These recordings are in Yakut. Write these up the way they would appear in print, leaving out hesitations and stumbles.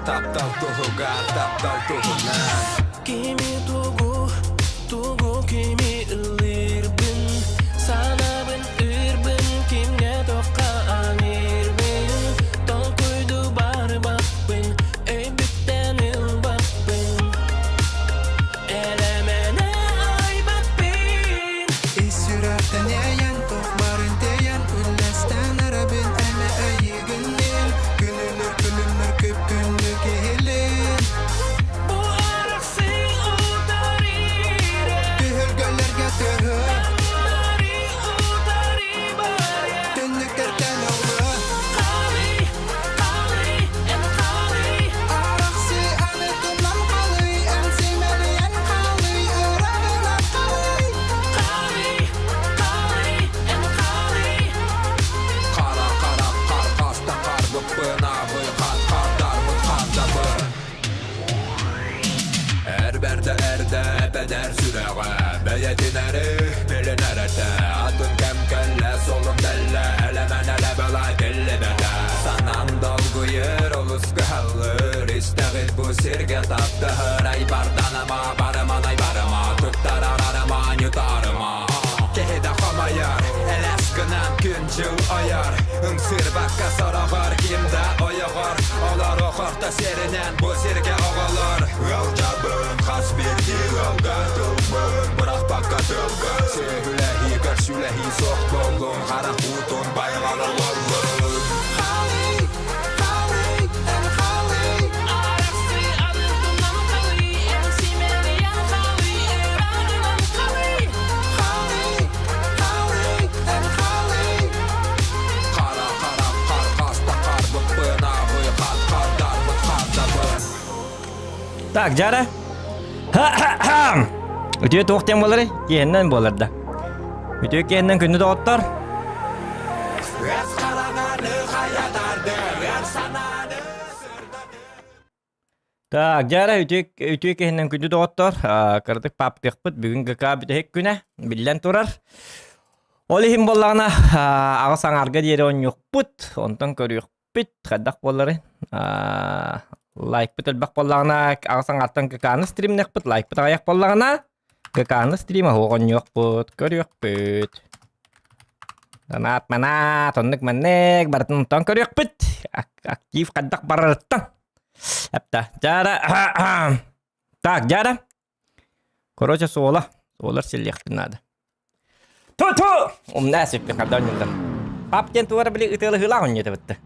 Таптал туһугар, таптал туһунан Кими тугу, тугу кими ыллыырбын Санаабын ырбын, кимҥэ тохха аҥыырбын Толкуйду барбаппын, өйбүттэн ылбаппын Элэмэнэ айбаппын Ис сүрэхтэн иэйэн, туох барын тэйэн Үллэстэн эрэбин эмэ эйигин мин Күнүнүр күлүмнүр күп-күндү киһилин Бу арахсыы утарыыра Түһүлгэлэргэ тыһы Таҥнары утары барыа Түннүктэртэн ыллы Халый, халый, эн халый Арахсыы аны тумнан халый Эн симэлийэн халый Ыраҕынан халый Халый, халый, эн халый Хара харах хархаста харбыппын абый хат хардарбыт хардабын Эрбэрдэ эрдэ эпэдэр сүрэҕэ бэйэтин эри билинэр этэ атын кэм кэллэ солун дэллэ элэмэн элэбэлай биллибэтэ санаам долгуйар олус кыһаллыр истэҕит бу сиргэ таптаһар айбарданыма барыман айбарыма туттарарарыма ньутаарыма Киһи да хомойор, элэс гынан күн-дьыл ойор Ымсыырбакка сороҕор ким да ойоҕор Олору хорто сиринэн бу сиргэ оҕолор Ыалдьабын хас биирдии ыалга тылбын бырахпакка тылга Сүөһүлэһии көрсүлэһии суох буоллун Харах уутун байҕал оҥоллун Халый, халый, эн халый Арахсы аны халый, эн симэлийэн халый, ыраҕынан халый Халый, халый, эн халый Хара харах хархаста харбыппын абый хат хардарбыт хардабын Так, Жара. Үтүө туох диэн буоларый? Киэһэннэн буолар да. Үтүө киэһэннэн күндү доҕоттор. Так, дьара үтүө үтүө киһинэн күндү доҕоттор, кыратык паптыахпыт бүгүн ГК бүтэһик күнэ биллэн турар. Ол иһин буоллаҕына аҕыс аҥаарга диэри оонньуохпут, онтон көрүөхпүт хайдах буолларый. Лайкпыт элбэх буоллаҕына аҕыс аҥаартан ГК-ны стримнэхпит, лайкпыт аҕыйах буоллаҕына ГК-ны стрим оһуох оонньуохпут, көрүөхпүт. Донат манаат, оннук маннык барытын онтон көрүөхпүт. Актив хайдах барарыттан. Эптэ. Дьара. Так, дьара. Короче, суола. Суолар силлиэхпин наада. Ту-ту! Умнаа сүппүн хабда онньуллар. Пап диэн туора били ытыалыһыылаах онньута бытты.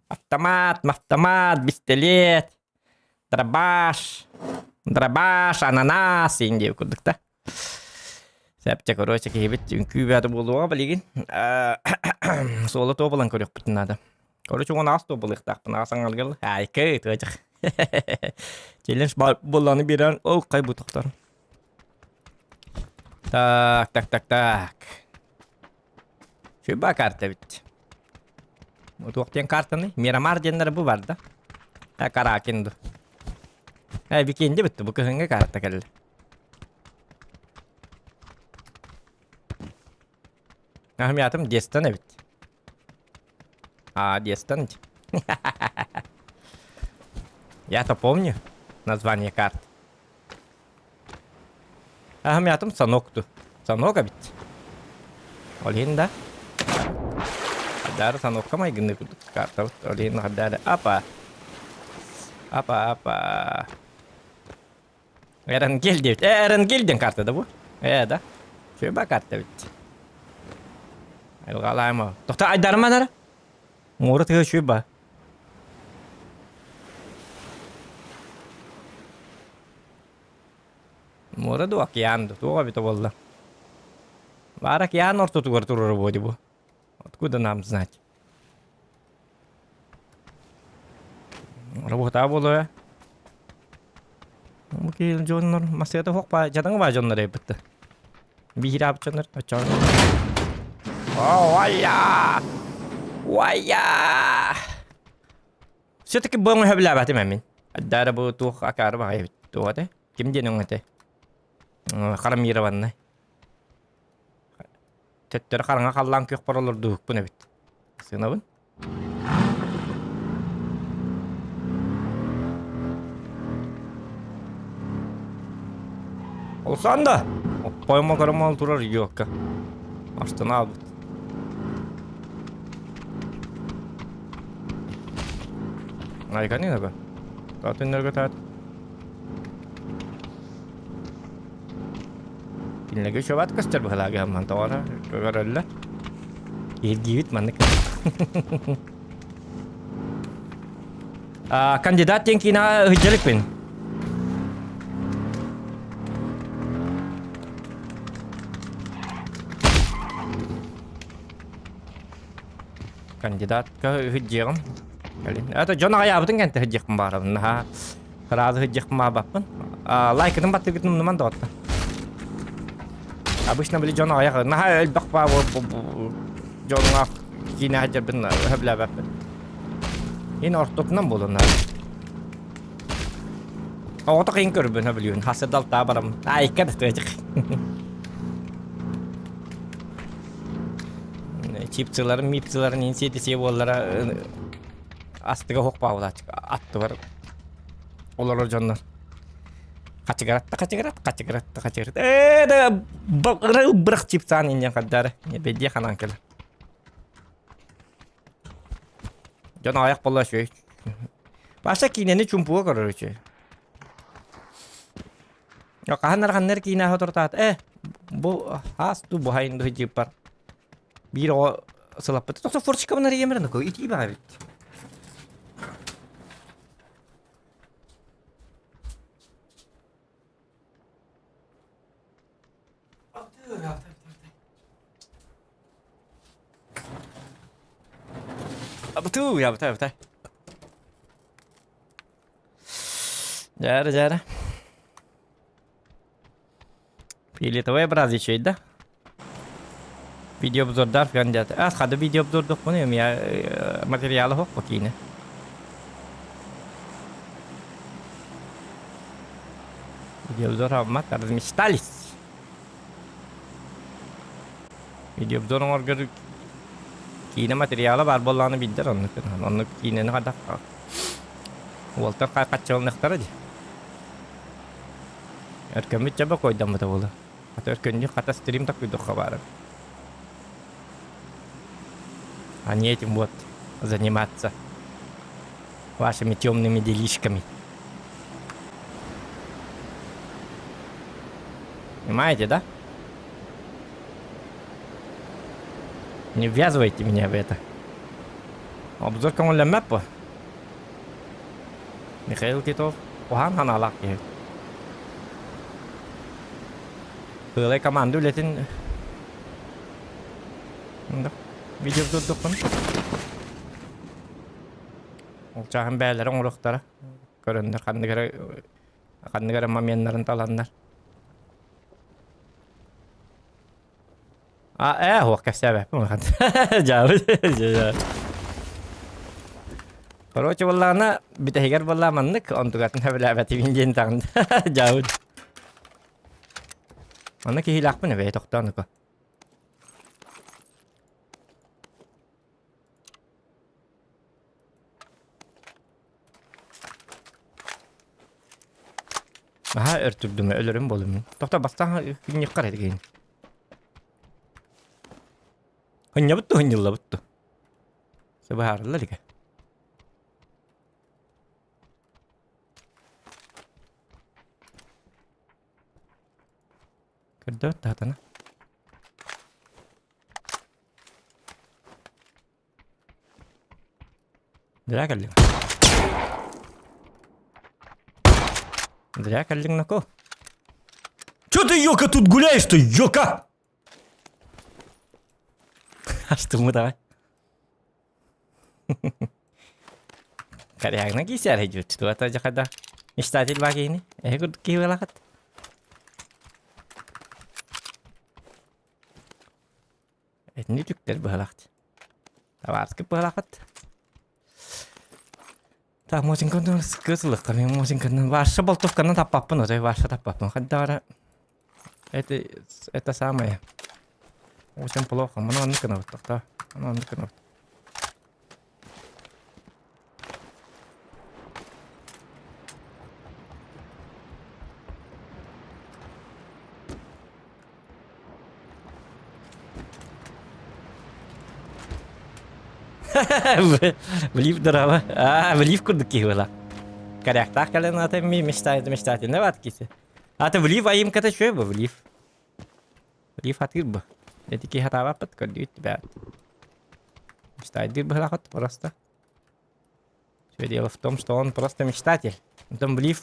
Автомат, автомат, бистэлиэт, дробаш, дробаш, ананас иин диэбит курдук да. Сэпчэ, короче, киһибит үҥкүү бөҕөтө буолуоҕа билигин. Суола туобалан көрүөхпүтүн наада. Короче, уон аас туобалыахтаахпын. Аас аҥалгал. Айкы, тыачах. Челлендж буолланы биэрэн, ол кай бу тохтор. Так, так, так, так. Фиба карта бит. Туох диэн картаны? Мирамар диэннэр бу бар да. Э, Каракин ду. Э, Викинди битти, бу кыһыҥҥы карта кэллэ. Ахмиятым Дестан эбит. А, Дестан. Я-то помню название карт. Ахмиятым Санокту. Санок эбит. Ол иһин да. Хадары Санокка майгынны курдук карта. Ол иһин хадары. Апа. Апа, апа. Эренгел диэбит. Э, Эренгел диэн карта да бу? Э, да. Шөба карта эбит. Айылҕалаама. Тохто айдарма нара. Муора тыа шөба. Муора ду океан ду. Туох эбитэ буолла? Баар океан ортотугар турар буо бу. Откуда нам знать? Работа буолуо. Бу киһи дьоннор массыата суох баа дьадаҥы баа дьоннор эбитти. Биһирэбит дьоннор оччоҕо. Уайя! Уайя! Все-таки бу өҥөһө мин. Дара бу туох акаары баҕайы эбит. Туох этэ? Ким диэн өҥөтө? Харамированный. Төттөрү хараҥа халлаан күөхпэр олордуһукпун эбит. Сыанабын. Олсан да! Оппоймо көрөмөл турар йокка. Астына албыт. Айканы да Таатыннарга таат. Кинилэргэ үчүгэйбат көстөр быһалааҕы амман тоҕо көрөллөр. Иргиибит маннык. Кандидат диэн киинэҕэ ыһыддьарыкпын. Кандидатка ыһыддьиэҕим. Это дьон аҕайаабытын кэнтэ ыһыддьиэхпин баарабын. Наһаа Сразу ыһыддьиэхпин баабаппын. Лайкытын баттыгытын умнуман доҕотто. Обычно били дьон аҕайах наһаа элбэх баа дьоҥҥо киинэ сылдьарбын сөбүлээбэппин. Ин ортотунан буолун Оҕото кыйын көрбүн сөбүлүүн. Хасырдал таа барам. Айка да тыачык. Чипсыларын, мипсыларын инсиэтисие буоллара астыга оһох баабылааччы аттыбар олорор дьоннор. Хачыгаратта хачыгарат, хачыгаратта хачыгарат. Ээ да бырах чипсаан инньэн хардары. Бэдиэ ханаан кэлэр. Дьон аҕыйах буолла үчүгэй. Паша киинэни чумпуга көрөр үчүгэй. Хаһан араханнар киинэ отуртаат. Э, бу хаас ту буһайын ду дьиппар. Биир оҕо сылаппыт. Тохто форчикабын арыйамыр нуку итии баҕа эбит. Абытуу, ябытай, абытай. Дьээрэ, дьээрэ. Фиолетовая бразичай, да? Видеообзордар кандидат. А, хада видеообзордохпуну эмиэ материалы хоп киинэ. Видеообзор алмат, размечтались. Видеообзор оҥоргор киинэ материала баар буоллаҕына билдэр оннук оннук киинэни хайдах уолтар хаччылыныахтара дии. Өркөммүт дьабы койдаммыта буолуо. Хата өркөннүү хата стрим такуйдухха баара. А не этим вот заниматься вашими темными делишками. Понимаете, да? Не ввязывайте меня в это. Обзор көҥүллэммэт бу. Михаил Титов уһаан ханаалаах киһи. Сыалай команда үлэтин видео турдукпун. Ол чааһын бэйэлэрэ оҥоруохтара. Көрөннөр ханнык эрэ ханнык эрэ моменнарын таланнар. А, ээ, суох кэпсээбэппин улахан. Дьаабы. Короче, буоллаҕына, бүтэһигэр буоллаа маннык, онтугатын сөбүлээбэтибин диэн таҕын. Дьаабы. Манна киһилээхпин эбээ, тохтоон око. Наһаа өр турдум, өлөрүм буолум. Тохтоо, бастаан күннүккар этигин. Хынньабыт да хынньыллабыт да. Сыбыһаарыллар игэ. Көрдөбүт таатана. Зря кэллиҥ. Зря кэллиҥ нако. Чё ты, Йока, тут гуляешь-то, Йока? Астыммы давай. Корягна кисер идет. Туата жахада. Мечтатель багини. Эһи курдук киһи буолахат. Этини түктэр быһалаахт. Табаарскып быһалаахпыт. Так, Мосинкандан кысылыкка мен Мосинкандан Ваша болтовканан таппаппын, отой Ваша таппаппын. Хайдара это это самое. Очень плохо. Маны оннук гынабыт тохтоо. Маны оннук гынабыт. Влив дорого. А, влив курдук киһи буолар. Коряктаах кэлэн ата ми мечтает мечтательно бат киси. Ата влив айымката үчүгэй бу влив. Влив хатыыр бу. Эти киһи хатаабаппыт көрдүүт бэт. Мечтайдыыр быһылахыт просто. Все дело в том, что он просто мечтатель. Потом влив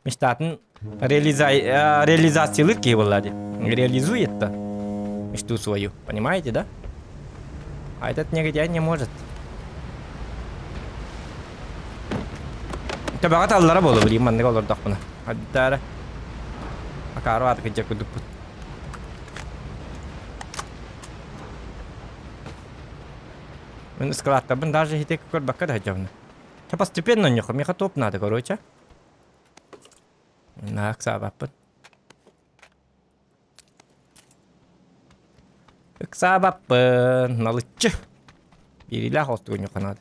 мечтатын реализа... реализациялыыр киһи буолла дии. Реализует-то мечту свою. Понимаете, да? А этот негодяй не может. Төбөҕө таллара буолуо билигин маннык олордохпуна. Ардара акаары ааты кыдьа курдукпут. Мин ыскылааттарбын даже ити көрбөккө да сылдьабын. Чэ постепенно ньохо, миэхэ топ надо, короче. Наһаа ыксаабаппын. Ыксаабаппын, налыччы. Биириилээх оттугу ньохо надо.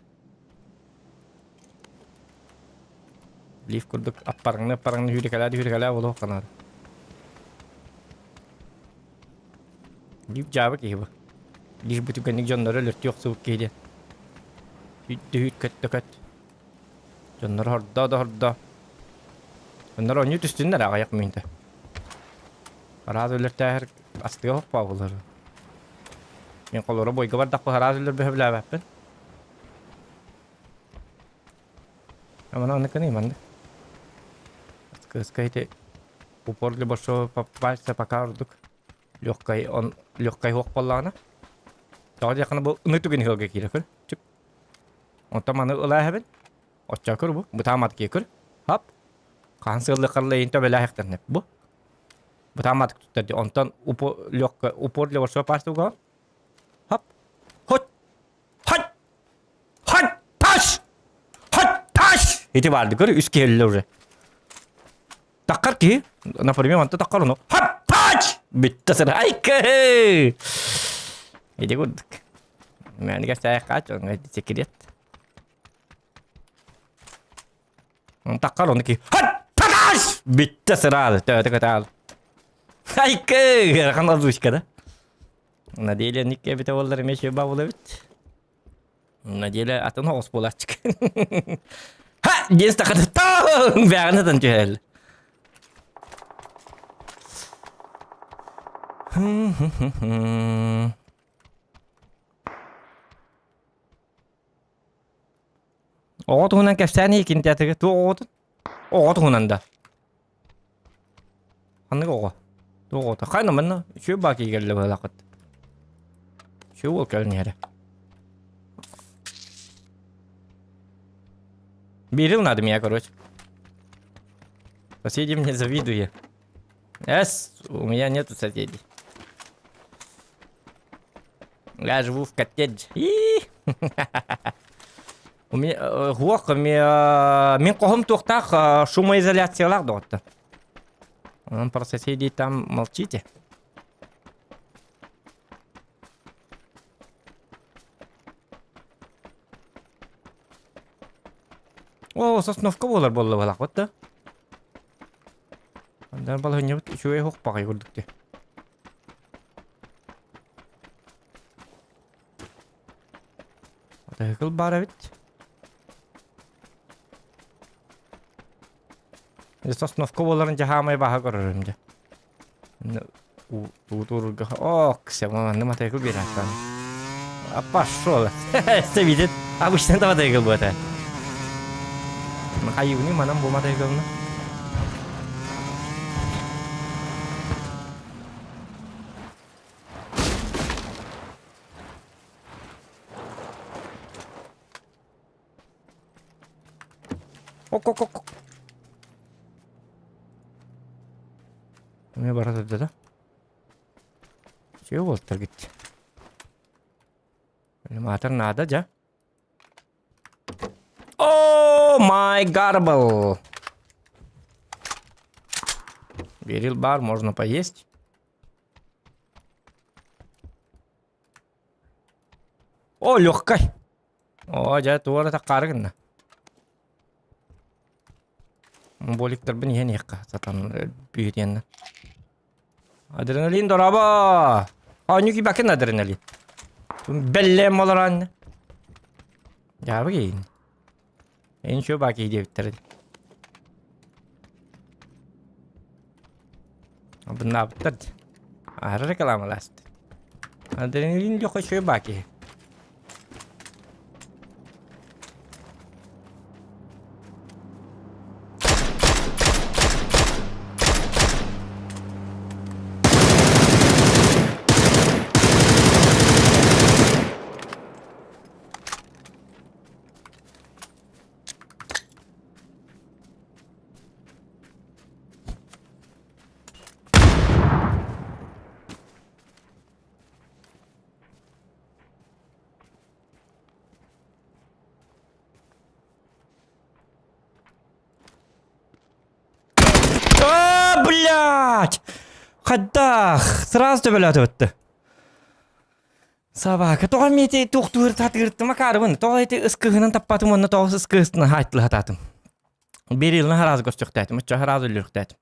Лифт курдук аппарыҥны-аппарыҥны сүүрэкэлээ-сүүрэкэлээ буолуохха наада. Лифт дьаабы киһи бу. Лишь бы түгэнник дьоннору өлөртүү охсубут киһи диэн. Сүүрдэ көт да көт. Дьоннор хордоо да хордоо. Дьоннор оонньуу түстүннэр аҕыйах мүнүүтэ. Араас өлөртөөһөр астыга хоппоо буолар. Мин холоро бойго бардахпы араас өлөрбө сөбүлээбэппин. Амана оннук гыныы маннык. Кыыска ити упор для большого пальца пока ордук легкай он легкай суох буоллаҕына тоҕо диэххинэ бу ыныы түгэн ыалга киирэ көр чүп онтон маны ылааһабын оччоо көр бу бытаамат киэ көр хап хаһан сыаллыаххарла иин төбөлээһэхтэрнэ бу бытааматык туттар ди онтон упор легкай упор для большого пальца угаҕын хап хоть Хать! Хать! Таш! Хать! Таш! Ити баарды көр, үс киһи өллө уже. Таккар киһи, например, манта таккар ону. Хат! Тач! Бүтті сырайка! Иди курдук. Мэнигэ сээххач, онга секрет. Таккар ону ки. Хат! Таш! Бүтті сыралы, төтө көтал. Айка! Рахан озвучка да? На деле ник эбитэ буоллар эмиэ үчүгэй баа эбит. На деле атын оҕус буолааччык. Ха! Диэн стаканы таң! Бэҕин ытан түһэл. Оҕо туһунан кэпсээн иһикин театрга туох оҕотун? Оҕо туһунан да. Ханнык оҕо? Туох оҕото? Хайна манна үчүгэй баа киһи кэллэ быһалааххыт. Үчүгэй уол кэлэн иһэрэ. Берил надо меня, короче. Соседи мне завидуют. Эс, у меня нету соседей. Я живу в коттедже. У меня Хуох мин хоһум туохтаах шумоизоляциялаах доҕоттор. Онон про соседей там молчите. О, сосновка буолар буолла буолаахпыт да. Андан балаһынньабыт үчүгэй хоһ баҕай курдук дии. Атыһыкыл баар эбит. Сосновка буоларын дьаһаамай баһа көрөрүм дьэ. Туутуурга ок, манны матайкыл биэрээттан. А пошел. Это видит. Обычно это матайкыл будет. Хайыгыны манан бу матайкылны. Ок-ок-ок. Эмиэ бара турда да? Үчүгэй буолтар гит. Аниматор наада дьэ. О май гарбл! Берил бар, можно поесть. О, легкай. О, дьэ, туора таккаары гынна. Боликтарбын иһэн иһиэххэ сатан бүһүтүөннэ. Адреналин дорообо! Оонньуу киибэккин адреналин. Бэллэм олорон. Дьаабы киин. Эн шо баки диэбиттэр. Абыннаабыттар. Аһара рекламаласт. Адреналин лёха шо баки. А, блядь! Хайдах! Сразу төбөлөөтүбүттэ. Собака, тоҕо эмиэ туохтуур татыыртыма каарыбын, тоҕо ити ыскыһынан таппатым уонна тоҕо ыскыһыстына хаайтылыһатаатым. Берилini хараас көрсүөхтээтим, оччо хараас өлүөхтээтим.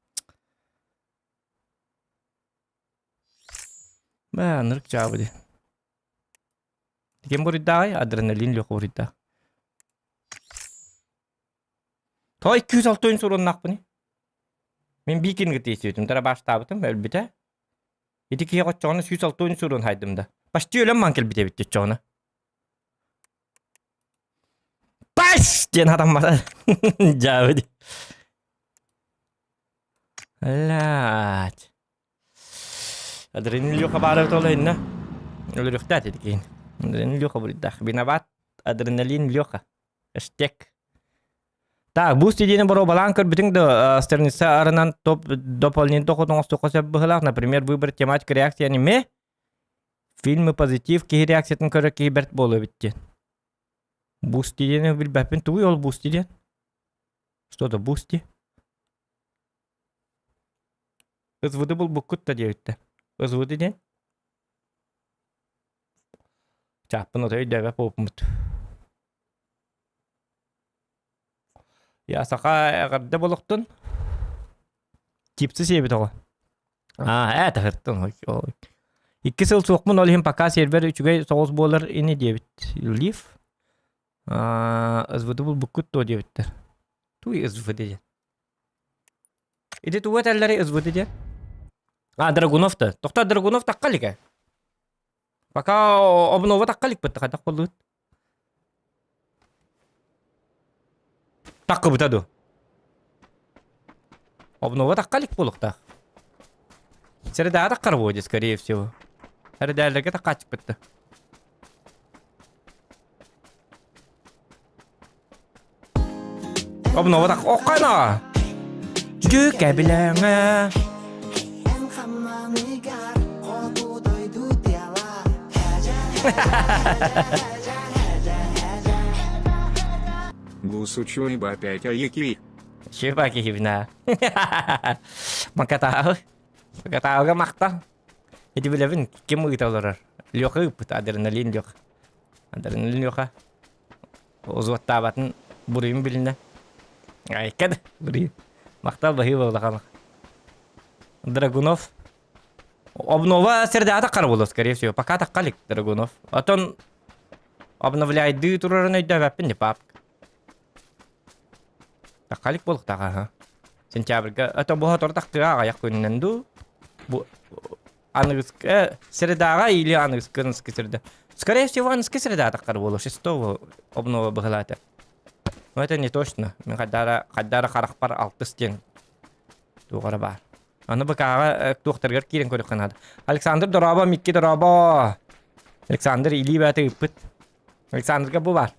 Бээ, анырык чаабы ди. Ким буруйдааҕый? Адреналин Леха буруйдаах. Тоҕо 206 суруннахпыный? Мин бикинг тиийсибитим, тарабаштаабытым, өлбүтэ. Ити киһи оччоҕуна 106 сурун хайдым да. Почти өлөн маан кэлбит эбит оччоҕуна. Паш! диэн хатаммата. Дьаабы. Блядь. Адреналин Леха баара тола инна. Өлөрүөхтээх ити киһини. Адреналин Леха буруйдаах. Виноват Адреналин Леха. Эштек. Так, бу студияны боруобалаан көрбүтүҥ да страница арынан топ дополнительно доход оҥостуохха сөп быһыылаах. Например, выбрать тематику реакции аниме, фильмы позитив, киһи реакциятын көрөр киһи бэрт буолуо эбит диэн. Бусти диэни билбэппин. Тугуй ол бусти диэн? Что-то бусти. СВД булбуккут да диэбиттэр. СВД диэн? Чааппын отой өйдөөбөт буолбуппут. Я саха эҕэрдэ болохтун. Чипсы сиэбит оҕо. Аа, ээ таһыртын. Икки сыл суохпун, ол иһин пока сервер үчүгэй соҕус буолар ини диэбит. Лив. Аа, СВД булбуккут дуо диэбиттэр. Туй СВД диэн. Ити тугу этэллэрий СВД диэн? А, Драгунов да. Тохто Драгунов тахха илик ээ. Пока обнова тахха иликпит хайдах буоллубут? Таххыбыта дуо? Обнова тахха илик буолуохтаах. Средаҕа таххар буолуо скорее всего. Эрэдээллэргэ таххааччыппыт да. Обнова так оккана. Дьүкэбилэҥэ. Гусучуйба опять аяки. Чуйба киһибинэ. Макатааҕы. Макатааҕыга махтал. Ити билэбин ким ыыта олорор. Леха ыыппыт адреналин Леха. Адреналин Леха. Узваттаабатын буруйун билинэ. Айка да буруйун. Махтал баһыыба улахан. Драгунов. Обнова сэрдэҕэ таххар буолуо, скорее всего. Пока тахха илик Драгунов. Отон обновляйдыы турарын өйдөөбөппүн пап. Тахха илик буолуохтаах аха. Сентябрьга это бу хотор тахтыга аҕыйах күнүнэн дуу. Бу аныгыскы средаҕа или аныгыскы аныгыскы среда. Скорее всего, аныгыскы среда таххар буолуо. Шестого обнова быһылаата. Но это не точно. Мин хайдара хайдара харахпар алтыс диэн туох баар. Аны БК-ҕа туохтарыгар киирэн көрүөххэ наада. Александр дорообо, Микки дорообо. Александр илии бэйэтэ ыыппыт. Александрга бу баар.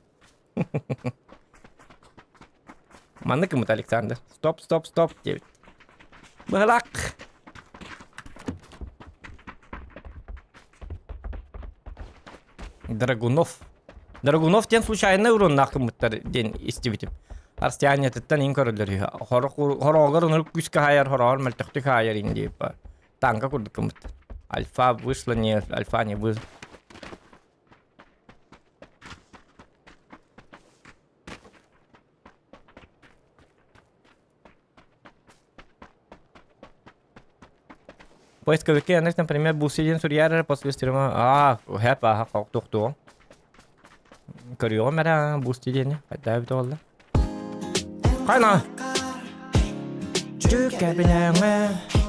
Маннык кымыт Александр. Стоп, стоп, стоп диэбит. Быһылак. Драгунов. Драгунов диэн случайно уруннаах кыммыттар диэн истибитим. Арстианньатыттан иҥ көрөллөр үһү. Хороҕор ынырык күүскэ хаайар, хороҕор мөлтөхтүк хаайар иҥ диэбит баар. Танка курдук кыммыттар. Альфа вышла, не, альфа не вышла. Поисковике Яндекс, например, Boosty диэн суруйаар эрэ после стрима. Аа, хэп ааха туохтуоҕум. Көрүөҕүм эрэ Boosty диэни. Хайдаа эбитэ буолла. Хайна! Дьүкэбилэҥэ.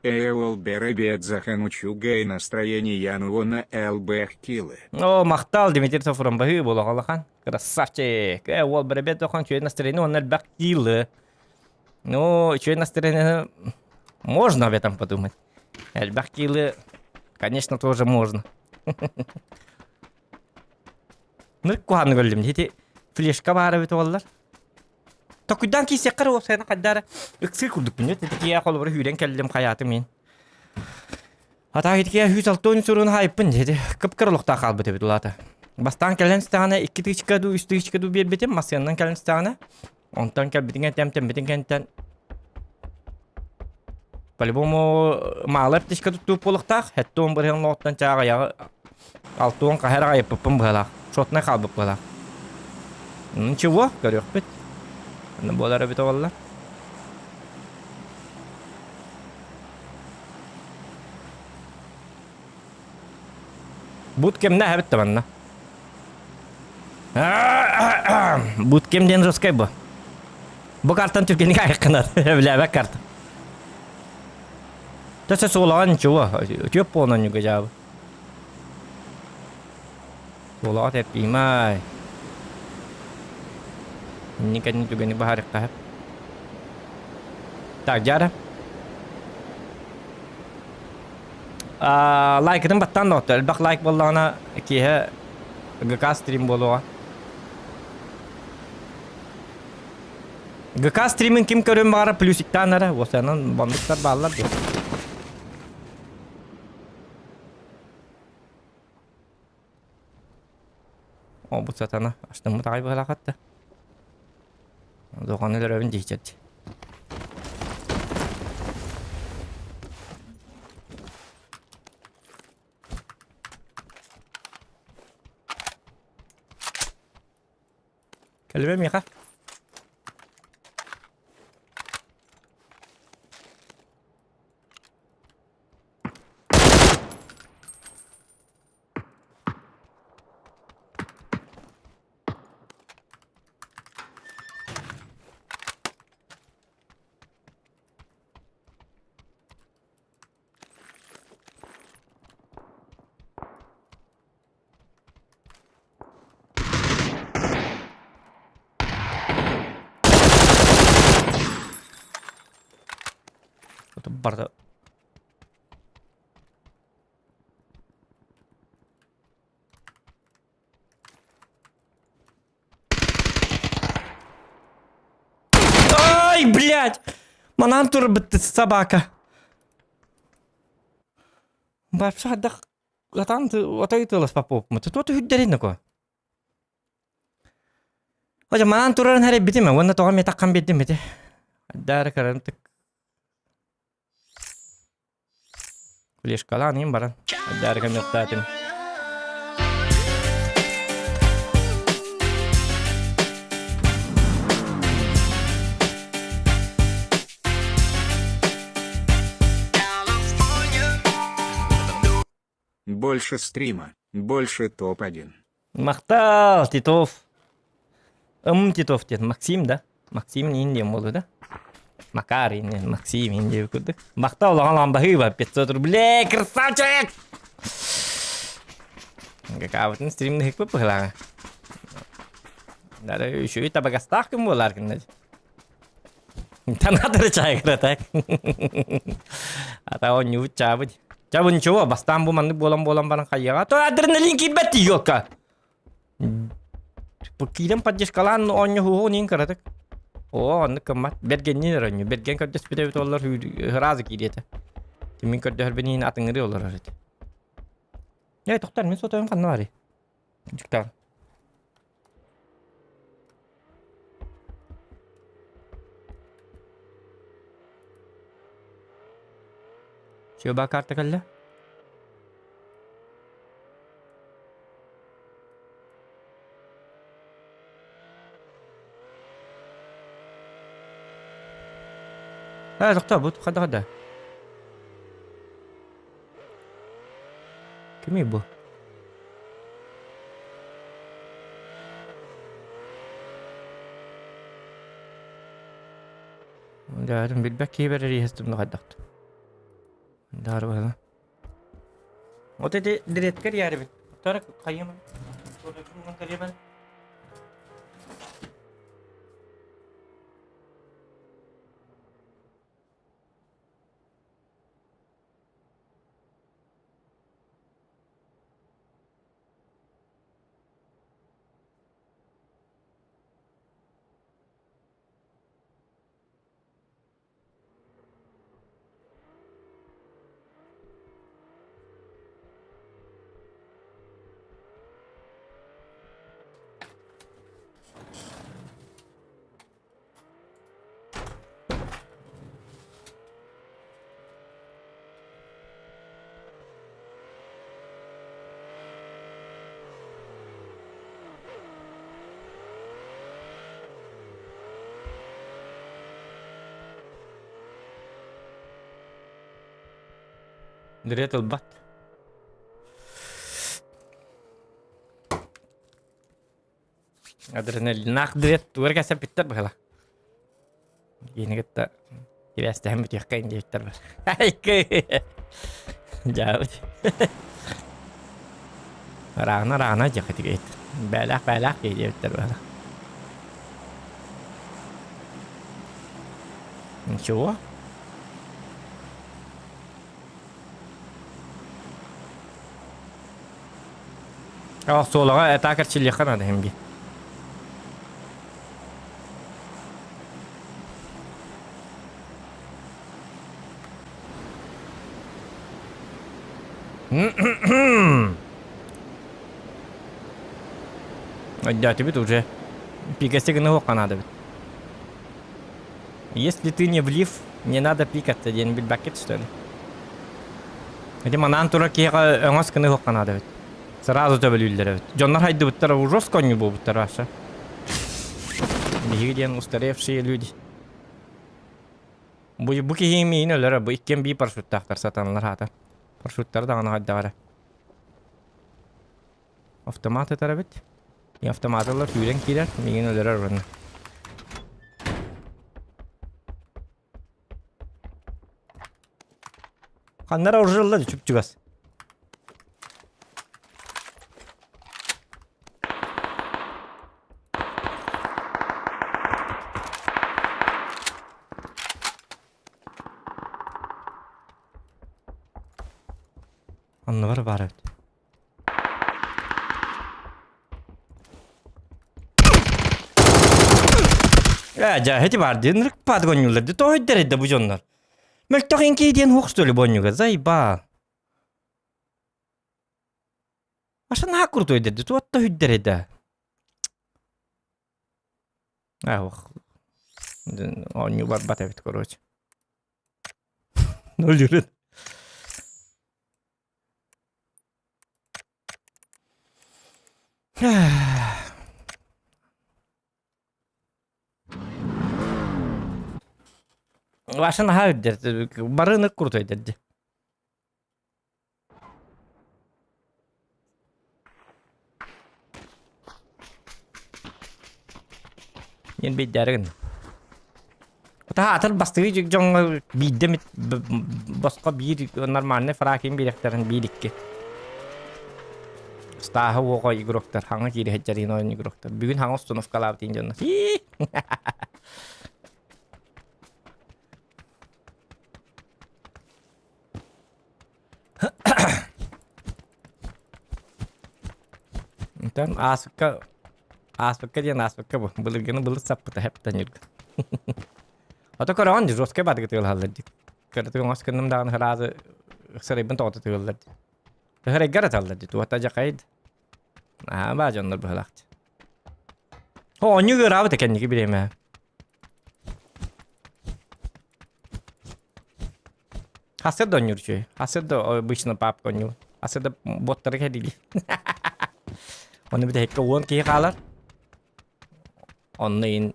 Эол бэрэбиэт заханучугай настроение уонна элбэх килы. О, махтал Дмитрий Софрон баһыы буолаҕалахан. Красавчик. Э, уол бэрэбиэт дохон үчүгэй настроение уонна элбэх килы. Ну, үчүгэй настроение можно об этом подумать. Элбэх килы, конечно, тоже можно. Нырк куһааны көрдүм. Ити флешка баара эбит буоллар. Токуйдаан киирсиэххэ эрэ уопсайынан хайда эрэ ыксыы курдукпун. Итикиэ холобура сүүрэн кэллим хайаатым мин. Атаах итикиэ 160 суруун хаайыппын диэти. Кып-кыра олохтоох хаалбыт эбит улаата. Бастаан кэлэн истэҕинэ 2 тысячка дуу, 3 тысячка дуу биэрбитим, массыынанан кэлэн истэҕинэ. Онтон кэлбитин кэнтэн, тэмбитин кэнтэн по-любому маалар тишка туттууп буолуохтаах. Хэттуон бырыһын лоҕуттан чааҕайаҕы алтуон хаһар аҕайыппыппын быһалаах. Шотнай хаалбыт быһалаах. Ничего, көрүөхпүт. Аны буолар эбит оҕоллор. Бут кэмнэ эбит да манна. Бут кем диэн жесткай бу. Бу картан түргэнник айыккынар. Билээбэт карта. Төсө суолаҕа ничего. Үтүөп буолан ньуга дьаабы. Суолаҕа тэппиимай. Инни кэнни түгэни баһарыкка. Так, дьара. Лайкытын баттаан доҕоттор. Элбэх лайк буоллаҕына киэһэ ГК стрим буолуоҕа. ГК стримин ким көрүөн баҕара плюсиктаан эрэ. Уосанан бандыктар бааллар дуо? О, бу сатана. Астыммыт аҕай быһалаахатта. Доҕону өлөрөбүн диэччи. Кэлбэ миэхэ. Барда Ай, блядь! Манан турбут собака. Вообще хайдах атаан отой тыласпаппыт. Туот үһүрдэрин нако. Ожа манан турарын хэрэ битим, уонна тоҕо метакхан биэрдим ити. Дары карантык Флешкалаан иһин баран даарыга мөхтаатым. Больше стрима, больше топ-1. Махтал, Титов. Ым Титов диэн Максим да? Максим иин диэн буолуо да? Макар иин Максим иин диэбит курдук. Махтал улахан улахан баһыыба 500 рублей, красавчик! Какаабытын стримни ыһыкпыт быһылааҕа. Дары үчүгэй табыгастаах күн буолаар гынна. Танатыры чайгыра так. Ата оонньуубут чаабыт. Ча бу ничего, бастаан бу маннык буолан-буолан баран хайыаҕа. То адреналин киирбэт ёлка. Бу киирэн поддержкалаан оонньоһуоҕун иин кыратык. Оо, оннук гыммат. Бэргэнниин эрэ оонньуу. Бэргэн көрдөспүт эбит олор ыраазы киириэтэ. Мин көрдөһөрбүн иһин атыҥырыы олорор этэ. Ээ, тохтор, мин сотойум ханна барый? Дьуктаан. Чуба карта кэллэ. Ээ, тохтоо, бу хада хада. Кимий бу? Дьэ, билбэт киһи бэрэр иһэстим хайдахт. Даар быһыла. Вот эти диреткер ярыбит. Тара хайым. Дырыат ылбат. Адреналиннаах дырыат тугар кэсэппиттэр быһыла. Киини кытта кибээстэһэн бүтүөххэ диэбиттэр бар. Айкы! Дьаабыт. Ыраана ыраана дьэхэтигейт. Бээлээх бээлээх киһи диэбиттэр быһыла. Ничего. Суолаҕа этаа кэрчиллиэххэ наада иһин бии. Өйдөөтүбүт уже. Пикэсти гына уохха наада эбит. Если ты не влив, не надо пикаться диэн билбэккит что ли? Ити манаан турар киһиэхэ өҥөс гына уохха наада эбит. Сразу төбөлүүллэр эбит. Дьоннор хайдыбыттара ужас конню буолбуттар вообще. Биһиги диэн устаревшие люди. Бу, бу киһи миин өлөрө, бу иккиэн бии парашюттаахтар сатаналар хаата. Парашюттары даҕаны хайдах эрэ. Автомат ытар эбит. И автоматылар сүүрэн киирэр, миигин өлөрөр уонна. Ханнара оружие чуп-чугас. Оннугар баар эбит. Ээ, дьэ, ити баар диэн ырыкпаат гонньуулар ди тоһойдор да бу дьоннор. Мөлтөх инкии диэн хуох что ли бонньуга, заебал. Аша наһаа крутой деді, туотта хүддэр да. Ах, оонньуу барбат эбит, короче. Ноль үрүн. Ваша наһаа үрдэр, бары ынык крутой дэрди. Диэн биирдээри гынным. Таһаатар бастыгы дьоҥҥо биирдэ эмит босхо биир нормальный фракин биэриэхтэрин биир икки. Стааһы уоҕа игроктар хаҥа киирэ сылдьар ойон игроктар. Бүгүн хаҥа установкалаабыт иин дьонно. Онтон ааспыкка ааспыкка диэн ааспыкка бу былыргыны былыр саппыта хэптэн юрга. Ото көрөҕүн дии жесткай баатыгы тыалаһаллар дии. Кыратык оҥос гынным даҕаны сразу сырайбын тоҕото тыаллар дии. Сырайгар аталлар дии туота дьакайд. Аа баа дьоннор быһылаах дии. Оонньуу ыараабыт кэнники бириэмэ. Хасыр да оонньуур үчүгэй. Хасыр да обычно папка оонньуур. Хасыр да боттары кэлиилии. Онно бүтэһиккэ уон киһи хаалар. Онно ин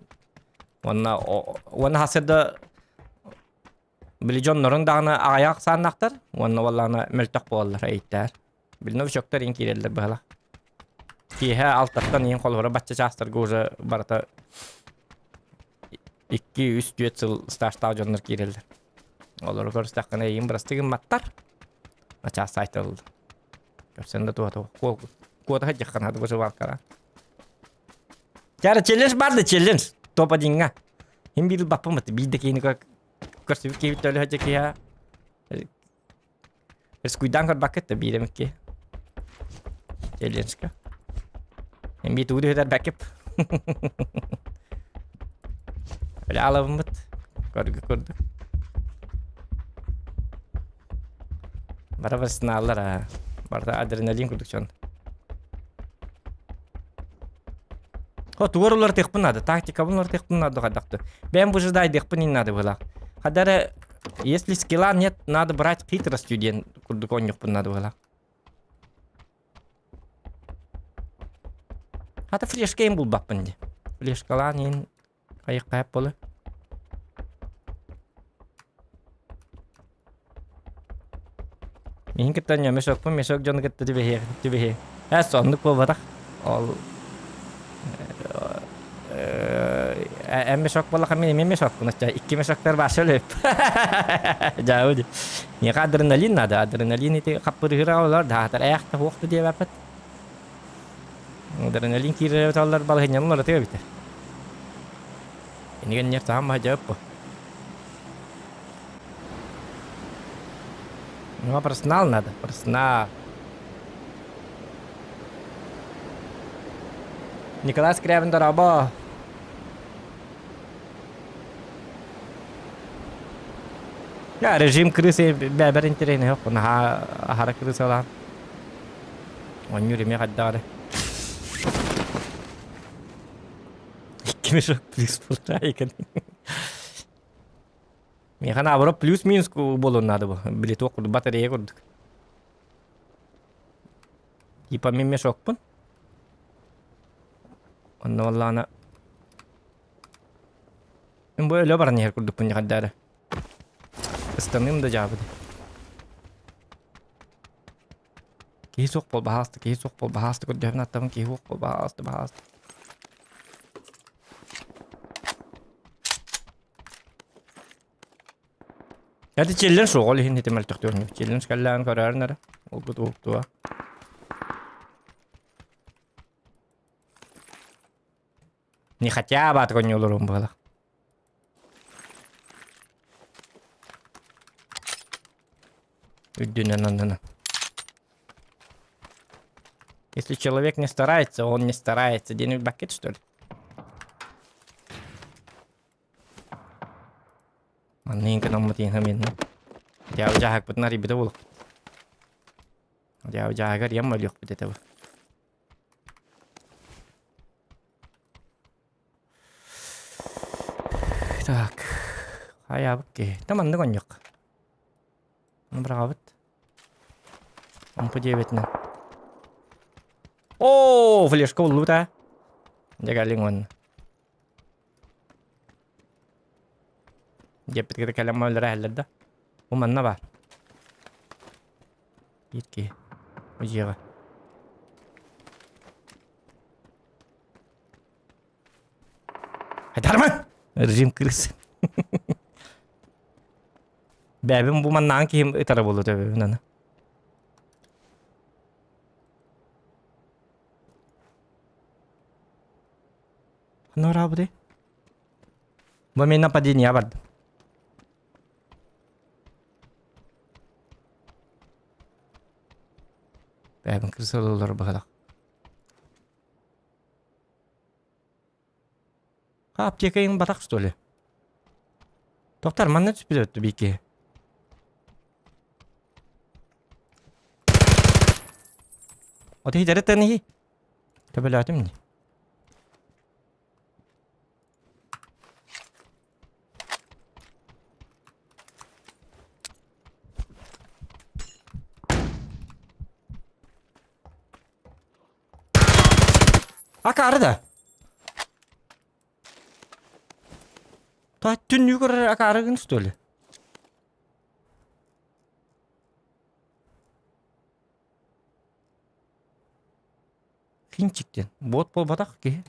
уонна уонна хасыр да. Били дьоннорун даҕаны аҕыйах ахсааннаахтар уонна уоллаана мөлтөх буолаллар эйиттээр. Били новичоктар иин киирэллэр быһалах. Киэһэ алтаттан иин холобура бачча чаастарга уже барыта 2-3-4 сыл стажтаах дьоннор киирэллэр. Олору көрүстэххинэ эйиин бырастыы гымматтар. Начаас сайталылар. Көрсөн да туһата куота сылдьаххын хата вышивалкаҕа. Чара челлендж бар да челлендж топ одинҥа. Хим биир баппым биир да киһини көрсүбүт киһи төлө сылдьар киһи Рискуйдаан көрбөккүт да биир эмикки. Челленджка. Эми тугу түһэтэр бэкип. Өлө алабыммыт. Көргү курдук. Бара барсынааллар аа. Барыта адреналин курдук дьон. О, тугар уларытыахпын наада, тактикабын уларытыахпын наада хайдахты. Бэйэм выжидайдыахпын ин наада быһыылаах. Хадара если скилла нет, надо брать хитростью диэн курдук оонньуохпун наада быһыылаах. Хата флешка им булбаппын дии. Флешкалаан иин хайыхха болы. Миһин кытта мешокпун мешок дьону кытта түбэһиэх түбэһиэх. Ээ соннук буолбатах. Ол эн мешок буоллаха мин эмиэ мешокпун оччо икки мешоктар баша өлөп. Дьаабы ди. Миэхэ адреналин надо. Адреналин ити хаппырыһыра олор даатар ээх да хуох да диэбэппит. Адреналин киирэр эбит балаһынньаны уларытыа эбитэ. Инигэн таһам маһа бу. Ну, а персонал надо, персонал. Николай Скрябин, дорообо. Я режим крысы бэбэр интэриэһинэй ох, наһаа аһара крысалаан. Оонньуур эмиэ хайдаҕары. Икки мешок плюс полтора Миэхэ наоборот плюс-минус буолуон наада бу. Били туох курдук батарея курдук. Типа мин мешокпун. Онно буоллаҕына Мин бу өлө баран иһэр курдукпун дьахардаары. Ыстаныым да дьаабыды. Киһи суох буол баһаалыста, киһи суох буол баһаалыста көрдөһөбүн аттабын киһи суох буол баһаалыста баһаалыста. Это челлендж суох, ол иһин ити мөлтөхтүөр. Челлендж кэллэҕин көрөөрүн эрэ. Олгут уһуктуа. Не хотя бы атгонньолорум буола. Үрдүнэн аннынан. Если человек не старается, он не старается. Диэн бакет, что ли? Манныйын гынаммыт иһин минна. Дьаабы дьааһыкпытын арыйбыта буолуохпут. Дьаабы дьааһыгар ем өлүөхпүт этэ бу. Так. Хайаабыт киһи. Та маннык онньук. Ону быраҕабыт. Омпу диэбитинэн. Оо, флешка буллубут аа. Дьэ кэлиҥ уонна. Диэппит кэлэн өлөрө да. Бу манна баар. Биир киһи. Бу дьиэҕэ. Айдарман! Режим крысы. Бэбим бу маннаан киһим ытара буолуо төбөбүн аны. Ханна бараабытай? Бу мин нападение бардым. Бэбин крысалар быһалах. Аптека им батах что ли? Тоқтар, манна түспүт өттү бики. Оты хитәрі тәнихи. Төбөлөөтүм дии. Акаары да. Та түннүү көрөр акаарыгын что ли? Кинчик диэн. Бот буолбатах киһи.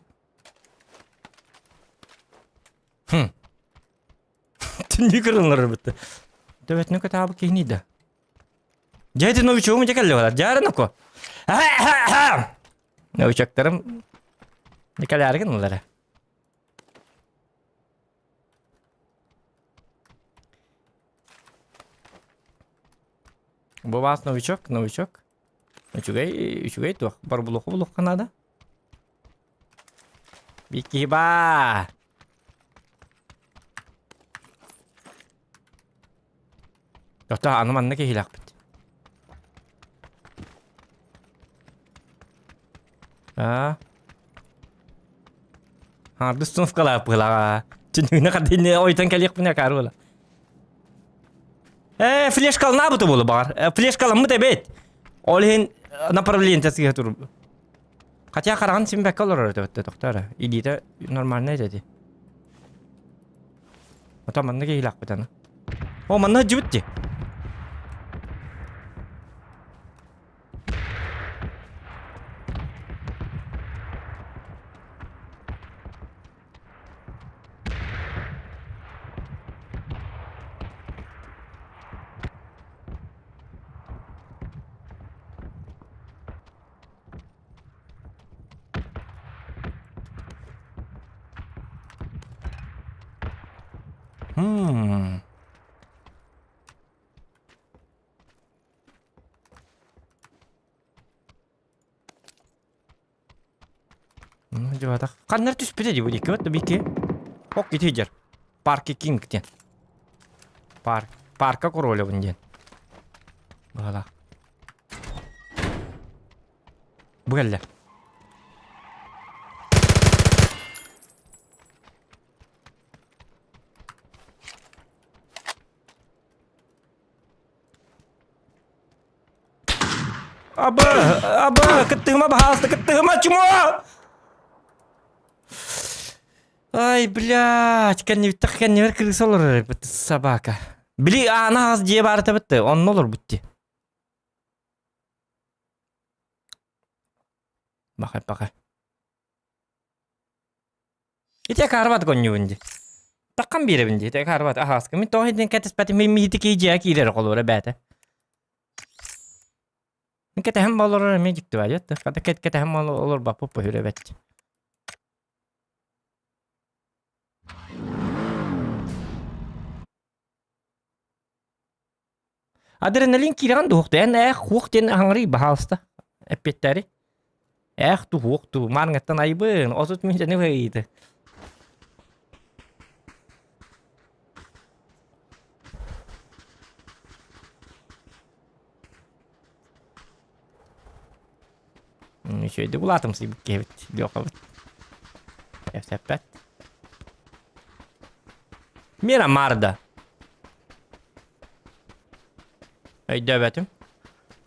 Хм. Түннүк кырыллар бытты. Төбөтүнэ көтаабы киһини да. Дьэ ити новичогум дьэ кэллэ балар. Дьаарын око. Новичоктарым Николяргын ыллара. Бу баас новичок, новичок. Үчүгэй, үчүгэй туох. Бар булуохха булуохха наада. Биир киһи баар. Ото аны манна киһилээхпит. Аа. Хаардыс установкалаах быһылааҕа. Түннүгүнэ хардыынне ойтон кэлиэхпинэ акаары буола. Э, флешкаланаабыта буолу баҕар. Э, флешкаламмыт эбит. Ол иһин направление сыыһа тур. Хотя хараҕын симбэккэ олорор этэ тохтоо Илиитэ нормальный этэ Ото манна киһилээхпит аны. О, манна сылдьыбыт дии. Hmm. Дьыбатах. Ханнар түспүтэ дии бу диэки вот бики. Ок ити дьэр. Парки Кинг диэн. Парк. Парка Королевын диэн. Быһалаах. Бу кэллэ. Аба, аба, кыттыһыма баһаалыста, кыттыһыма, чмо! Ай, блядь, кэннибиттэх кэннибэр крыса олорор эбит собака. Били аана хас дьиэ баар этэ онно олорбут дии. Бахай, бахай. Ити акаарбат гонньубун дии. Таххан биэрэбин дии, ити акаарбат аһааска. Мин тоҕо иһин кэтэспэтим, мин миһити киһи дьиэҕэ киирэр холура бээтэ. Мин кэтэһэн олорор эмиэ дьикти баайы. Хата кэтэһэн олорбаппыт бөһүрэ эбэт. Адреналин киирэҕин дуһук эн ээх хуох диэн аһаҥарый баһаалыста эппиэттээри ээх туһуох ту маарыҥаттан айбын 30 мүнүүтэни ыйыты Үчүгэйдик улаатымсыйбыт киһибит Лехабыт. Кэпсэппэт. Мирамарда. Өйдөөбөтүм.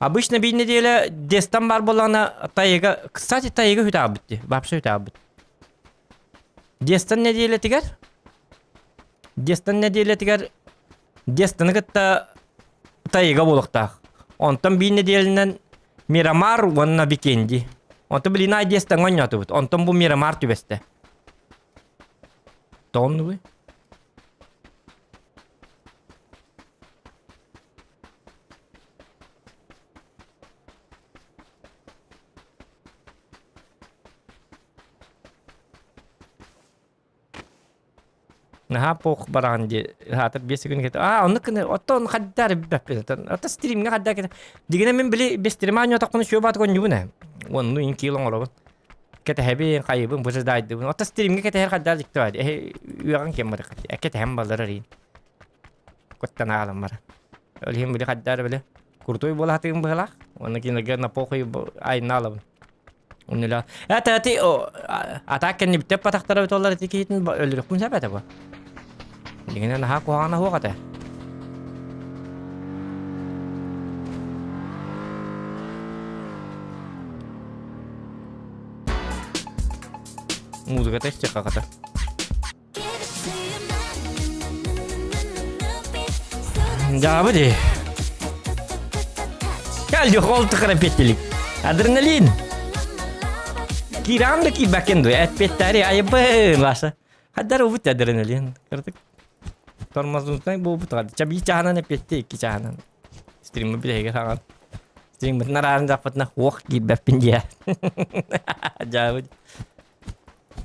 Обычно биир неделя дестан бар буоллаҕына тайыга, кстати, тайыга үтаабыт дии, вообще үтаабыт. Дестан нэдиэлэтигэр Дестан нэдиэлэтигэр Дестаны кытта тайыга буолуохтаах. Онтон биир нэдиэлэнэн Мирамар уонна Викенди. Онтон билин Дестаҥҥа оонньоотубут. Онтон бу Мирамар түбэстэ. Тоҕоннубуй? Наһаа пох бараҕын дии аатыр биэс күн кэтэ аа оннук гына оттон хайдаар билбэппин оттон ото стримҥэ хайдаа кэтэ дигинэ мин били бестрима оонньоотохпуна сүө баатык оонньуубун ээ уонну ин киил оҥоробун кэтэһэбин хайыбын быжыдаайдыбын ото стримҥэ кэтэһэр хайдаар дьикти баар эһи үөҕэн киэн барык кэтэһэн баллар арыйын куттан аалан баран ол иһин били хайдаар били крутой буола сатыырым быһалаах уонна кинилэргэ на похуй айнаалабын Үнүлэ. Это ти атаак кэннибиттэн патахтара буталлар ити киһитин өлөрүөхпүн сөп этэ бу. Дигинэ наһаа куһаҕана суох этэ. Музыката истиэххэ хата. Дьаабы дии. Кэлди холту храпетелик. Адреналин. Киирам да киирбэккин дуо? Эппиэттээри айбын Ваша. Хаддар убут адреналин. Кырдык. Тормозунтай буолбут ҕа. Ча биир чаһынан эппиэттээ икки чаһынан. Стриммы билэһигэр хаҥан. Стриммытын араарын даппытына хуох киирбэппин диэ. Дьаабыт.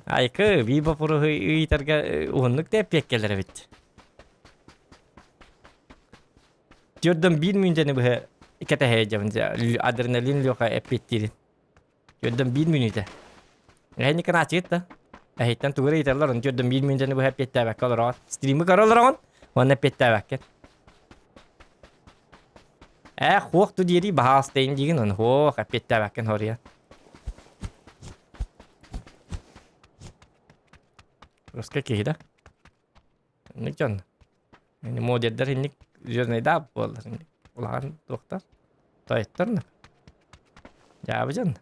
Айкы, бии бопуруһу ыйытарга уһуннук да эппиэккэлэр эбит. Түөрдөн биир мүнүүтэни быһа кэтэһэ дьабын адреналин Леха эппиэттиирин. Түөрдөн биир мүнүүтэ. Эһэни кынаачыгыт да. Эһиттэн тугу эрэ ыйыталлар, ону түөрдөн биир мүнүүтэни быһа эппиэттээбэккэ олороҕун. Стримы көрө олороҕун, уонна эппиэттээбэккин. Ээ, хуох ту диэри баһаалыстайын диигин, ону хуох эппиэттээбэккин хоруйа. Русскай киһи да? Инник дьон. Ини модердар инник звездныйдаах буоллар инник улахан туохтар тойоттор на. Дьаабы дьон.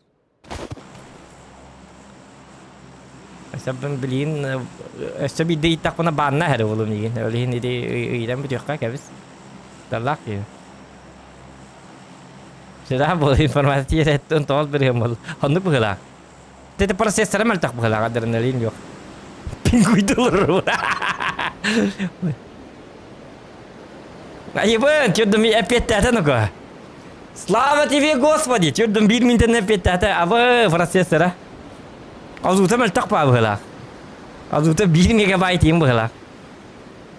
Өссө билигин өссө биирдэ ыйыттахпына баанна эһэр буолуом миигин. Ол иһин ити ыйытан бүтүөххэ кэбис. Таллаах киһи. Сюда буол информация тиэреттен тоҕус бырыһым буол. Оннук быһыылаах. Тете процессора мөлтөх быһыылаах адреналин жоқ. Пингуйдулар. Айыбын, түрдім эппиэттээтэ ну-ка. Слава тебе, Господи! Түрдім биир минутаны эппиэттээтэ. Абы, процессора. Азута мөлтөх баа быһыылаах. Азута биир мегабайт иин быһыылаах.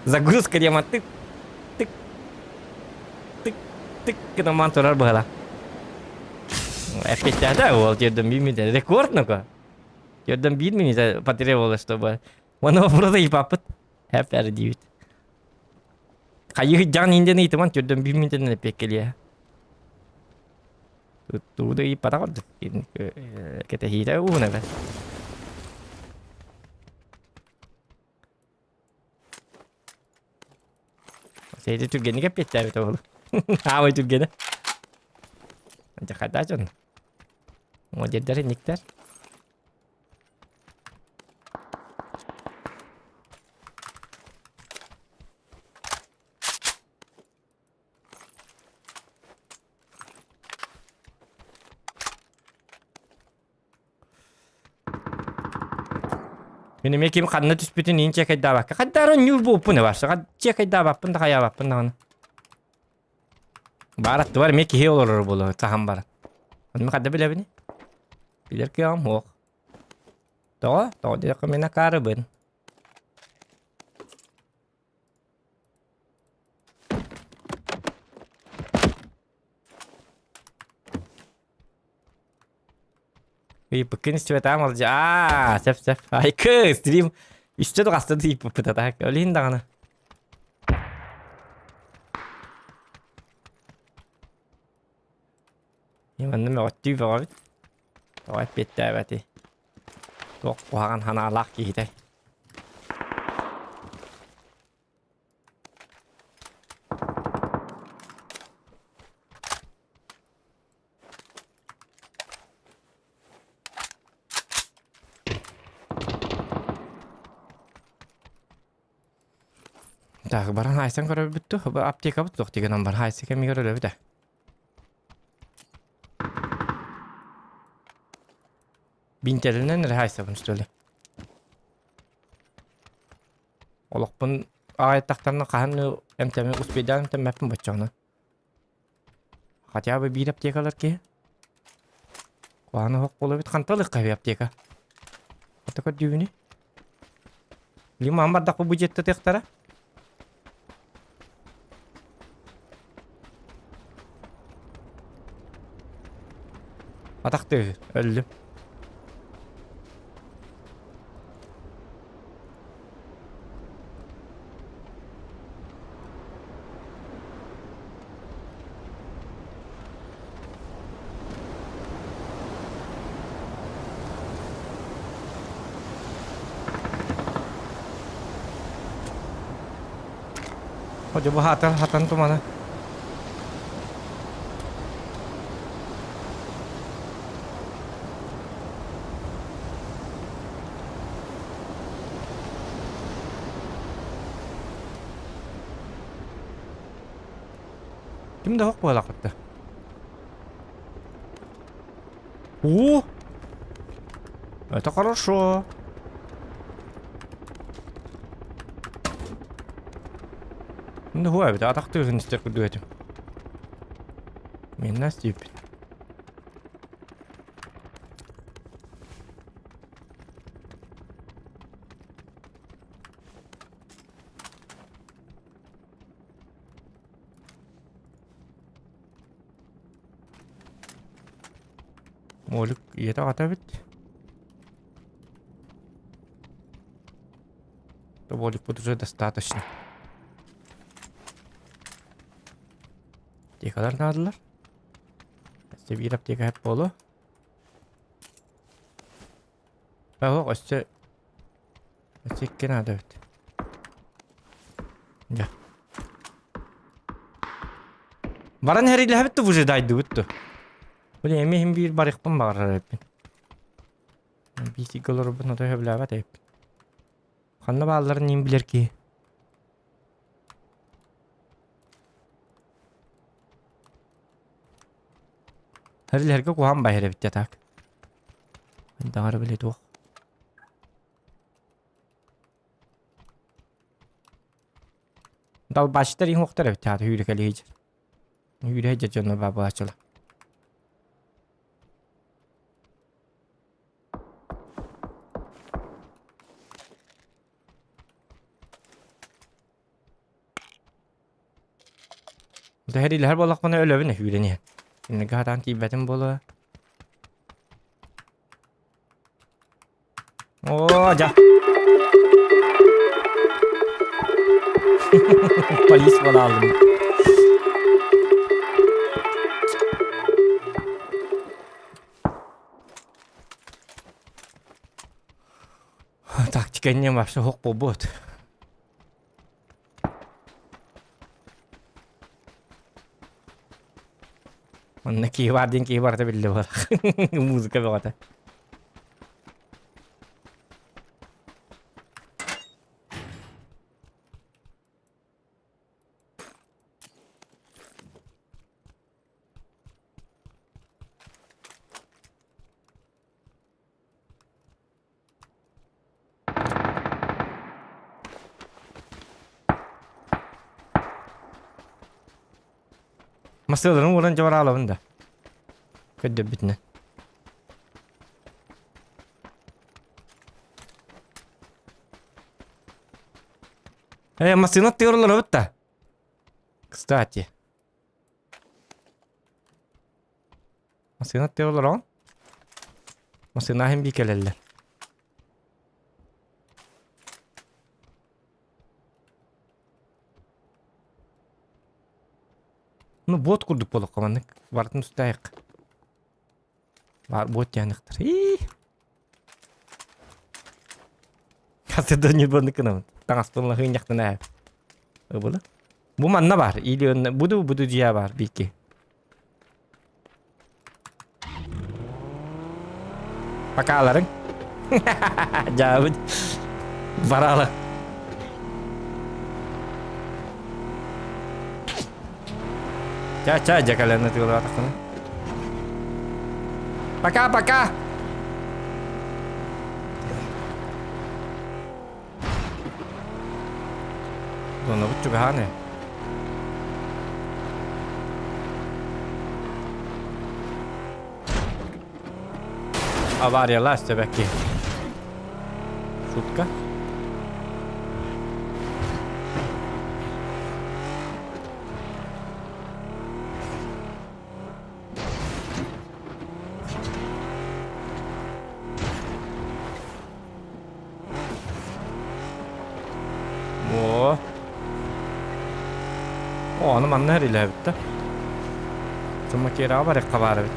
Загрузка диэман тык, тык, тык, тык гынан турар быһыылаах. Эппиэттээтэ уол түрдім биир минутаны. Рекорд ну-ка. Түрдім биир минута потребовалось, чтобы... Оны вопрос ыйыппаппыт. Хэп эр диибит. Хайыы дьаҥ инден ыйытыман түрдөн биир минутанан эппиэккэлиэ. Тугу да ыйыппатах ордук. Кэтэһиитэ уһун эбэ. Сейде түргэнник эппиэттээбит ол. Аамай түргэнэ. Дьахайдаа дьон. Модердер инниктер. Мин эмиэ ким ханна түспүтүн иин чекайдаабакка хайдары ньуур буолпун барса чекайдаабаппын да хайаабаппын даҕаны баар аттыбар эмиэ киһи олорор буолуо саһан баран онно хадда билэбини билэр кыаҕым суох тоҕо тоҕо диэххэ мин акаарыбын Ыйыппыккын истибэтэҕим ол дьэ аа сөп сөп айкы стрим үстэ да хаста да ыйыппыппыт а так ол иһин даҕаны Манна мөҕөттүү бөҕөбүт тоҕо эппиэттээбэтий туох куһаҕан санаалаах киһитэй Так, баран хайсан көрөбүт ту, аптекабыт суох деген бар хайсы кэмигэр өлөбүт ээ. Бинтэринэн эрэ хайсабын что ли? Олохпун аҕайаттахтарына хаһан эмтэми успейдаан эмтэммэппин боччоҕуна. Хотя бы биир аптекалар киһи. Куһаҕан оһох буолабыт. Хантан ылыахха үһү аптека? Хата көрдүүбүнүй? Лиман бардахпы бу дьиэттэ тыахтара. Атах тыаһы, өллүм. Дьэ бу хатан хатан тумана. Ким да суох буолаахпыт да. Уу! Это хорошо. Ну, хуа эбит, атах тыаһын истэр курдук этим. Мен нас тииппит. Молик ийэтэ аҕата эбит. Воликпут уже достаточно. Аптекалар наадалар. Өссө биир аптека хэп буолуо. Оһох өссө өссө икки наада эбит. Дьэ. Баран иһэрилэһэбит да выжидайдыбыт да. Блин, эмиэ иһин биир барыахпын баҕарар эбиппин. Биир сиргэ олорорбун отой сөбүлээбэт эбиппин. Ханна баалларын иин билэр киһи. Эрилэргэ куһаҕан баһар эбит так. Даҕара били туох. Далбааччытар иһин уохтар эбит аата үүрэ кэлиһи Үүрэ дьэ дьоно баабаачыла. Дэһэрилэһэр буоллахпына өлөбүн үүрэн иһэн. Инники хатаан тиийбэтим буолуо. Оо, дьа. Полис буолаалым. Тактика иннем вообще хоқ буолбут. Онно киһи баар диэн киһи барыта биллэ буолар. Музыка бөҕөтө. Массыыларын ууран дьабараалабын да. Көрдөрбүтүнэн. Э, массыына тыырылар да. Кстати. Массыына тыалар Массыына иһин бии кэлэллэр. Ну бот курдук буолуохха маннык барытын устаайык. Бар бот диэниктэр. Ии. Хасыда ньурбаннык гынабын. Таҥаспын лаһыынньахтан ээ. Ыбылы. Бу манна бар. Или буду буду дьиэ бар биики. Покаларыҥ. Дьаабыт. Барала. Ча-ча, дьакаланы тыылаатаххына. Пока-пока! Донобут чугаһаан ээ. Авариялаас төбөкки. Шутка. О. О, аны манна эрилээбит да. Чумакераҕа барыахха баар эбит.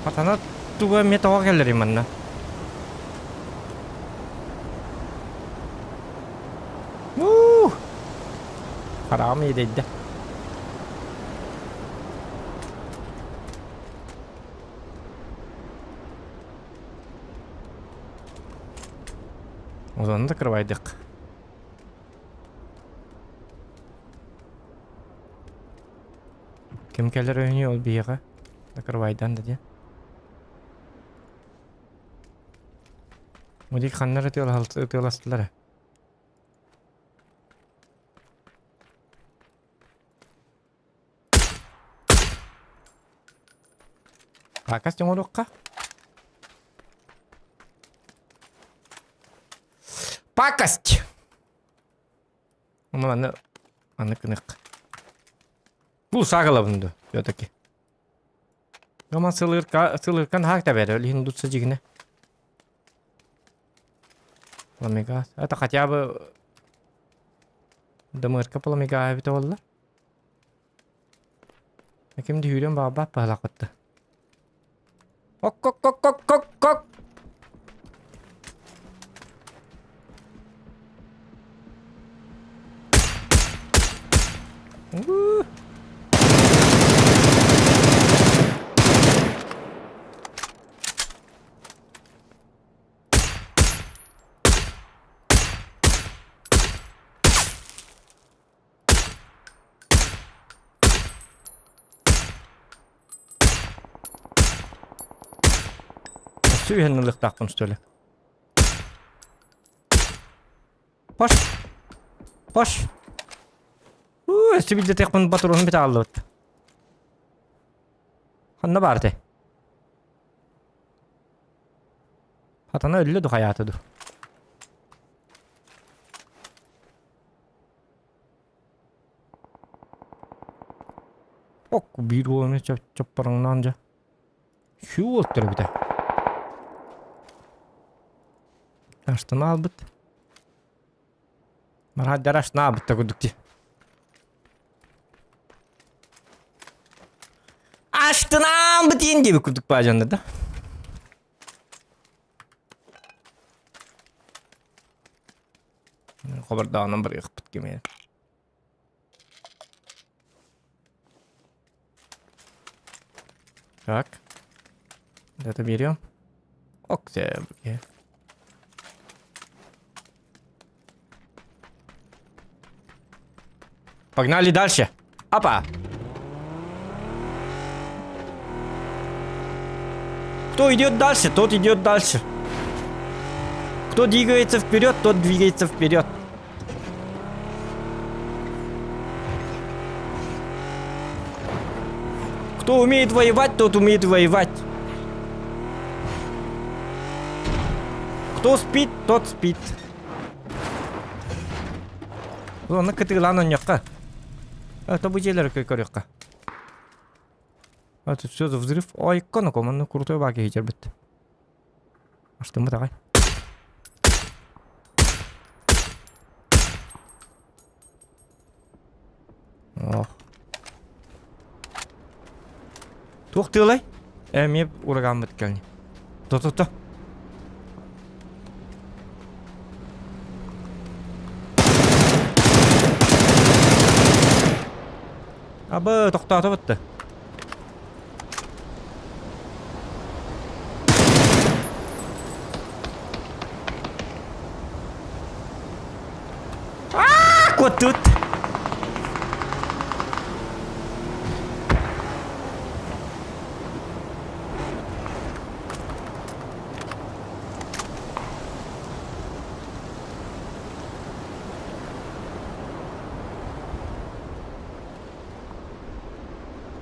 Хатана туга эмиэ тоҕо кэлэрий манна? Уу! Хараҕым иэдэйдэ. Озону закрывайдык. Ким кэлэр өһүнүй ол биһиэхэ? Закрывайдан да диэн. Мудик ханнар ытыаластылар? Пакость оҥоруохха. Пакость! Ону аны аны гынык. Бу саагалабын ду все-таки. Роман сылырка сылыркан хаак табер өлүһүн дутса дьигинэ. Пламегаз. Это хотя бы Дымырка пламегаһа эбитэ буолла. Ким да үүрэн баҕарбат баһылаах Ок-ок-ок-ок-ок-ок! Уу! Өссө үһэн ылыахтаахпын что ли? Пош! Пош! Уу, өссө билдэтиэхпин батуруһун бит ааллыбыт. Ханна баар этэй? Хатана өллө ду хайаата ду. Ок, биир уоланы чоппороҥноон дьэ. Сүү уолтар эбитэ. Аштана албыт. Мархаддар аштана албыт да курдук дии. Аштына албыт диэн диэбит курдук баажанна да. Хобордооҕунан барыахпыт кимиэ. Так. Это берем. Октябрь. Погнали дальше. Апа. Кто идет дальше, тот идет дальше. Кто двигается вперед, тот двигается вперед. Кто умеет воевать, тот умеет воевать. Кто спит, тот спит. Онно кытыылаан онньохха. Это бу дьиэлэр көрүөххэ. А тут все за взрыв. Ой, коноко, манна крутой баки хитербит. Аштыммыт аҕай. Ох. Туох тыалай? Эмиэ урагааммыт кэлни. То-то-то. Абы, тохтоото бытты. Куоттут.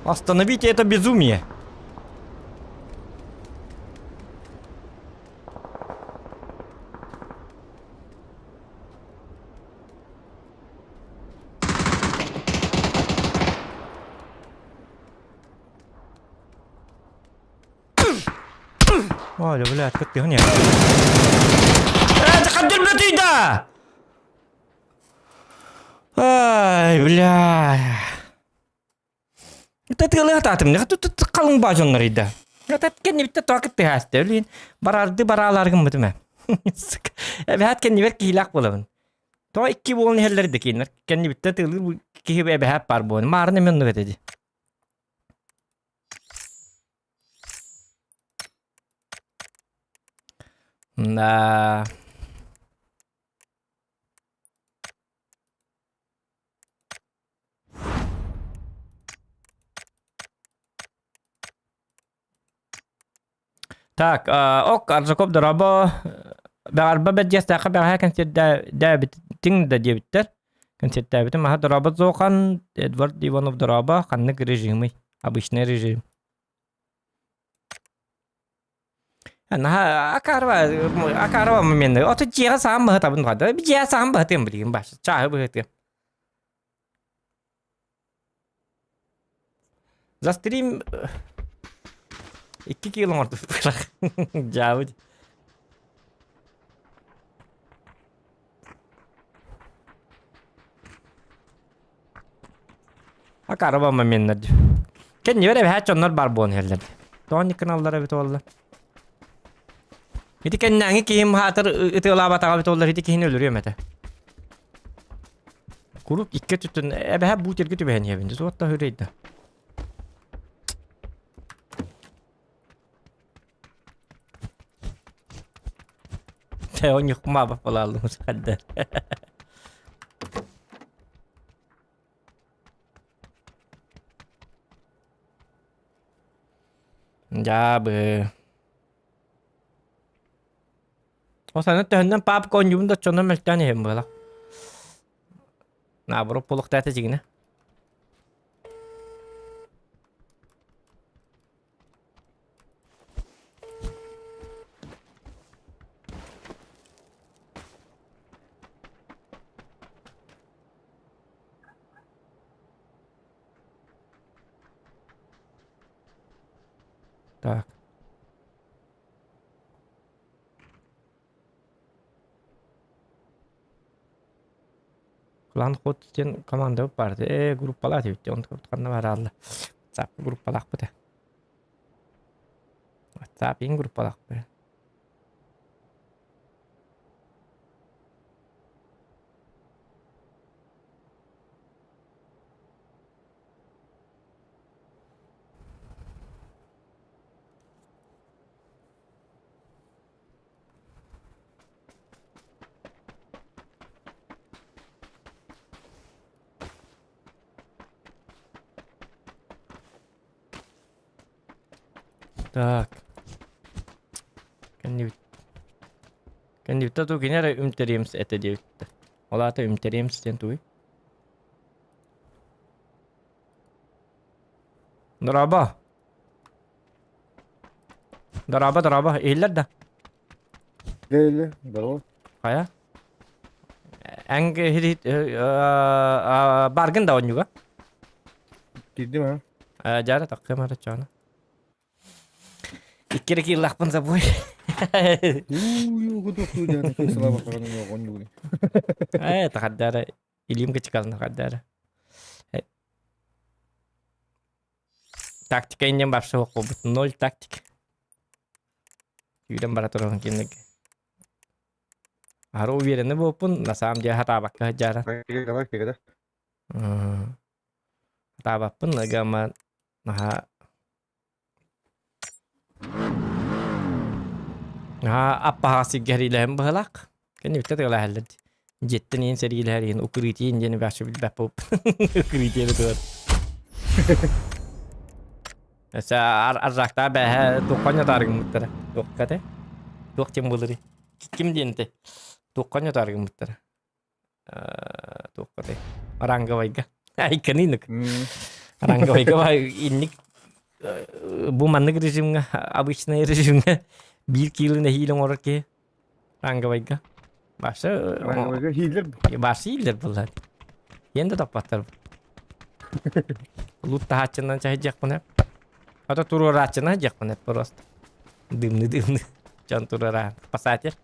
Остановите это безумие! Оля, блядь, как ты мне? Это хаддырбытый да! Ай, бля. Это тылы ататым, не тут қалың бажоннар иді. Атат кэннибиттэ тоҕо кыттыһаасты өлүүн барарды бараалар гыммытым ээ. Эбэһээт кэннибэр киһилээх буолабын. Тоҕо икки буолан иһэллэр да кинилэр кэннибиттэ тыылыыр киһи эбэһээт баар буолан. Маарын эмиэ оннук этэ дии. Да. Так, ок, Аржаков дорообо. Бэҕарба бэрдиэстээххэ бэҕэһээ концерттээбитиҥ да диэбиттэр. Концерттээбитим аһа дорообо Зохан, Эдвард Иванов дорообо, ханнык режимый? Обычный режим. Наһаа акаарба, акаарба моменты. Ото дьиэҕэ саам быһытабын баҕа. Дьиэҕэ саам быһытыам билигин баш. Чааһы быһытыам. За стрим 2 кило оҥордум. Дьаабыт. Акаарба моменнар. Кэннибэр эбэһээт дьоннор баар буолан иһэллэр. Тоҕо инник гыналлар эбит буолла? Ити кэннээҥи киһим хаатыр ытыалаабатаҕа эбит буоллар ити киһини өлөрүөм этэ. Куруук икки өттүттэн эбэһэ бу терге түбэһэн иһэбин. Суотта хүрейді. Тэ онньукма баппалааллым садда. Дьаабы. Осаны төһөннөн паапка оонньуубун да оччонон мөлтөөн иһэбин буолар. Наоборот буолуохтаата дьигинэ. Так. Клан ход диэн команда баар ээ группалаах эбит онтукабыт ханна бараалла WhatsApp группалаахпыт ээ WhatsApp иҥ группалаахпыт Так. Кэннибит. Кэннибиттэ туу кини эрэ үмтэриэмс этэ диэбиттэр. Ол аата үмтэриэмс диэн тугуй? Дорообо. Дорообо, дорообо. Иһиллэр да? Иһиллэр, здорово. Хайа? Эн баргын да оонньууга? Киирдим а. Дьара таххым ара чоно. Икки кииллахпын забой. Уу, кутуктуу диэн кыысала бакараны оонньуугун. Э, тахардара илиим кычыкалына хардара. Тактика иннин барса буолбут. Ноль тактик. Сүүрэн бара туран кинилэргэ. Аһара уверенный буолпун, на самом деле хатаабакка сылдьара. Давай, кигада. Хатаабаппын, ыгама наһаа наһаа аппаһаҕас сиргэ сэриилэһэн быһылаах. Кэннибиттэ тыалаһаллар дии. Дьиэттэн иһин сэриилэһэр иһин укрытиин диэн вообще билбэт буолпун. Укрытие туар. Өссө аржаактаа бээһэ туохха ньатаар гыммыттара. Туохха этэ? Туох диэн буоларый? Ким диэн этэ? Туохха ньатаар гыммыттара? Туохха этэй? Ранговайга. Айканыынык. Ранговайга инник бу маннык режимҥэ, обычный режимҥэ биир киилин эһиил оҥорор киһи Ранговайга. Башы Ранговайга хиилер. Башы хиилер буллар. Енді таппаттар. Лут таһааччынан чаһыдьахпын А то туруорааччынан дьахпын просто. Дымны дымны. Дьон туруора. Спасатель.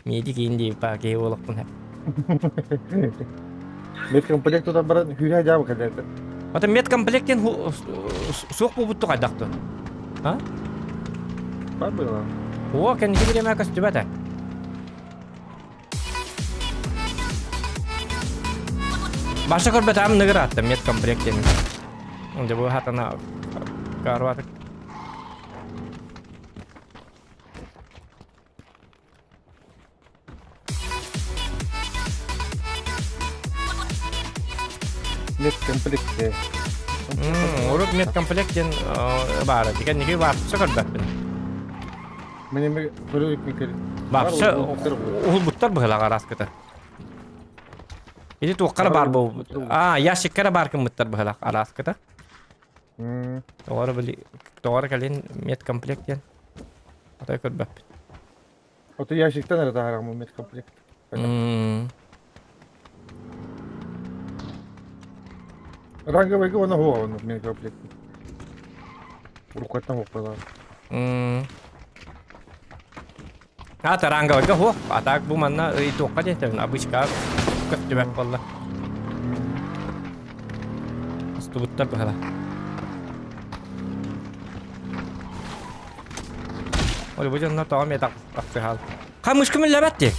Медик инди па киһи буолуохпун Медкомплект тутан баран күүһэ дьаабы кэлэр. Ата медкомплект диэн суох буолбутту хайдахтын? А? Бар быһыылаах. О, кэнники бириэмэ көстүбэтэ. Баша көрбөтөм ныгыр аттым медкомплект диэн. Дьэ бу хатана карватык. Медкомплект. Урут медкомплект диэн баара. Кэнники вообще көрбөппүн. Мен эми көрө иликпин кэлин. Вообще уһулбуттар быһылаах араскыта. Ити туоххара баар буолбут. А, ящиккара баар кыммыттар быһылаах араскыта. Тоҕо били тоҕо кэлин медкомплект диэн. Отой көрбөппүт. Ото ящиктан эрэ таһаарам медкомплект. Ранговыйга уонна хуоҕа оннук медкомплект. Уруккаттан хуоппалаах. А, ранговыйга хуох. А так бу манна туохха диэтэбин обычка көстүбэт буолла. Устубуттар быһала. Ой, бу дьоннор тоҕо эмиэ тахсыһаал. Хамышкым үллэбэт дии.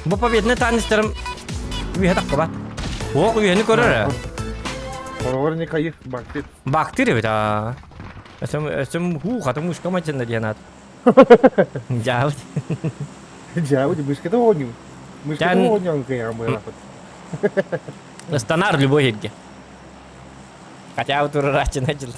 Бу победный танецтарым үөһэ таххыбат. Уох үөһэни көрөр ээ. Хороҕор не кайых бактыр. Бактыр эбит аа. Өсөм өсөм хуу хатым мышка мачында диэн аат. Дьаабыт. Дьаабыт мышката оонньуу. Мышката оонньоон кыйаҕам быһалаахпыт. Станар любой ирге. Хотя бы турарааччына дьыл.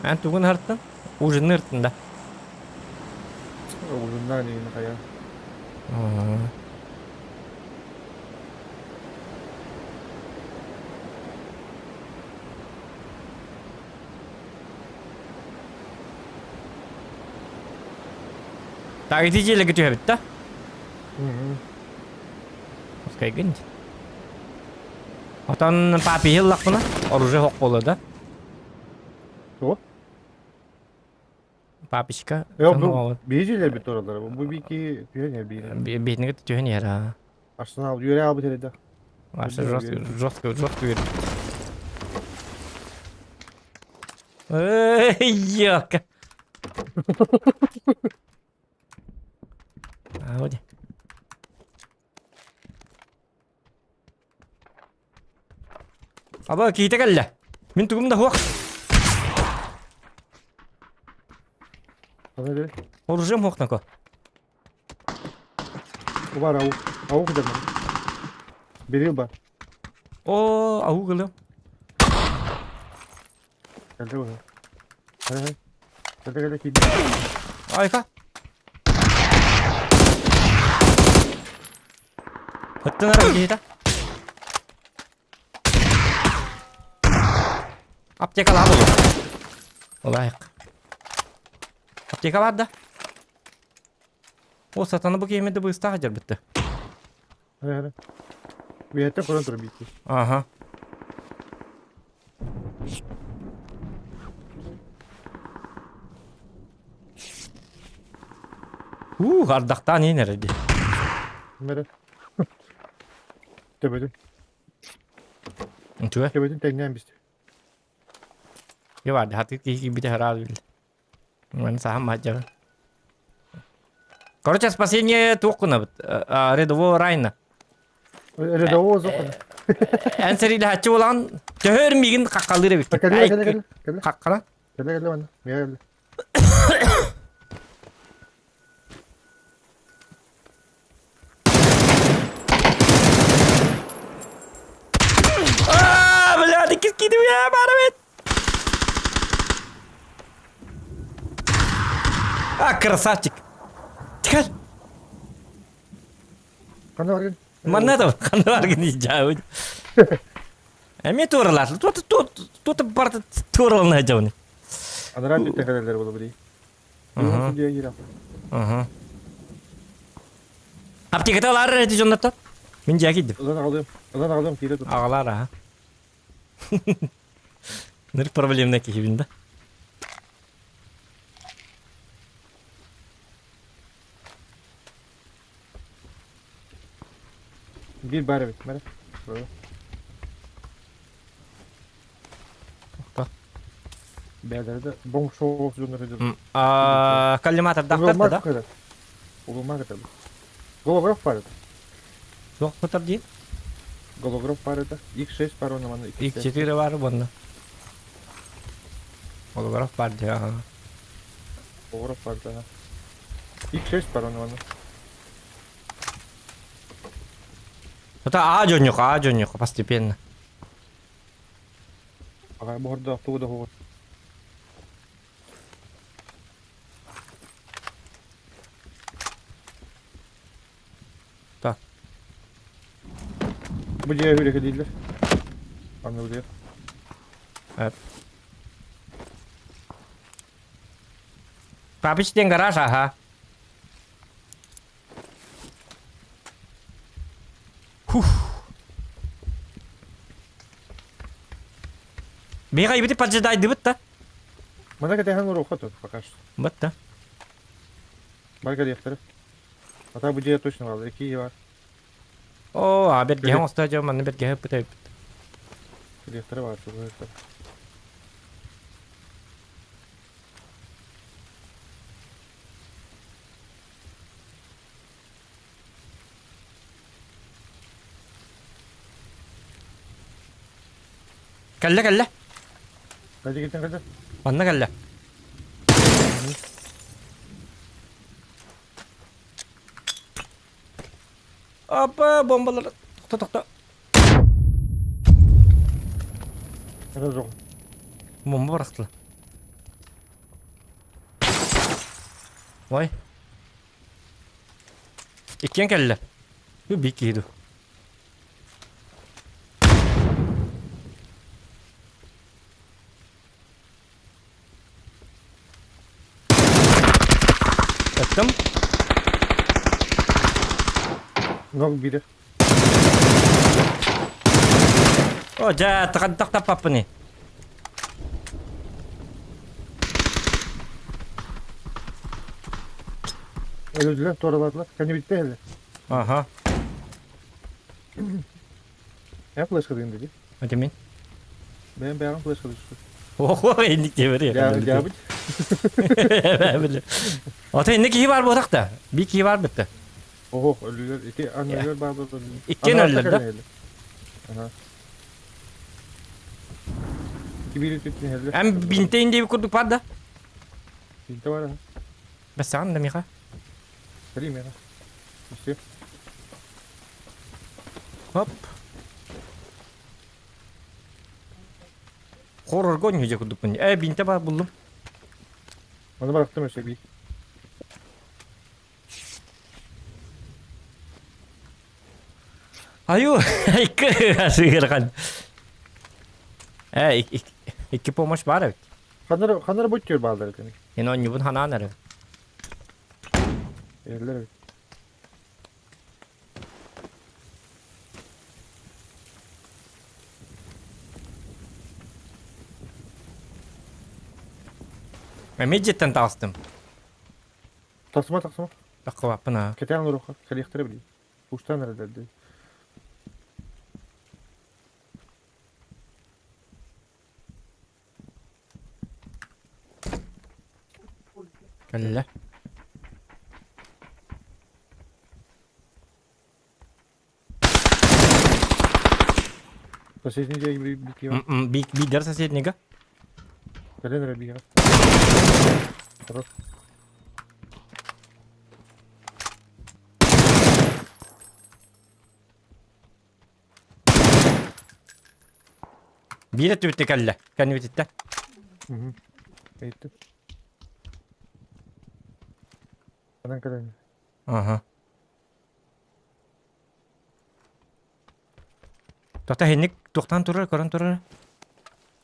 Эн тугун ыртын? Ужинны ыртын да. Ужиннаан иһин хайа. Так, ити дьиэлэргэ түһэбит да? Пускай гынь. Отон папиһи ыллахпына, оружие хоқ буолуо да? Туох? Папичка. Yok bu биһижилер бит оралар. Бу бики түһэн биир. Биһинигэ түһэн иһэр аа. Арсенал үөрэ албыт эрэ Вообще жестко, жестко, жестко үөрэ. Эй, ёлка. Ауди. Аба киһитэ кэллэ. Мин тугум да суох. Оружием суох нако. Бар ау. Ау кыдамын. Берил бар. О, ау гылым. Кэлдэ бу. Хэ. Кэлдэ кэлдэ киирдэ. Айка. Ыттын ара киһитэ. Аптекалаах буолуо. Олайык. Аптека бар да? О, сатана бу киһи да быыстаах дьарбытты. Хэ хэ. Биһэттэн көрөн турар биитти. Ага. Уу, ардахтаан иин эрэ дии. Мэрэ. Төбөтүн. Үчүгэй. Төбөтүн тэҥнээн бистэ. Yo баар хатык киһи киирбитэ хараал бил. Маны саһан маһдьабын. Короче, спасение туох гынабыт? Рядового Райна. Рядового зоқана. Эн сэриилэһээччи буолан төһөр миигин хаххалыыр эбиккин. Кэлэ кэлэ кэлэ кэлэ. Хаххала? Кэлэ кэлэ манна. Миэхэ кэлэ. Аа, бля, иккис киирдим я баар эбит. А, красавчик. Тикал. Ханна баргын? Манна да ханна баргын дьаабыт. Эмиэ туоралаат. Туота туота барыта туоралана дьабыны. Анараа бүттэ кэлэллэр буолу били. Аха. Аптеката ылаар эти дьоннортон. Мин дьиэ киирдим. Ылан аҕалыам. Ылан аҕалыам киирэ тут. Аҕалаар аха. Ныр проблемная киһибин да. Биир баар эбит. Бары. Охто. Бэйэлэрэ да боҥ соҕус дьоннор дьон. Коллиматордаахтар да? Угулмаак это. Голограф пар это. Суох кутар дии. Голограф пар это. X6 пар он манна X4 бар уонна. Голограф пар дии. Голограф пар да. X6 пар он манна. Это А дьонньук, А дьонньук постепенно. Ага, буһарда тугу да хугу. Так. Бу дьиэ үрүкэ дииллэр. Анны бу дьиэ. Evet. Папич диэн гараж аха. Хух. Биһиэхэ ибити поджидайдыбыт да? Мана кэтэһэн уруохха тут пока что. Быт да. Бар кэлиэхтэрэ. А бу дьиэ точно баалар. Икки бар. О, а бэргэһэ оҥосто дьон манна бэргэһэ ыппыт эбиппит. Кэлиэхтэрэ баар чугаһыттар. Кэллэ кэллэ. Кэллэ кэллэ кэллэ. Манна кэллэ. Апа бомбалар тохто тохто. Это жоқ. Бомба бырахтылар. Ой. Иккиэн кэллэ. Бу биир киһи дуу. Ыттым. Ног биирэ. О, дьэ, тахаддах таппаппыный. Өлүдүлэр, туоралаатылар. Кэннибиттэ иһэллэр. Аха. Эн флешкадыын дии. Это мин. Бэйэм бэйэҕин флешкадыы түспүт. Охо, инник диэбэри. Дьаабыт. Ото инник киһи бар буотах да. Би киһи бар битте. Ого, өлүлэр. Ити аннылар бар буотах. Иккиэн өллөр да. Ага. Кибири түттүн иһэллэр. Эн бинтейин диэби курдук бар да. Бинте бар. Бэссэҕин да миха. Кэлиим миэхэ. Все. Хоп. Хоррорго ньүдьэ курдукпун. Э, бинте бар буллум. Оны барахтым өссө бии. Аю, икки сыырхан. Э, икки помощь бар эбит. Ханара ханара бут баалар этини. Мен оонньуубун ханаан эрэ. Эрлер эбит. Эмиэ дьиэттэн таҕыстым. Тахсыма тахсыма. Таххыбаппын аа. Кэтээн олоруохха кэлиэхтэрэ билии. Устан эрэллэр дии. Кэллэ. Соседний дьиэ биир Биир соседнига. Кэлин эрэ биир. Хорош. Биир өттүбүттэ кэллэ. Кэннибититтэ. Иһиттим. Анан кэлэн. Аха. Тота хинник туохтан турар, көрөн турар.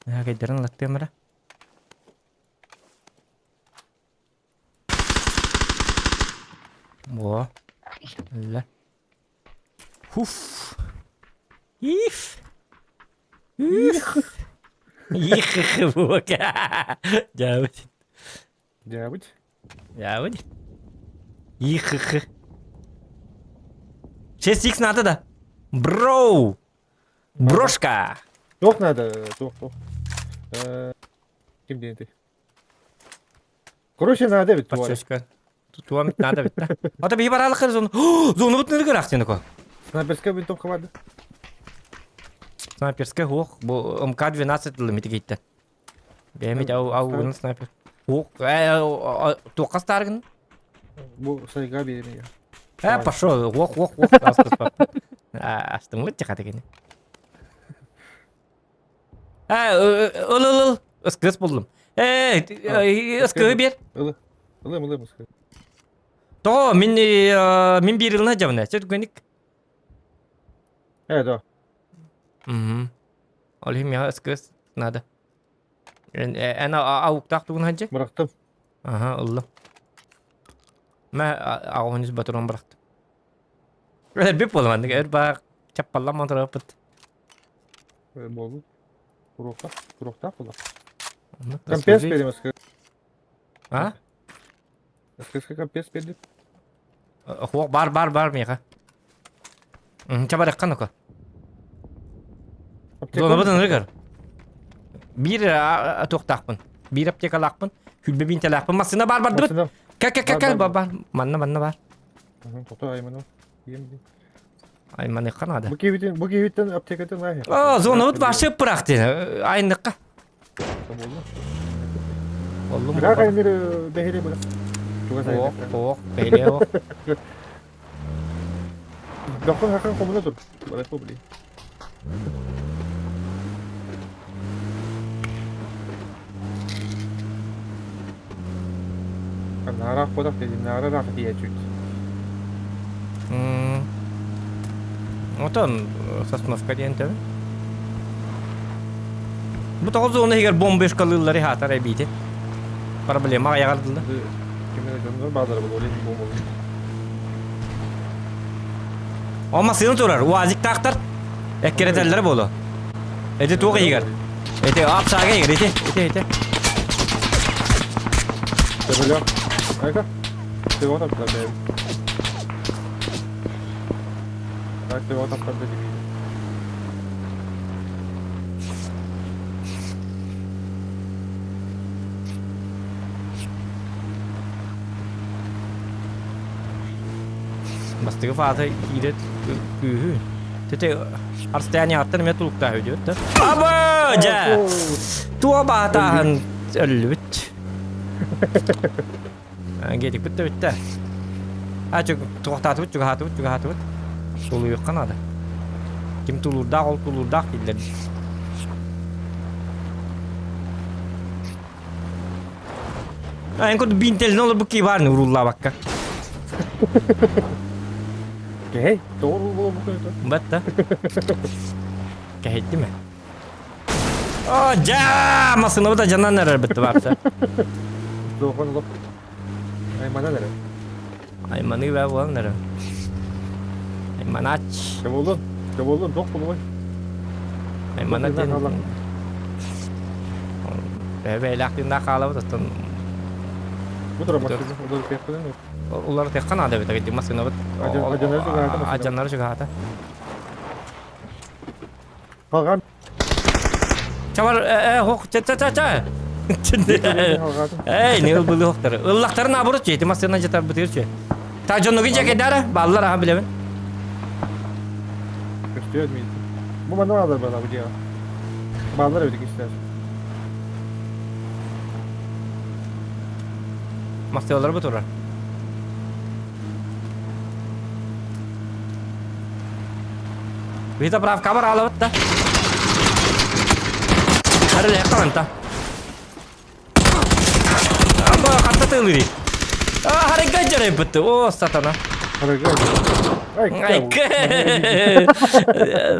Кэйдэрин ылаттыам эрэ. Во. Өллө. Уф. Иф. Их. Их бука. Дьаабыт. Дьаабыт. Дьаабыт. Их. 6x надо да. Бро. Брошка. Туох надо, туох, туох. Ким диэн Короче, надо эбит туора. Подсечка. Туом надо эбит да. Ата биһи бараалыккар зону. Зону бутныры кырахтынако. Снайперская винтовка барды. Снайперская хуох. Бу МК-12 лимити кейтте. Бэйэмит ау ау снайпер. Хуох. Туохха старгын? Бу сайга биэриме. Э, пошел. Уох, уох, уох. Астыммыт тихата кини. Э, ыл, ыл, ыл. Ыскыс буллум. Э, ыскыһы биэр. Ылы. Ылым, ылым ыскы. Тоҕо мин мин биир ылына дьабына. Сөт гөник. Э, да. Мм. Ол иһин миэхэ ыскыс надо. Эн ауктаах тугун ханчы? Бырахтым. Аха, ыллым. Мэ аҕыһын батурун бырахтым. Өлбүт буолуманнык өр баар чаппаллан монтороппут. Буолбут. Туруохтаах, туруохтаах буолар. Компенс берем СК. А? СК компенс бердим. Хуох бар бар бар миэхэ. Чабарыкка ну-ка. Зонабытын ырыгар. Биир туохтаахпын. Биир аптекалаахпын. Хүлбэ биинтэлээхпин. Массыына бар бардыбыт. Кэ кэ кэ кэ бар. Манна манна бар. Тото айману. Айманыхха наада. Бу киһибитин бу киһибиттэн аптекатын ааһы. О, зонабыт вообще пырах диэн. Айныкка. Боллум. Быраак айныр бэһире быра. Ох, ох, бэһире ох. Дохун хахан хомуна тур. Барай побли. Наара ходах дедим, наара рах дие чуть. Отон Сосновка диэн төбө. Бу тоҕо зона иһигэр бомбешкалыыллары хаатар эбиити. Проблема аҕайаҕардылар. Кимнere дьоннор баалара буолуо илин бомболун. О массыына турар, УАЗиктаахтар. Эккирэтэллэрэ буолуо. Эти туох иһигэр? Эти апсаага иһигэр, ити, ити, ити. Төбөлөөх. Айка. Төбө таптар бэйэм. Так төбө таптар дедим. Бастакы фаза киирэр күүһү. Тете арстаяниаттан эмиэ тулуктаах үдүөт да. Аба! Дьэ! Туа баатааһын өллүбүт. Гетикпит да бүттэ. А туохтаатыбыт, чугаһаатыбыт, чугаһаатыбыт. Тулуйуохха наада. Ким тулуурдаах, ол тулуурдаах дииллэр. Эн курдук биинтэлин олорбут киһи баар урууллаабакка. Кэһэй, тоҕо уруул буолбуккун это? Батта. Кэһэйдим ээ. О, дьаа! Массыынабыт адьанан эрэр бытты баарта. Зохон олох. Айманан эрэр. Айманыы баа буолан эрэр. Айманач. Кеболун, кеболун, туох буолуой? Аймана диэн... Бэйэлээх хаалабыт оттон Бу тура массыына уларытыахпын уларытыахха наада эбит агайдык массыынабыт адьаннары чугаһаата. Халҕан Чабар э хох ча ча ча ча Эй, не ылбылы хохтары. Ыллахтарын наоборот чей, ты массыына жатар бытыр чей. Та дьоннугун жакедара, баллар аха билебин. Көстүө мин. Бу манна баалар бала бу дьиэҕэ. Бааллар эбит истэр. Массыалар бу турар. Вита прав камера алабыт да. Арыле қаланта. Амба хатта тылыри. А, харыга жарайбытты. О, сатана. Харыга. Ай,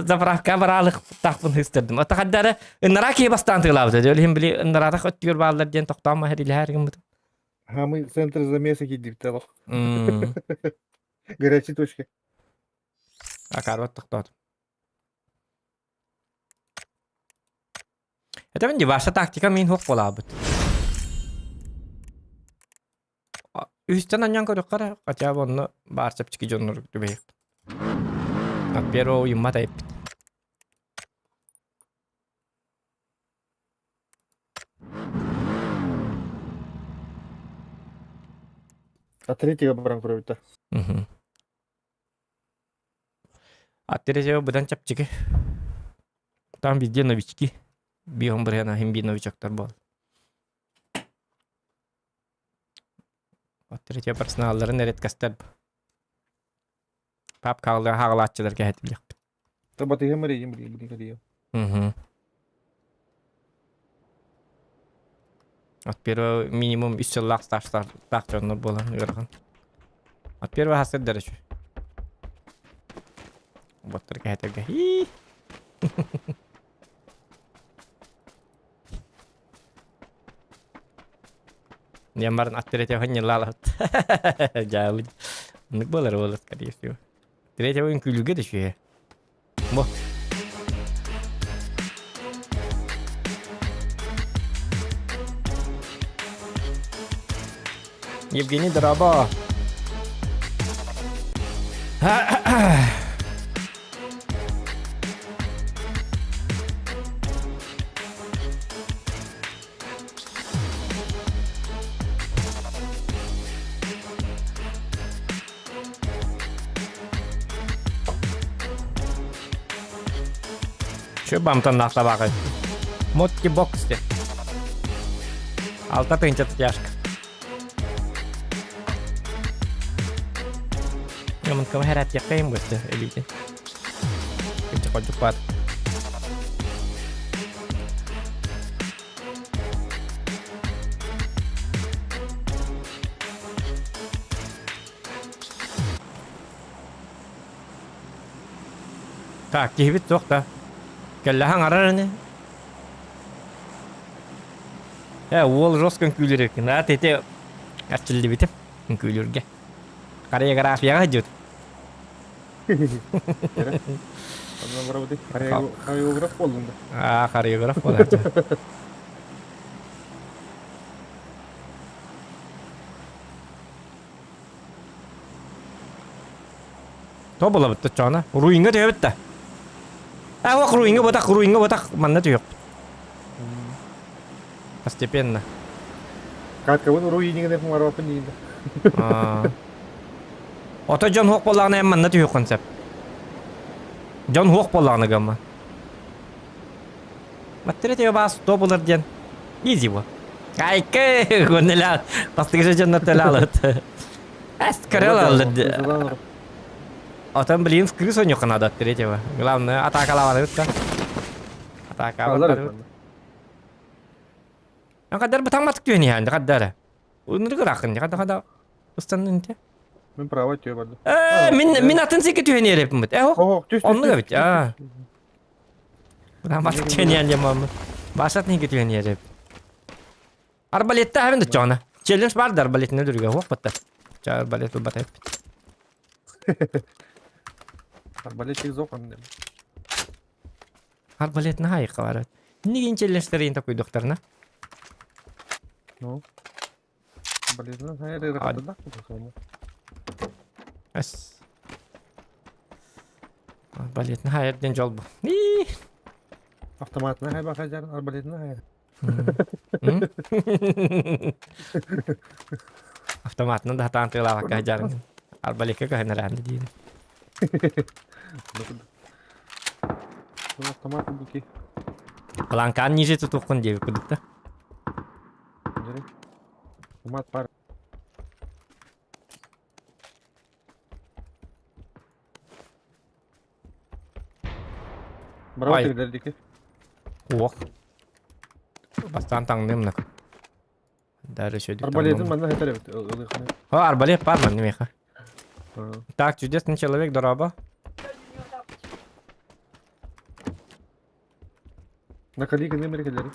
заправка баралык тахпын хыстердим. Ата хаддары ыннара кии бастаан тыылаабыта. Өлүһүн били ыннаратах өттүгөр бааллар диэн тохтоон маһырилэһэр гыммытым. Хамый центр замеса киирдибит олох. Горячие точки. Акаарбат тохтоотум. Этэбин дии, Ваша тактика мин хуох буолаабыт. Үһүстэн анньан көрүөххэ эрэ, хотя бы онно баар чэпчэки дьоннор түбэһиэхпит. От первого уйуммат эппит. А третьего баран көрөбүт Мгм. А третьего быдан чэпчэки. Там везде новички. Биһон бырыһана хим биир новичоктар буол. От третьего персоналларын редкостар. Пап хаалыга хаалааччылар кэһэтилиэхпит. Табатыһым эрийим билигин Мгм. От первого минимум үс сыллаах стажтаах дьоннор буолан ыарахан. От первого хасырдар үчү. Боттар кэһэтэргэ. Хii. Диэн баран от третьего ньыллаалабыт. Дьаабыт. Оннук буолар буолар, скорее всего. Третьего үҥкүүлүүргэ да үчүгэй. Бу. Евгений Дороба. Şu бамтан табағы. Мотки бокс деп. Алта тыынча тяжко. Ямын кым хәрәт якайым götü элите. Кынча кодук бар. Так, киһибит суох да. Кэллэһэн арар ини. Э, уол жестко үҥкүүлүүр эбиккин. А, ити эрчиллибитим үҥкүүлүүргэ. Хореографияҕа сылдьыбыт. Хореограф буоллуҥ да. Аа, хореограф буолааччы. То булабыт чоона. Руиҥҥа түһэбит да. А, ох, руиҥҥа ботах, руиҥҥа ботах, манна түһүөхпүт. Постепенно. Каткабын руинигин марапын диин. Ото дьон хуох буоллаҕына эн манна түһүөххүн сөп. Дьон хуох буоллаҕына гамма. Маттыра тебе баас то булар диэн. Изи бу. Айка, гоннеля, бастыгыша дьоннор төлө Эс көрө Отон блин, в крысу нюха надо от третьего. Главное, атакалаваны да. Атакалаваны. Кадар бутамматык түһэн иһэн, кадар. Уныргы рахын, када када ыстаннын те. Мин право түйе барды. Э, мин мин атын сики түһэн иһэреппин. Э, оннук эбит. Аа. Бутамматык түһэн иһэн диэн Башат ники түһэн иһэреп. Арбалетта хабын да чоона. Челлендж бар да арбалетіне дүрге хуох батта. Ча арбалет бата эппит. Арбалетик зоқан деп. Арбалетіне хайыққа барат. Нигин челленджтерин такуйдуктарына. Ну. Арбалетина хайыр рахатыда. Эс. Арбалетіне хайыр ден жол бу. Автоматына хай бака жарын арбалетина хайыр. Автоматынан да хатаан тыылаабакка сылдьарын. Арбалекка көһөннөрөөн диир. Автомат буки. Планкаан ниже тутуоххун диэбит курдук да. Автомат пар. Браво тигдердики. Уох. Бастаан таҥныым нак. Даже еще Арбалетин манна хэтэр эбит. О, арбалет бар манна миэхэ. Так, чудесный человек, дороба. На калика нэмэр кэлэри.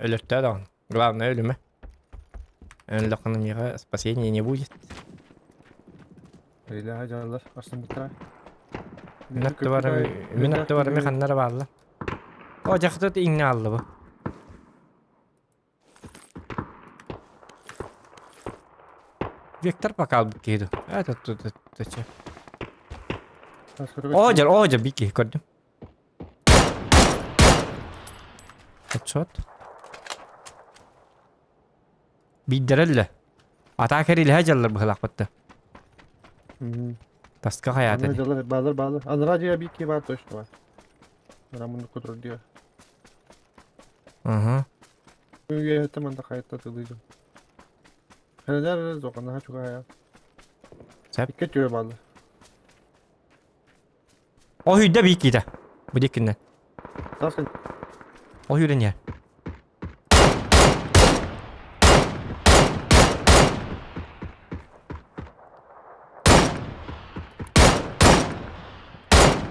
Өлөртөө даҕаны. Главное өлүмэ. Өллөххүнэ миэхэ спасения не будет. Илэҕэ дьаллар арсыммыттара. Мин аттыбар мин аттыбар эмиэ ханна эрэ баалла. О, дьахтар иҥнэ хаалла бу. Виктор покалбыт киһи дуу. Э, тут тут тут О, дьэр, о, дьэр, бик киһи көрдүм. Отчет. Биирдэрэ Атака эрилэһэ дьаллар быһылаахпытта. Таска хайаата дии. Дьаллар баалар баалар. Анараа дьиэ биир киһи баар точно баар. Анараа муннук кутур диэ. Ага. Үөһэттэн манна хайатта тылыйдым. Хэнэлэр зоқанаһа чугаһая. Сеп. Икки түө баалар. Оһүйдэ биир киитэ. Бу диэкиннэн. Сасын. Оһүйрэн иһэр.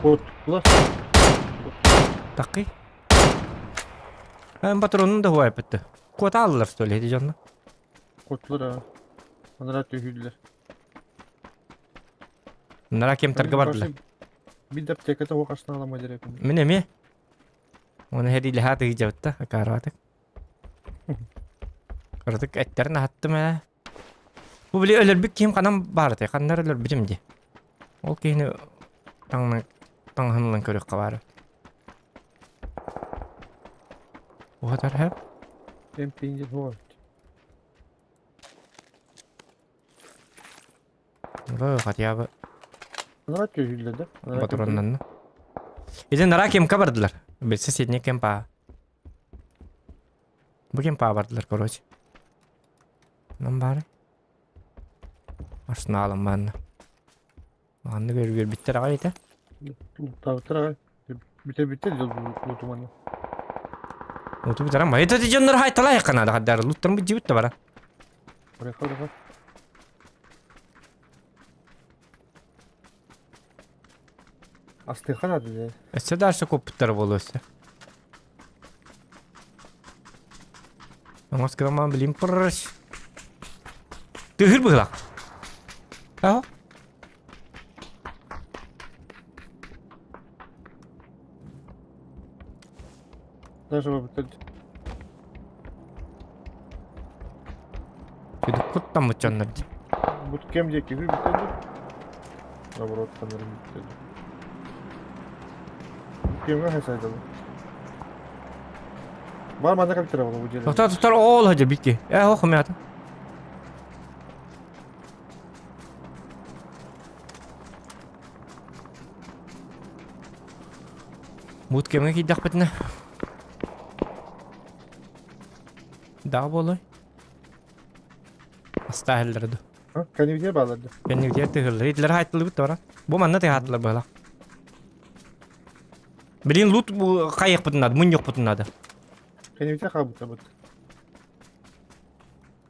Куттулар. Такый. Эн патронун да хуайпытты. Куота аллар что ли дьонно? Куттулар а. Анараа түһүүллэр. Нара кемтерге бардылар. Бил аптеката хуох аснаалама дерепин. Мин эмиэ. Оны хэриилэһэ тыгыдьабытта акаарбатык. Кыратык эттерин аһаттым ээ. Бу били өлөрбүт киһим ханан баарытай, ханнар өлөрбүтүм дии. Ол киһини таҥна таҥаһын ылан көрүөххэ баара. Уһатар хэп. Эмпиин хуох. Бу хотя бы Анараа түһүүллэр да. патроннанна. Ити нара кемка бардылар. Бил соседний кемпа. Бу кемпа бардылар, короче. Нам бары. Арсеналым манна. Манны көрбүттэр аҕай этэ. Луттаабыттар аҕай. Бүтэ бүтэ лутуманы. Луту бүтэрэн ба. Это дьоннор хайталай канада хаддар луттан бу жибит бара. Орехо орехо. Астыхан ады де. Өссө дальше куппуттар буолуо өссө. Оҥос грамман билим пыррыш. Тыһыр быһылах. Аһо. Даже бабыттар. Сүдүк куттаммыт дьоннор дии. Бут кем диэки үһү бүтэллэр. Наоборот, ханнарын бүтэллэр. Кемҥэ хайсайдалар. Бар манна компьютер буолла бу дьиэлэр. Тохтоо тохтоо оол хадьа бикки. Э ох мята. Бут кемҥэ киирдэхпитинэ Даҕа буолуой? Астаахыллара ду. Кэннибитигэр бааллар да. Кэннибитигэр тыһыллар. Итилэр хаайтыллыбыт да Бу манна тыһаатылар быһалаах. Билин лут хайыахпытын надо, мунньуохпутун надо. Кэннибитигэр хаалбыттар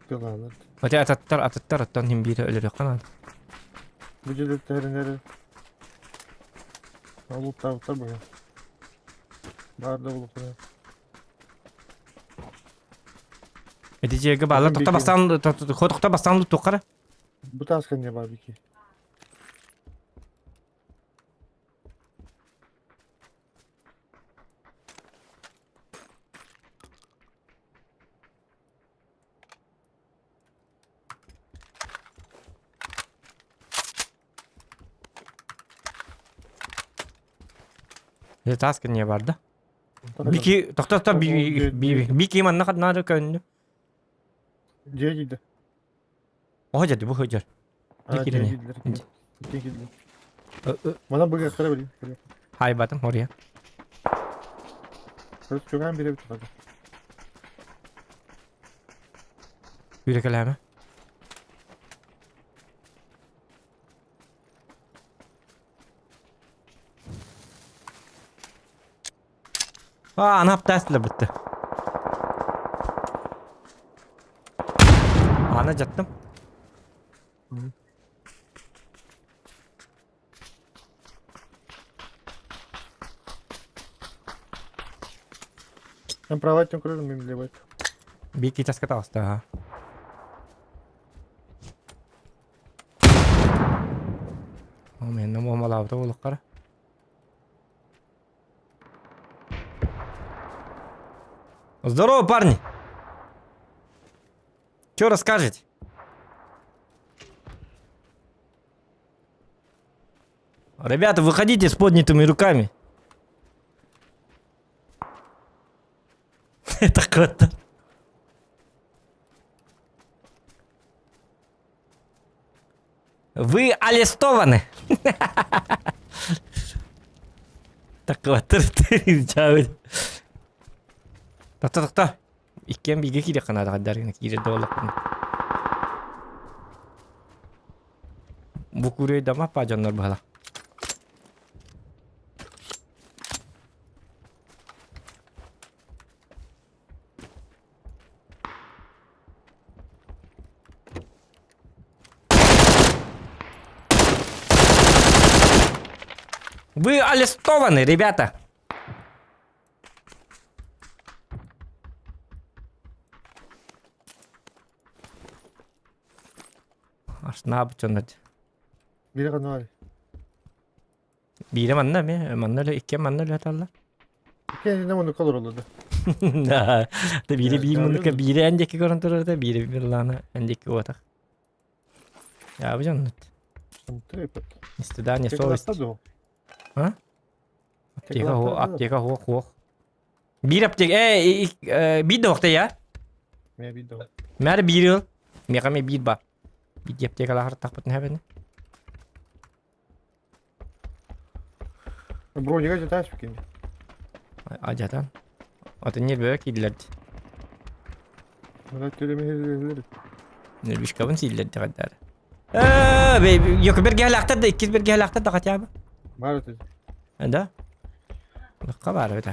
Тылаалар. Хотя ататтар, ататтар оттон хим биирэ өлөрүөххэ наада. Бу дьиэлэртэринэр луттаабыттар быһа. Баар да булуктара. Эти дьиэгэ бааллар тохто бастаан тохто бастаан луттуоххара. Бу таас кэннэ баар бики. Дьэ таас кэннэ бар да. Бики тохто бики манна хаднаары көннү. Дьиэ киирдэ. Оһо дьэ бу сылдьар. А, Дьэ дьиэ киирэн. киирдилэр. Дьиэ киирдилэр. Манан быгыахтара билин. Хайбатым ория. Чугаан бирэбит хата. Үүрэ кэлээмэ. Аа, аны аптаастылар бытты. Аны жаттым. Мен правый өттүн көрөрүм, мен левый. Биир часка таҕыста аха. Мен муомалаабыта буолуоххара. Здорово, парни! Че расскажете? Ребята, выходите с поднятыми руками. Это круто. Вы арестованы. Такватыр Тохто тохто. Иккиэн бииргэ киириэххэ наада хайдаар киирэр да буоллахпына. Бу курейдама па дьоннор быһала. Вы арестованы, ребята! Ашнаабыт дьоннор. Биир ханна Биирэ манна эмиэ, манна үлэ, иккиэн манна үлэталлар. Иккиэн муннукка олороллор да. Да, биирэ биир муннукка, биирэ эн диэки көрөн турар да, биирэ биир лаана эн диэки уотах. Я дьоннут. Ни стыда, ни совести. А? Аптека хуох, аптека хуох, хуох. Биир аптека, э, биир да охта я. Мэ биир да. Мэр биир ыл. Миэхэ ме биир ба. Биир аптекалаахар тахпытын хэбэни. Бронига жатааш кини. Адьатан. Атын нервөҕө киирдилэр дии. Мына төлөмөһөлөр. Нервишкабын сииллэр дьаҕайдаары. Ээ, ёк бэргэһэлээхтэр да, иккис бэргэһэлээхтэр да хотя бы. Баар этэ. Да? Лыкка баар эбит.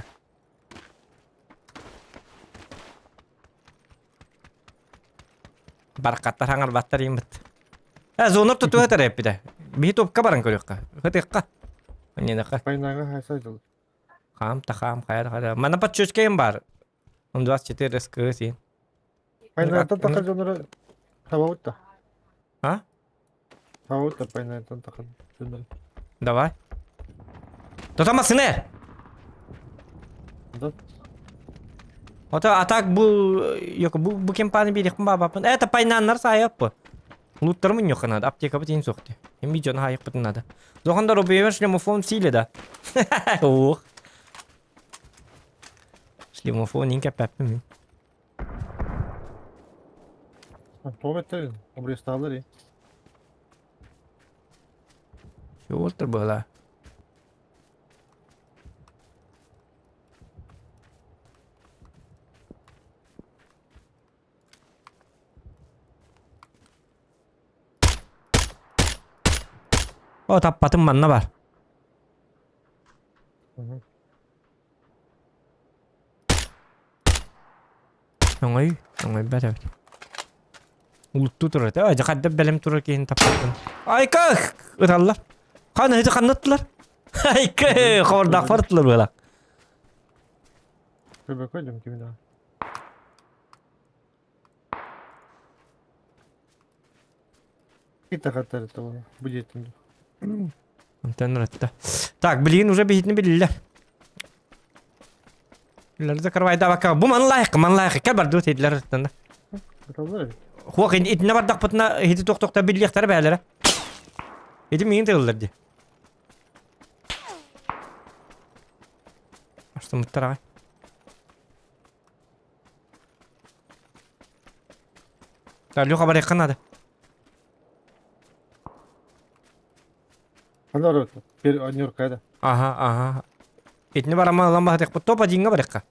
Баракаттар хаҥарбаттар ииммит. Э, зонор тутуһа тэрэппитэ. Биһи топка баран көрүөххэ. Хытыахха. Анньыныахха. Пайнага хайса дьыл. Хаам та хаам хайа хайа. Манна подчёчкайым бар. Он 24 СК син. Пайнагаттан таха дьоннору табабыт да. А? Табабыт да пайнагаттан таха дьоннору. Давай. Тота масыны! Да. Ото а так бу yok бу бу кемпаны биэриэхпин баабаппын. Это пайнааннар саайаппы. Луттарым ньохха надо, аптекабыт иһин суохти. Эми дьон хаайыкпытын надо. Зохан рубевер шлемофон силе да. Ох. Шлемофон ин кэппэппин мин. Тоҕо эттерин, обрезтаалар и. Чего была? О, таппатым манна бар. Оҥой, оҥойбат эбит. Улуттуу турар этэ. Дьэ хадда бэлэм турар киһини таппаппын. Айка! Ыталлар. Ханна ити ханна ыттылар? Айка! Хобордаахпар ыттылар буолар. Көбөкө кими да. Кита хаттар бу диэтин. Онтон ыратта. Так, билигин уже биһитини билиллэр. Билэр закрывайдаабакка бу манлайык, манлайык кэл бардыбыт этилэр ыттанда. Ыталлар эбит. Хуох итинне бардахпытына ити тохтохта биллиэхтэрэ бээлэрэ. Ити миигин тыыллар дии. Астымыттар аҕай. Так, Леха барыахха наада. Ханна барабыт? Бир Нью-Йоркка да. Ага, ага. Итини барама ылан баһатыахпыт. Топ одиҥҥа барыахха.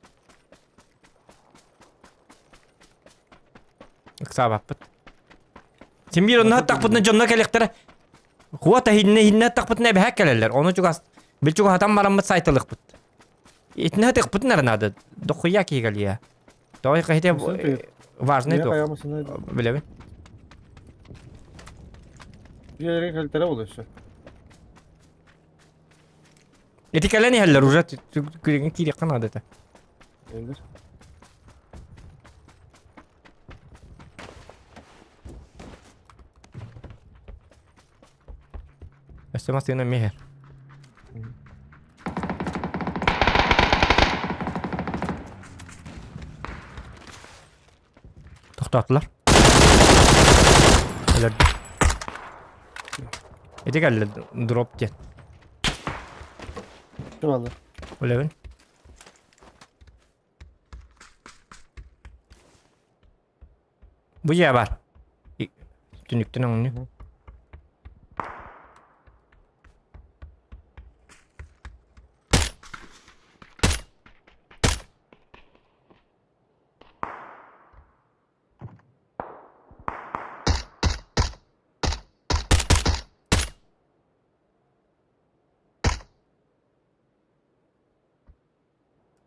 Ыксаабаппыт. Син биир онно аттахпытына дьонно кэлиэхтэрэ. Хуата иһиннэ иһиннэ аттахпытына эбэһээк кэлэллэр. Ону чугас бил чугаһатан бараммыт сайталыахпыт. Итиннэ ытыахпытын эрэ наада. Дохуя киһи кэлиэ. Тоҕо хахите важный туох. Билэбин. Дьиэлэрин кэлтэрэ буолуо өссө. Ити кэлэн иһэллэр уже күрүҥҥэ киириэххэ наада этэ. Эллэр. Өссө массыына эмиэ иһэр. Тохтоотулар. Өлөрдө. Ити кэллэ дроп диэн. Чувалар. Үлэбин. Бу дьиэ бар. Түнүктэн оҥню.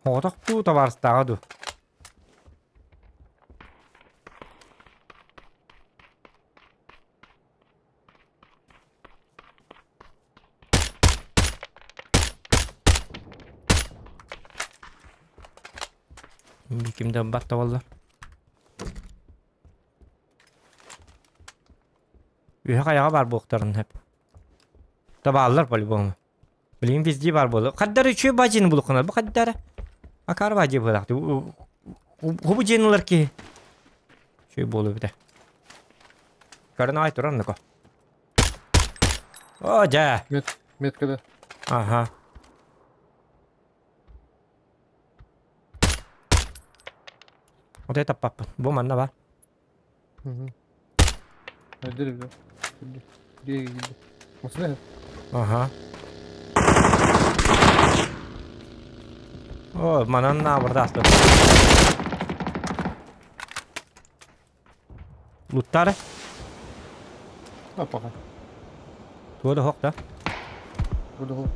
Оҕотох дуу, табаарыстааҕа дуу? Ким да ылбат да буолла. Үһэ хайаҕа баар буолуохтарын сөп. Табааллар по-любому. Билигин везде баар буолла. Хаддар үчүгэй баадьыны булуххунар. Бу хаддара. Акаар баадьы буолаах. Хубу дьиэни ылар киһи. Үчүгэй буолуо эбитэ. Көрөн аҕай турар оннуко. О, дьэ. Мет, меткада. Ага. Вот это таппаппын. Бу манна бар. Ага. О, манан наабырда астын. Луттары. Апаха. Туода хоқ да. Туода хоқ.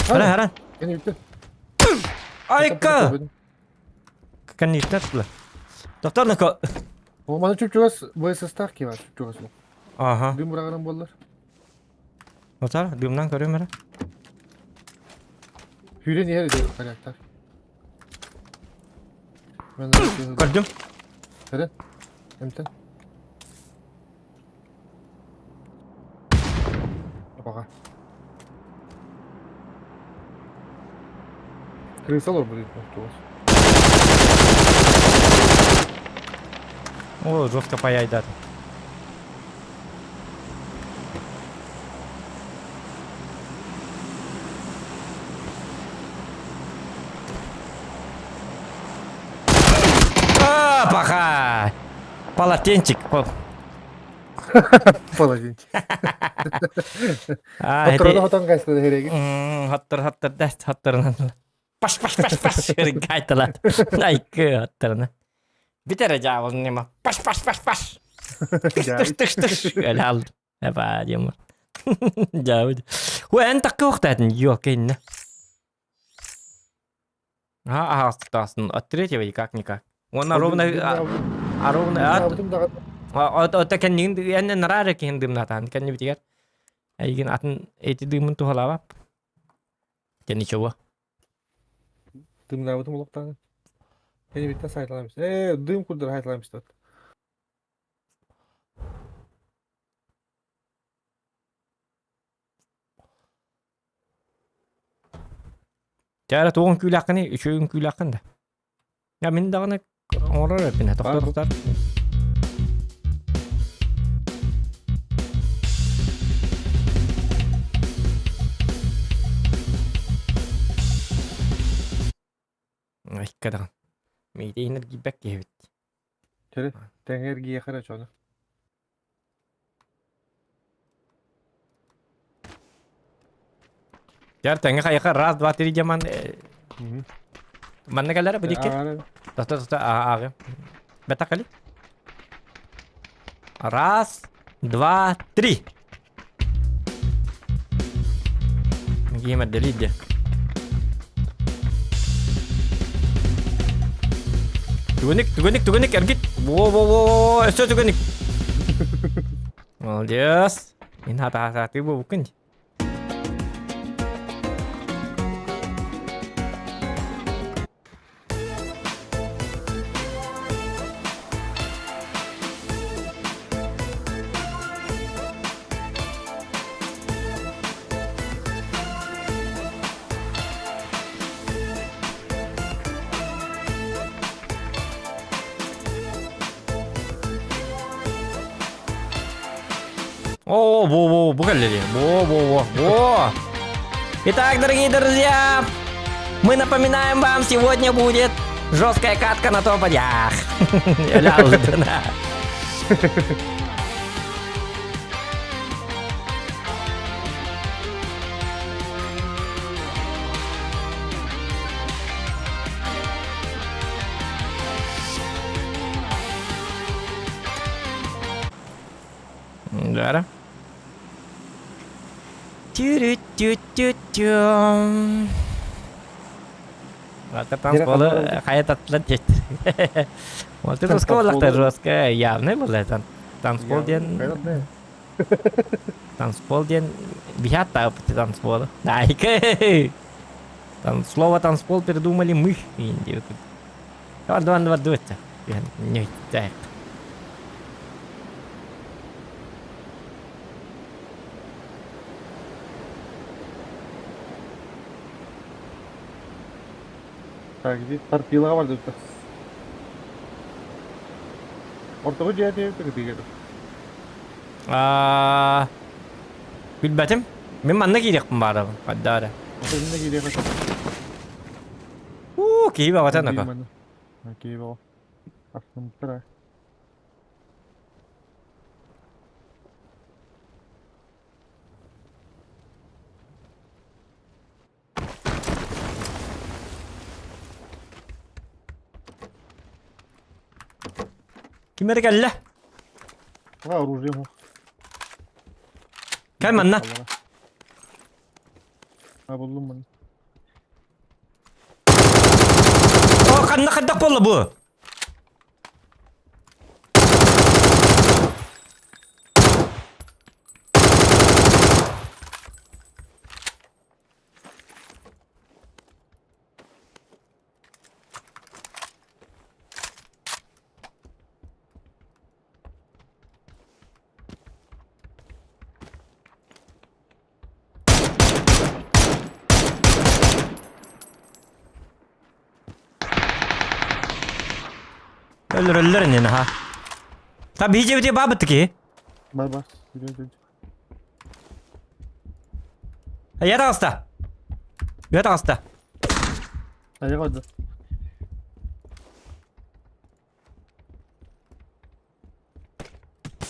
Харан, харан. Айка! Кэнниттэн тула. Доктор Нако. О, маны чуп-чугас ВСС-таах киһи бар чуп-чугас. Аха. Дым быраҕарым буоллар. Отар, дымнан көрүм эрэ. Сүүрэн иһэр ити порядктар. Көрдүм. Көрө. Эмтэн. Апаға. Крыса олорбут туос. О, жестко паяйдат. А, паха! Полотенчик. Полотенчик. Хотторону хотон кайсыда хереги. Хоттор хоттор даст хотторунан. Паш паш паш паш гайталат. Айкы хотторуна. Битер жаабыл нема. Паш паш паш паш. Тыш тыш тыш. Эле алды. Эба диэммэр. Дьаабыт. Хуэ эн такка уохтаатын ёкейнна. Ага, аһаҕастыктаҕасын от третьего и как-никак. Уонна ровно а ровно ат ота кэннигин эн нараа эрэ киһин дымнатаан кэннибитигэр эйигин атын эти дымын туһалаабап. Дьэ ничего. Дымнаабытым олохтааны. Кэннибиттэн сайталаамыс. Ээ, дым курдур сайталаамыс Дьэ эрэ туох үҥкүүлээххиний? Үчүгэй үҥкүүлээххин да. Я мин даҕаны оҥорор эппинэ тохтор тутар. Икки даҕаны. Миитин эргийбэт киһибит. Чэ, тэҥэ эргийиэхэ эрэ чону. Дьэр тэҥэ хайаха раз, два, три диэн ман манна кэлэрэ бу диэки. Тохто тохто ааҕы. Бэтэх кали. Раз, два, три. Киһим эрдэлиир дии. Түгэнник, түгэнник, түгэнник, эргит! Во-во-во, өссө түгэнник! Молодец! Мин хатаатыы буолбуккун дии. О, во-во, бу кэллэ Во-во-во, во. Итак, дорогие друзья, мы напоминаем вам, сегодня будет жесткая катка на топ-ях. Да. Тю-рю-тю-тю-тю. Ватер танцполы хайа таттылар диэт. Вот это школа жесткая, явный был это. Танцпол диэн... Танцпол диэн биһат таапыты танцполы. Найка! Там слово танцпол придумали мы. Два, два, два, Не так. Так, здесь торпила бар деп. Ортого дьиэ диэбит Аа, билбэтим. Мин манна киириэхпин баарабын. Хайдаа эрэ. Ортогунна киириэххэ. Уу, киһи баҕата нака. Киһи баҕа. Ахсымтара. Ким эрэ кэллэ? А, оружие мох. Кэл манна. А, буллум маны. О, ханна хайдах буолла бу? Өлөрөллөр иннин аха. Та биһи баабыт ки. Бар бар. Yürü yürü. Айа таҕыста. Үө таҕыста. Айа койду.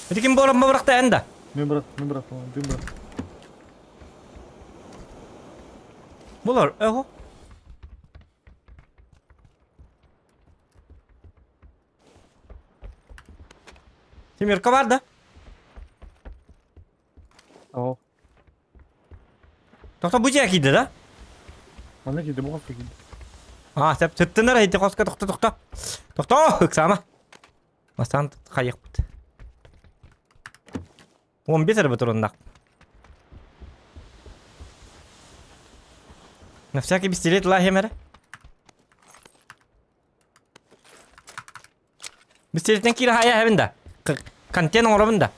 Ити ким буолан бырахта эн да? Мен бырах, мен бырах, мен бырах. Булар, эго. Семерка бар да? О. Тохто бу дьиэ киирдэ да? Манна киирдэ, бу хоско киирдэ. А, сөп, сыттынар эти хоско тохто тохто. Тохто, ыксама. Бастаан хайыхпыт. 15 эрэ туруннах. На всякий пистолет лахем эрэ. Пистолеттен киирэ хайа эбин да. Контент оҥоробун да.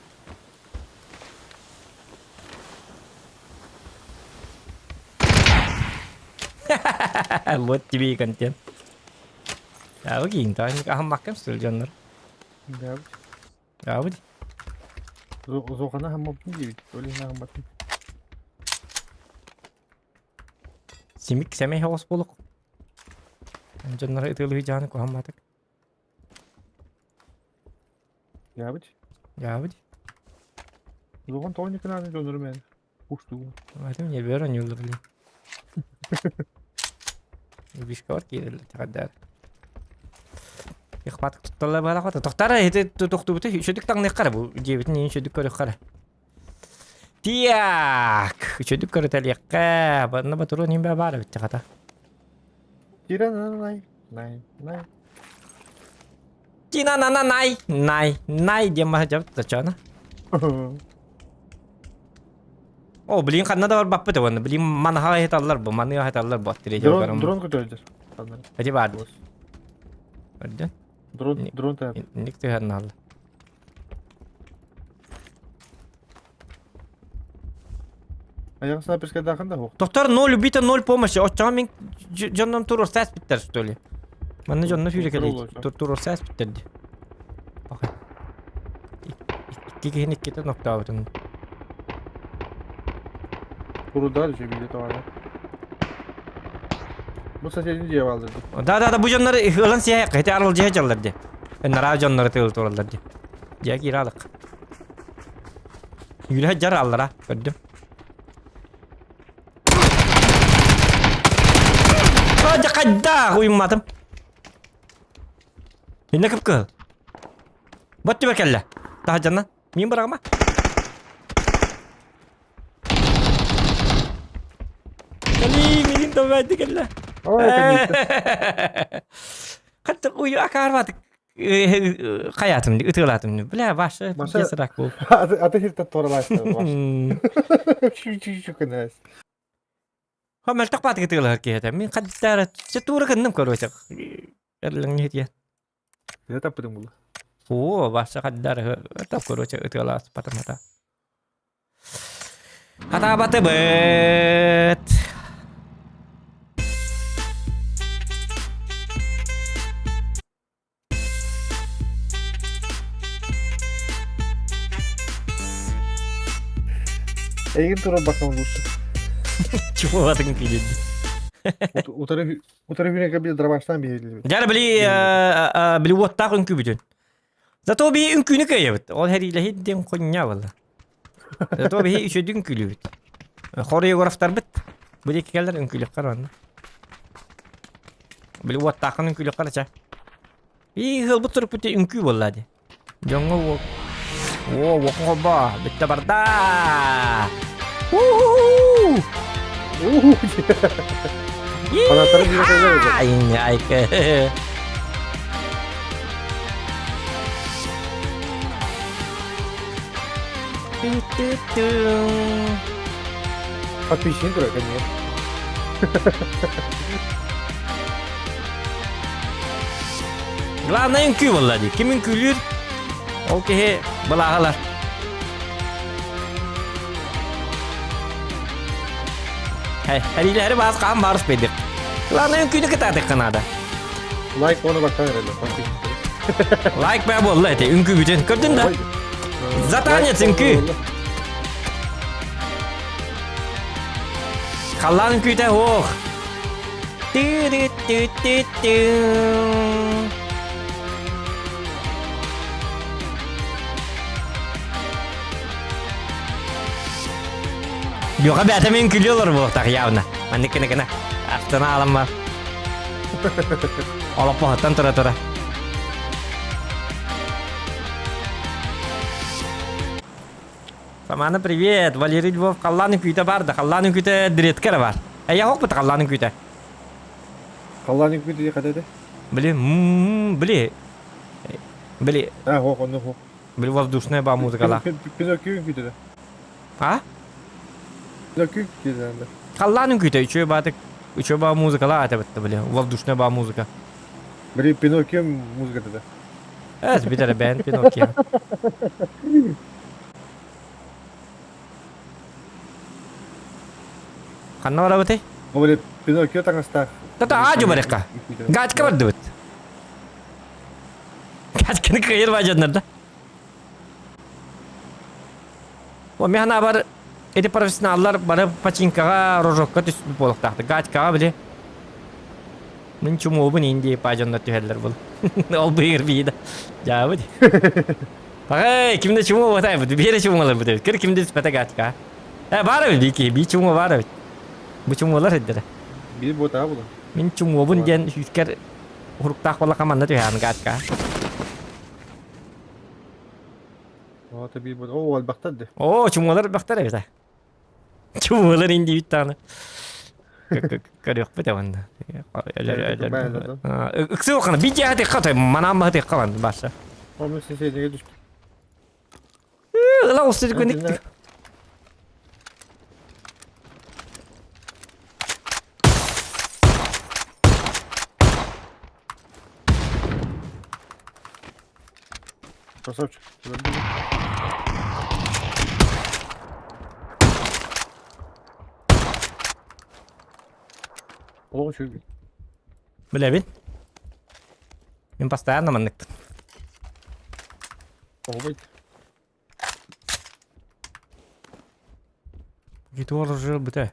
Вот тебе и контент. Я киин таанник аһаммаккам сылдьаннар. Да. Аабыт. Зохана хаммаппын диэбит. Ол иһин аһамматтым. Симик сэмэй соҕус буолук. Дьоннор ытыалыы дьааны куһамматык. Дьаабыт. Дьаабыт. Зохан тоҕо никынааны дьоннору мэн. Уштугу. Этим не бер ойууллар блин. Вишкор киирэллэр тэҕэрдээр. Ихпат тутталла баалахата. Тохтара ити тохтубута үчүдүк таҥныахха бу дьиэбитин иин үчүдүк көрүөххэ эрэ. Тиак! Үчүдүк көрүтэлиэххэ. Банна батурун иин баар эбит хата. Тира на най най най. Тина на на най най най диэн маһа дьабыт тачана. О, блин, ханна да барбаппыт уонна. Блин, манаха аһыталлар бу, маны аһыталлар бу. Дрон, дрон көтөрдөр. Эти бар. Өрдөн. Дрон, дрон тайп. Ник тыһанналла. Аяғы снайперская дахын да хоқ. Доктор, ноль убито, ноль помощи. Оччоҕо мин дьонном туруорса эспиттэр, что ли? Манна дьонно сүүрэ туруорса эспиттэр ди. Икки киһини иккитэ ноктообутун. Турудаар үчүгэй тоҕо. Бу соседний дьиэ бааллар дии. Да да да бу дьоннор ылан сиэһэ хете арылдьыһа дьаллар дии. Нараа дьоннору тыыл тураллар дии. Дьиэ киирэ алык. Юлэ дьар аллара көрдүм. Дьэ хайдаах уйумматым. Инне кып-кыһыл. Бот түбэ кэллэ. Таһдьанна. Мин быраҕыма. Кэлиий, миигин томмайды кэллэ. Ой, конечно. Хатта уйу акаарбатык хайаатым ытыалаатым. Бля, Ваша, Маша- пиздец был. А ты хиртэн туоралаастар, Ваша. Чү-чү-чү гынаас. Ха мөлтөх баатык ытыалаһар киһи этэ. Мин хаддара тура гынным короче. Эрлэҥ иһитиэ. Төһө таппытыҥ буолла? Оо, Вася хаддар это короче ытыалааспатым хата. Хатаабатыбыт. Эйигин турар бакам лучше. Чуолатын киирдэ. Утары утары хүнэгэ били дробаштан биһилибит. Дьэ били били уоттаах үҥкүүбүтүн. Зато биһи үҥкүүнү кыайабыт. Ол хэриилэһит диэн хонньа буолла. Зато биһи үчүгэй үҥкүүлүүбүт. Хореографтарбыт бу диэки кэллэр үҥкүүлүөххэр уонна. Били уоттааххын үҥкүүлүөххэр ача. Ии ыалбыт сурукпут үҥкүү буолла дии. Дьоҥҥо уол. О, уоху холбоо, бүттэ барда. У-ху-ху! Фанаттары биирэ кэллэр Ай, айка. Подписчик турар конечно. Главное үҥкүү буолла дии. Ким үҥкүүлүүр, ол киһи былааҕалар. Эриилэри баас хаан баарыс бэйдик. Главное үҥкүүнү кытаатыхха наада. Лайк оны баттан эрэллэр подписчиктары. Лайк баа буолла эти үҥкүүбүтүн. Көрдүн да? Затанец үҥкүү. Халлаан үҥкүүтэ ох. Ты-ты-ты-ты-ты. Леха бэйэтэ мин күлүө олорор буолуохтаах явно. Маннык гына гына. Астына аламма. Олоппоһуттан тура-тура. Самана привет! Валерий Львов халлаан үҥкүүтэ бар да, халлаан үҥкүүтэ диретка эрэ бар. Эйэ хоқпут халлаан үҥкүүтэ. Халлаан үҥкүүтэ диye хата Били, били, били, А, хоқ, онно хоқ. били воздушная ба музыкала. Пиноккио үҥкүүтэ да. А? Пиноккио үҥкүүтэ да. Халлаан үҥкүүтэ үчүгэй баатык, үчүгэй ба музыкала атабытта били, воздушная ба музыка. Били Пиноккио музыката да. Эс битэр бэйэн Пиноккио. Ханна барабытый? Ол Пиноккио таҥастаах. Тата аадьу барыахха. Гачка бардыбыт. Гачканы кыайыр баадьаннар да. О, мен бар эти профессионаллар бары починкаҕа, рожокка түспүт буолуохтаахтар. Гачкаҕа били Мин чумуобун иин диye паадьаннар түһэллэр был. Ол быйыр бии да. Дьаабыт. Эй, кимде чуму батайбыт, биэрэ чумулар бут эбит. Кир кимде түспэтэ гачка. Э, баар эбит бии киһи, бии чуму баар эбит. Бу чумулар эддэрэ. Биир буотаа булан. Мин чумуобун диэн сүүскэр уруктаах буоллахха манна түһээн гачка. Ота биир буот. Оо, элбэхтэр де. Оо, чумулар элбэхтэр эбит. Чумулар индиибит даҕаны. Көрүөхпүт эванна. Ыксы охана би дьааты хата манаан баһаты халан барса. Оны сесенеге түспүт. Ыла устур күнүк. Красавчик. Олох үчүгэй. Билэбин. Мин постоянно манныкпын. Оҕобойт. Гитуар бүтэ.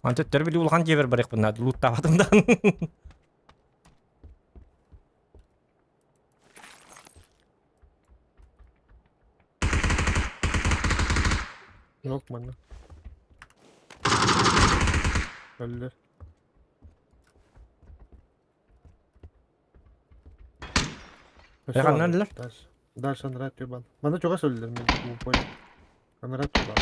Антон төттөрү били улахан дьиэбэр барыахпын наада лууттаабатым даҕаны. Yok манна. Өллөр. Ханна өллөр? Дальше. Дальше анараа тюбан. Манна чугас өллөр мен бу понял. Анараа тюбан.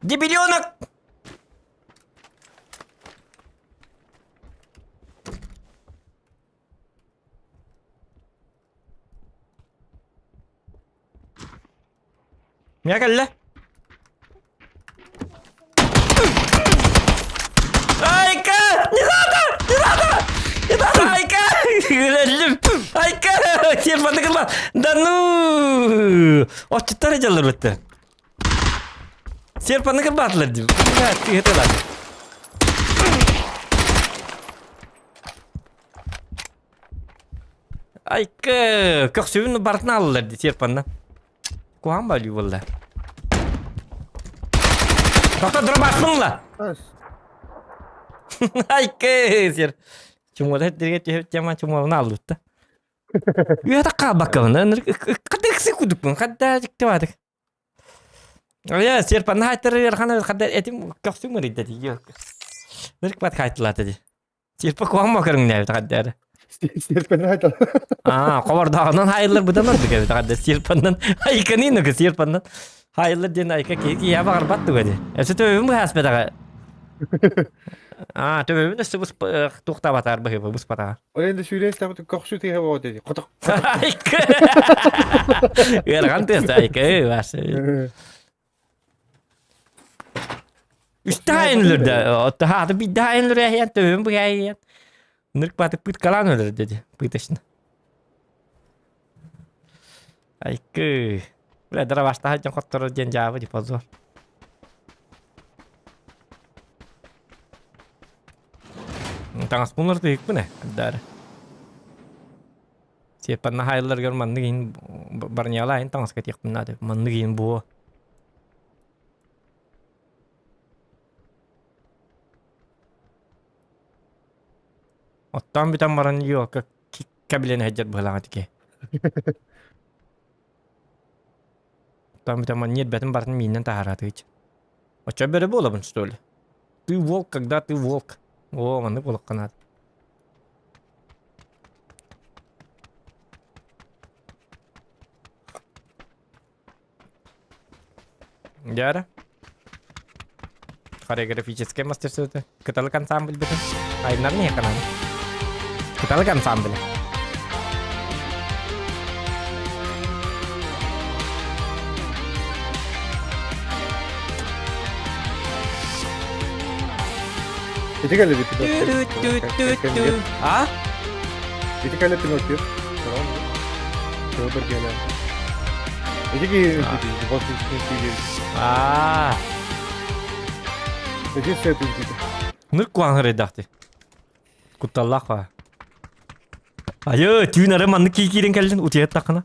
Дебилёнок! Миа кэллэ. Айка! Не надо! Не надо! Не надо, Айка! Өлөллүм! Айка! Телефонды кылба! Да ну! Отчуттар дьаллар бытты. Серпаны кырбаатылар дим. Тыгытылар. Айка! Көхсүбүн барытын аллар ди серпанна. Куһаҕан баалыы буолла. Тоқта дробашпын ла. Айкы сир. Чумуола дирге түһүп тема чумуолун аллытта. Үөтэ хаалбаккабын. Хадда ыксы кудукпун. Хадда дьиктибатык. Ая серпанна хайтар ыархан хадда этим көхсүм ырыйда дии. Нырк бат хайтылата дии. Тирпэ куһаҥ көрүҥнээбит хаддары. Сиэрпэнэн айтал. Аа, хобордооҕунан хайыллар быдан ордук эбит хадда сиэрпэннэн айканын сиэрпэннэн хайыллар диэн айка киһи киһи баҕарбат туга дии. Өссө төбөбүн быһааспатаҕа. Аа, төбөбүн өссө бус туохтаабатаар быһыба буспатаҕа. Ол енді сүүрэн истэбит көхсү тиһэ буо дии. Хоток. Айка. Ыарахан тыас айка баас. Үстэһэйин өлөрдө. Оттоһааты биирдэһэйин өлөрөһүйэн төбөбүн быһайыйан. Нырк баатык пыткалаан өлөрдө дии. Пыточно. Айкы. Бля, дроваштаһа дьон хотторор диэн дьаабы ди позор. Таҥаспын уларытыһыкпын ээ, даары. Сиэппэннэ хаайылларыгар маннык иһин барньаалаайын таҥаска тиэхпин наада. Маннык иһин буо. Оттоон бүтэн баран елка кэбилэн сылдьар быһыылаах этики. Оттоон бүтэн баран ньиэрбэтин барытын мииннэн таһаараатыгыч. Оччо бөрө буолабын что ли? Ты волк, когда ты волк. О, маннык буолуохха наада. Дьара. Хореографическое мастерство Кыталык ансамбль бытын. Айнар не канал. Кыталык ансамбль. Ити кэлэ Пиноккио. А? Ити кэлэ Пиноккио. Ити ки Аа. Ити сет үҥкүүтэ. Ныр куаҥырыйдахты. Кутталлаах ба. Айы, түүн ары маннык киирэн кэллин утуйаттаххына.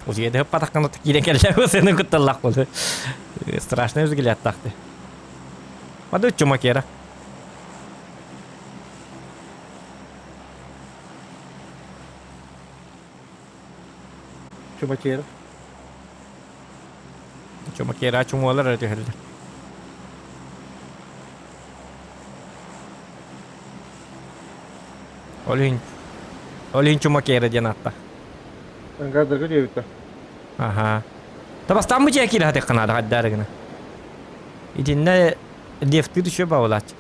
Утуйа патаххына киирэн кэллэ сені кутталлаах буолду. Страшный взгляд тахты. Мады чумакера. Чумакера. Чумакера чумуолар эрэ түһэллэр. Ол иһин ол иһин Чумакера диэн ааттаах. Ангардарга диэбиттэр. Аха. Табастаан бу дьиэ киирэ сатыахха наада хайдаары гына. Итиннэ лефтыыр үчүгэй баҕалааччы.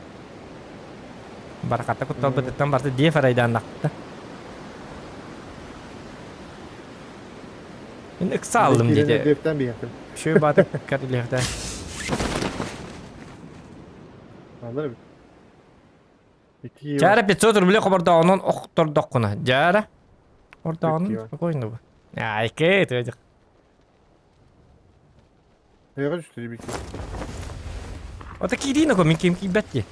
Барахата кутталбытыттан барыта деф арайдааннахпыта. Мин ыкса аллым диэтэ. Дефтэн биһиэхтим. Үчүгэй баата кэрилиэхтэ. Аллар эбит. Икки Чара 500 рублей хобордооҕунан охтордоххуна. Дьара. Ордооҕунан Икки спокойно бу. Айке, ты Эҕэ түстэ бики. Ото киирии нако мин ким киирбэт дии.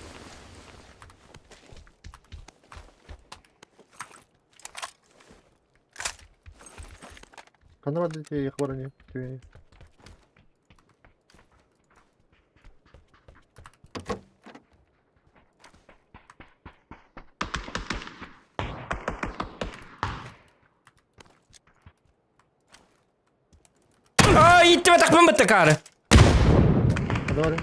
Ханна барды ти хабараны түөни. Aa ииттибэтэхпин баттакаары. Ханна бары?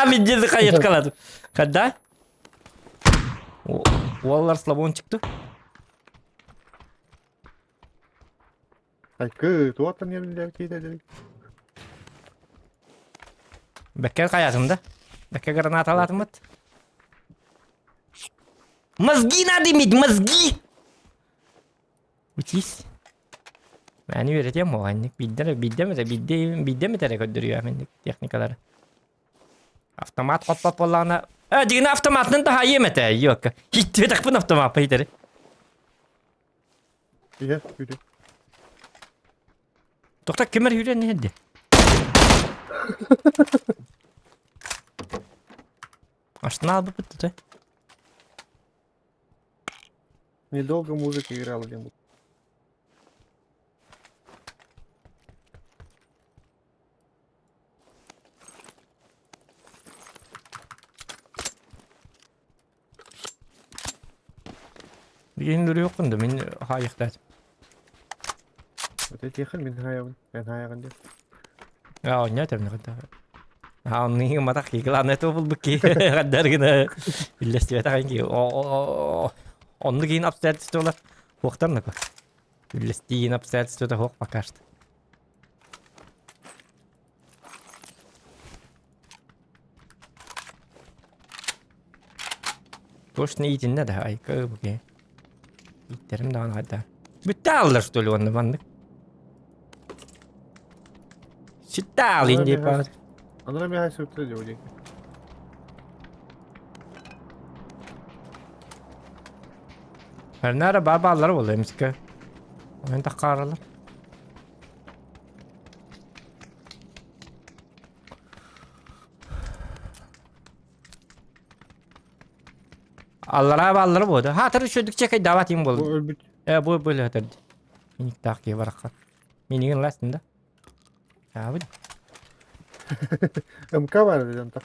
Миддези хайыткаладым. Когда? Уоллар слабончикты. Айкы, туаттан емлер кейтелер. Бэккэ хайатым да. Бэккэ гранаталаатыммыт. Мозги надо иметь, мозги! Учись. Мэни үөрэтиэм буоланньык. Биирдэ эрэ, биирдэ эмэтэ, биирдэ, биирдэ эмэтэ эрэ көрдөрүөм инник техникалары. Автомат хоппот буоллаҕына... Э, дьигинэ автоматынан таһаайыам этэ, ёка. Иттибэтэхпин автомаппа итэри. Иһэ, күтү. Тохта кимэр үүрэн иһэрди? Астына албыппыт тута. Недолго музыка играла диэн. Билигин үрүөххүн да мин хаайыахтаатым. Вот этиэхин мин хаайабын. Эн хаайаҕын диэн. Аа, онньо этэмнэ кытта. Аа, оннугу матах ки, главное то булбут ки, хаддар гына үллэстибэтэх ки. Оннук иин обстоятельстволар хуохтар нако. Үллэстиин обстоятельствота хуох пока что. Точно иитиннэ да, айка бу Ииттерим даҕаны хайда. Бүттэ ааллар что ли уонна маннык? Ситте аалын дип баар. Анара миһай сөптө диэ диэки. Эрнара баа бааллар буолла эмискэ. Онон таххааралар. Аллараа бааллара буолда. Хаатар үчүгдүк чекайдаабат им Бу буолла. өлбүт. Э бу бу хатар. Миниктаах киһи бараххан. Минигин ластын да. Аабыт. МК бар деден так.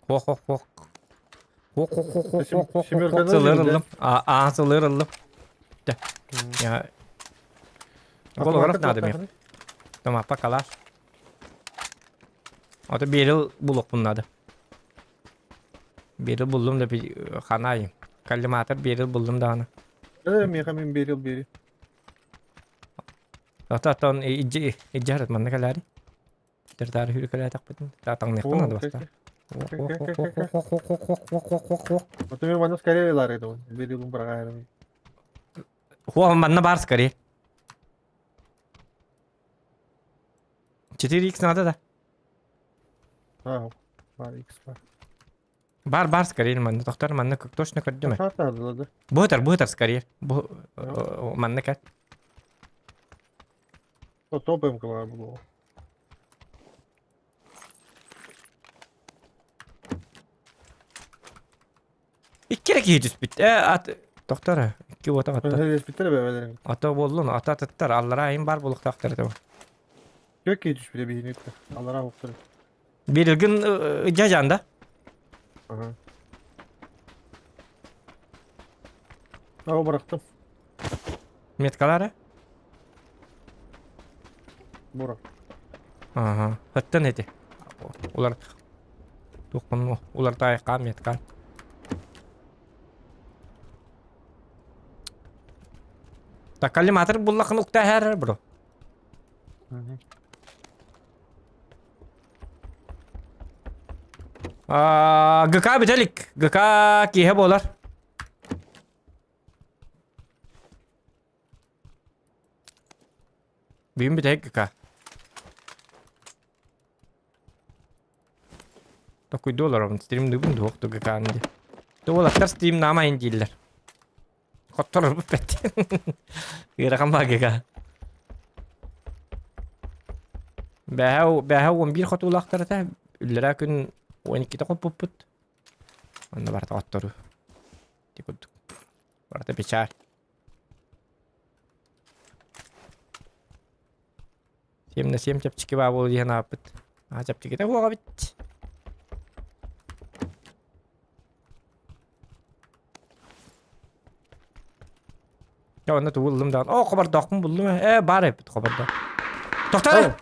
Хох хох хох. Хох хох хох хох хох хох Семерканы хох сылыр ылдым, ыллым. А сылыр ыллым. Да. Я Голограф надо мне. Тома калаш. Ото берил булуохпун надо. Берил буллум да ханайым. Коллиматор берил буллум даҕаны. Э, миэхэ мин берил бери. Ото оттон ижжарыт манна кэлээри. Тыртаары хүрүкэлээтэхпитин. Таҥныахпын надо бастаан. Ото мен манна скорее лары дон. Берилум брагаайрым. Хуа манна бар скорее. 4x надо да? А, бар X бар. Бар бар скорее манна тохтор манна точно көрдүм. Шартардылар да. Бутар бутар скорее. Бу манна кат. Топ МК бар булуо. Икки эрэ киһи түспүт. Э ат тохтор икки уота атта. Түспүттэр бэбэлэрин. Ата буоллун, ата атыттар, аллараа айын бар булуктаахтар этэ. Кök киһи түспүтэ биһини Аллараа уктар. Бирилгин дьадьан да? Ага. Ага бырахтым. Меткалары? Бура. Ага. Хаттан эти. Улар Туохпун улар таайыккаан меткаан. Так коллиматор буллахын уктаһар бро. ГК бүтэлик. ГК киһэ буолар. Бүгүн бүтэһик ГК. Токуйду олоробун, стримдыыбын дуох ту ГК-ны дии. Уолаттар стримнаамайын дииллэр. Хотторорбут бэт. Ыарахан баа ГК. Бэһэ бэһэ 11 хотуулаахтар этэ. Үллэрээ күн 12-те хоппуппут. Онно барыта хотторуу. Ити курдук. Барыта печаль. Сем на сем чэпчэки баа буолуо диэн ааппыт. Аа чэпчэкитэ суох эбит. Дьэ онно тугу ыллым даҕаны. Оо, хобордоохпун буллум ээ. Ээ, баар эбит хобордоох. Тохтоо!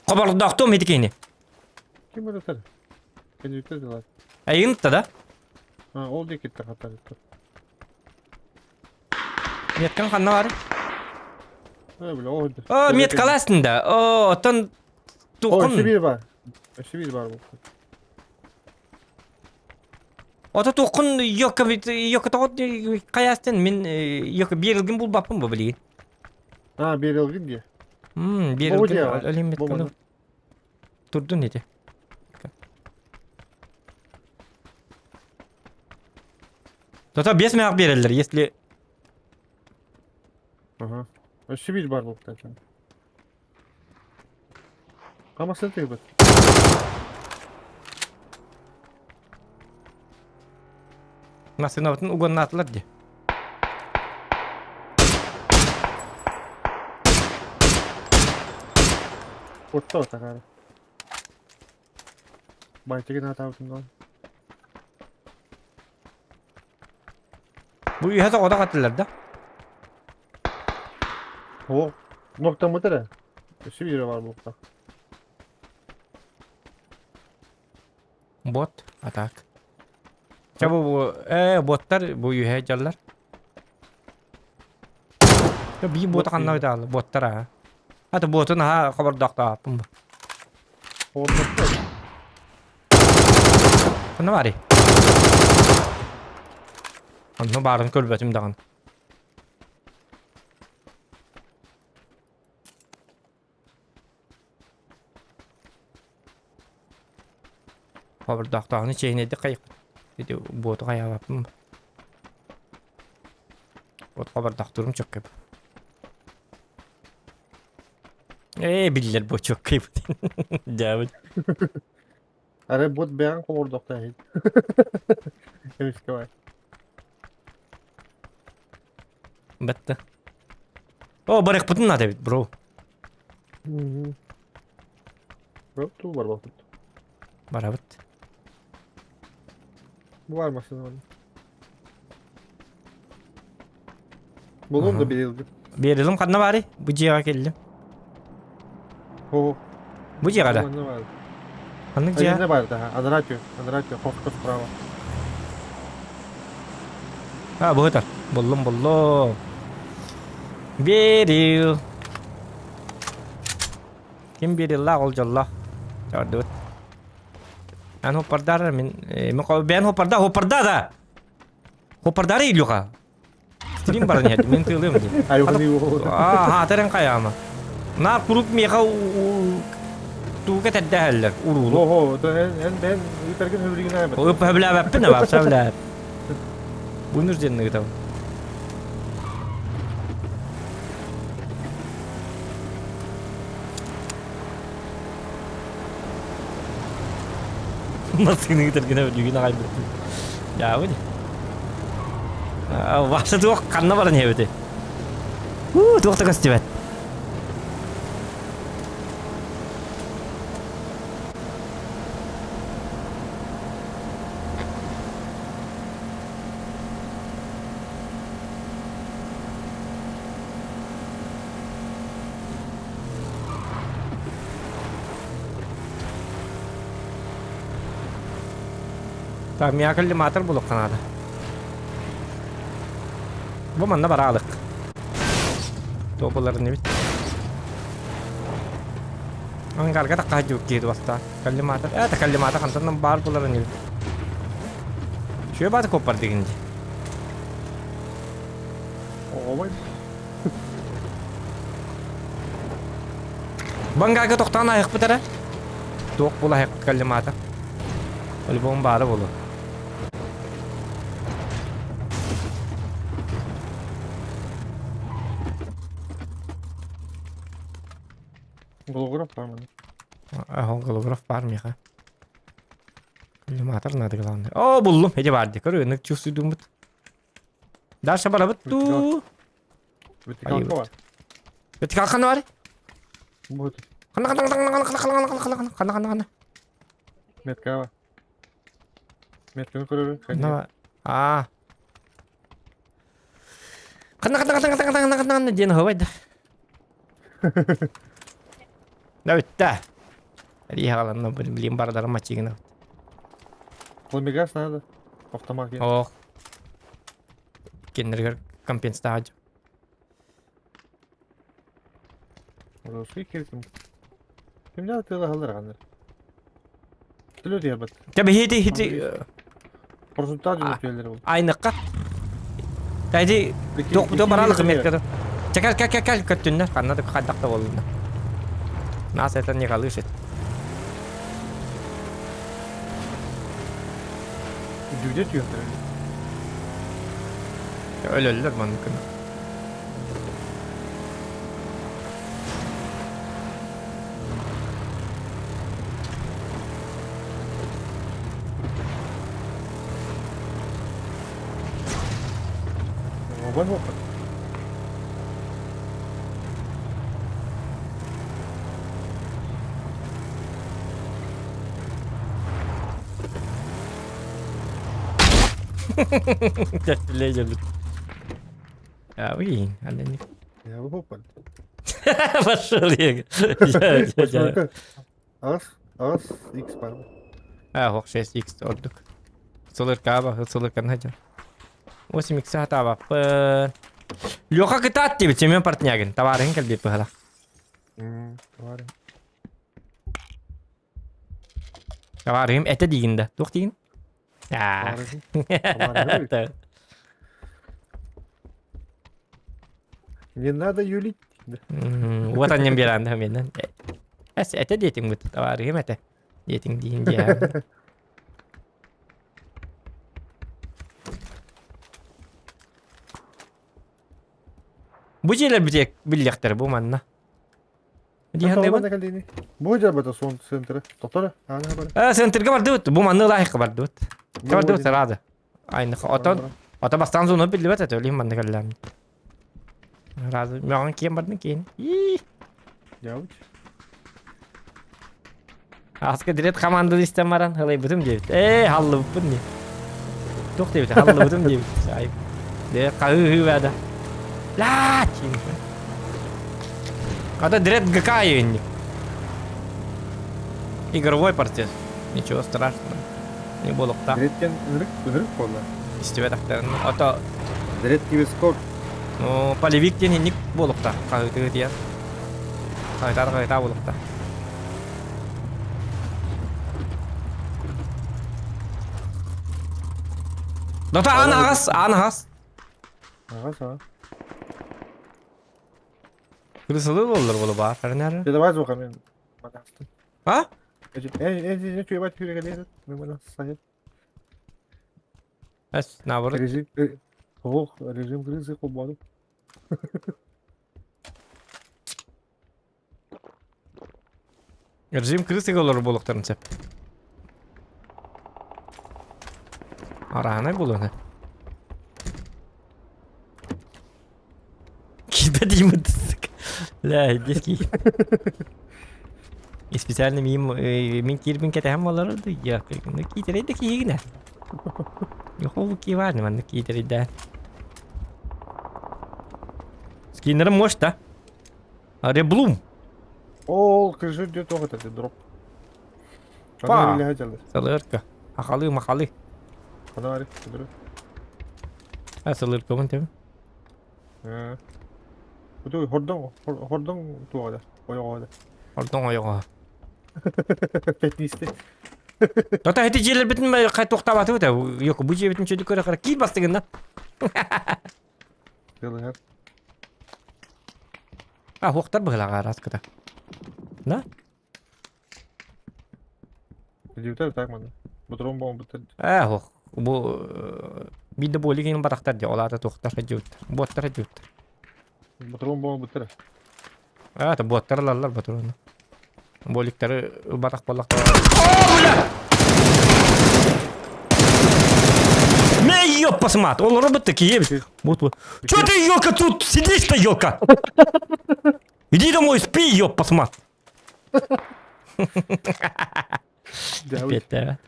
Хобордоохтуом ити киһини. Ким ырытар? Кэнниттэн дылар. Эйигин да да? А, ол диэкиттэн хатарыттар. Меткаҥ ханна баар? Э, бля, ол О, меткалаастын да. О, оттон О, туоххун? өссө биир бар. Өссө биир бар буолбут. Ото туоххун йокка йокка тоҕо хайаастын мин йокка биир ылгын булбаппын бу билигин. А, биир ылгын диye. Биир Бу ылгын диye бар. өлүм Бу метканы маны. турдун ити. Зато без мех береллер, если Ага. Өссө биир бар буолбут. Хамасын тыыбыт. Массыынабытын угоннаатылар дии. Отто такара. Байтыгын атаабытын дон. Бу үһэ тоҕото хаттылар да? О, ноктаммыт эрэ. Өссө биирэ баар буолта. Бот, атак. Ча бу, бу э, боттар бу үһэ дьаллар. Ча бии бота ханна битаалы, боттар аа. Ата ботун аха хобордоохтооппун бу. Хобордоохтор. Ханна баарый? Онно баарын көрбөтүм даҕаны. Хобордоохтооҕуну чиэһинэйдик хайыхпыт. Ити буоту хайаабаппын. Вот хобордоохтуурум чөккөп. Ээ биллэр бу чөккөйбүт. Дьаабыт. Арай бот бэйэҥ хобордоохтоо иһит. Эмискэ бай. Бэтте. О, барыахпытын наада эбит, бро. Бро, туу барбаппыт. Барабыт. Бу бар машина бар. Булуом да биэрилгин. Биэрилим ханна баарый? Бу дьиэҕэ кэллим. О, Бу дьиэҕэ да? Манна баар. Ханнык дьиэ? Айына баар да. Анараа түө. Анараа түө. Хоско справа. А, бу ытар. Буллум, буллум. Берил. Ким бериллаах ол дьоллоох. Чордубут. Эн хоппардар мин бэйэн хоппарда хоппарда да. Хоппардары Илюха. Стрим баран иһэрди мин тыылыым дии. Аа, хаатарын хайаама. Наар куруук миэхэ тууга тэрдээһэллэр уруулу. Ого, эн эн ыытаргын хөбүлүгүн аайбат. Ыып хөбүлээбэппин абаа, сөбүлээбэп. Вынужден ыытабын. Массыына ыытаргын хөбүлүгүн аҕайбыттым. Дьаабы дии. Вася туох ханна баран иһэбитий? Уу, туох да көстүбэт. Так, миэхэ коллиматор булуохха наада. Бу манна бараалык. Туох буларын эбит. Ангарга такка дьук киһи бастаан. Коллиматор. Э, коллиматор хантан баар буларын эбит. Шүө бааты коппар дигин ди. Оҕобой. Бангага тохтоон айахпыт эрэ. Туох була айахпыт каллимаата. По-любому баара буолуо. Голограф бар маны. Ага, голограф бар миэхэ. Коллиматор надо главное. О, буллум. Эти бар дии. Көрү, ынык чувствуйдуммут. Дальше барабыт дуу. Вертикалка бар. Вертикалка ханна бар? Вот. Ханна ханна ханна ханна ханна ханна ханна ханна ханна ханна ханна. Метка бар. Метканы көрөрү. Ханна А. Ханна ханна ханна ханна ханна ханна ханна диэн хабай да. Да бүтті. Риһаланна блин бардарым мачигина. Хламигаз надо. Автомат. Ох. Киндергер компенсация. Русский кирким. Кимдер тыла халыр Төлө диэбит. Тебе хити хити Просунтаа түнүтүөллэр ол. Айныкка. Тайди туох баралык меткада. Чекал кал кал кал көттүннэр ханна да хайдах да боллунна. Нас это не колышет. Дүдэ түһэр. Өлөллөр маннык гына. Оҕон уоппат. Лезер. А, уи, аны Я уоппат. Пошел я. Я, я, я. Ас, ас, X бар. А, ох, 6x ордук. Сылыркаба, сылыркан хадьар. 8x хатаабаппын. Леха кытаат диэбит Семен Портнягин. Табаарыһын кэлбит быһалах. Товарищ. Табаарыһым этэ диигин да. Туох диигин? Аа. Товарищ. Не надо юлить. Вот аннем биэрэн менен. Эс этэ диэтиҥ бут табаарыһым этэ. Диэтиҥ диин диэ. Бу дьиэлэр битиэк биллиэхтэр бу манна. Диһанныыбын. Бу дьарбата сон центра. Тоқтора, ана бар. Э, центрга бардыбыт. Бу манны лайыққа бардыбыт. Бардыбыт сразу. Айныха. Отон, ото бастан зону биллибет это өлүм манны кэллэм. Сразу маған киен бардын киен. И. Явыч. Аска дирет команда истен баран халайбытым диэбит. Ээ, халлыбыппын дии. Туох диэбит, халлыбытым диэбит. Айып. Де хаһыы баада. Лаа тиин. Ата дирет ГК инник. Игровой партия. Ничего страшного. Не буолуохтаах. Диреттен ынырык, ынырык буолла. Истибэтэхтэрин. Ото Дирет кибискор. ну, полевик диэн инник буолуохтаах. Хаһыытыы тиийэн. Хаһытаар хаһытаа буолуохтаах. Дота аан аҕас, аан аҕас. Аҕас, аҕас. Кырысылыы буоллар буолу баар, харынары. Дьэ давай звука мен манастым. А? Э, э, чуйбат хүрэгэлиэ, мен манас сайын. Эс, наоборот. Режим, ох, режим крысы холбону. Режим крысы олорор буолуохтарын сөп. Араанай буолуон Киирбэт дииммит. Ля, детский. И специально миим мин киирбин кэтэһэн буолар да я ну киитэрэй да киһигинэ. Йоху кивааны манна киитэрийдээн. Скиннерым может да? Реблум. Ол крыша где тоҕо это дроп. Па. Сылырка. Ахалы махалы. Ханаари, А сылыркабын тэбин. Бу хордон хордон туода. Ойоҕо. Хордон ойоҕо. Пятнисты. Тота эти дьиэлэрбитин хай туохтаабатыбыт Йоку бу дьиэбитин чөдү көрө кара киир бастыгынна. Тылыгар. А хуохтар быһылаҕа араскыта. Да? Дьиктэр так манна. Ботурун буолбуттар. Ээ, ох, бу биирдэ буолик иһин батахтар дии, ол аата туохтар сылдьыбыттар, буоттар сылдьыбыттар. Ботурун буолбуттар. Аа, буоттар ылаллар ботуруну. Буоликтары ылбатах буоллахтара. О, бля! Мэ, ёппас мат, ол робот такие. Вот, вот. Чё ты, ёлка, тут сидишь-то, ёлка? Иди домой, спи, ёппас мат. Опять,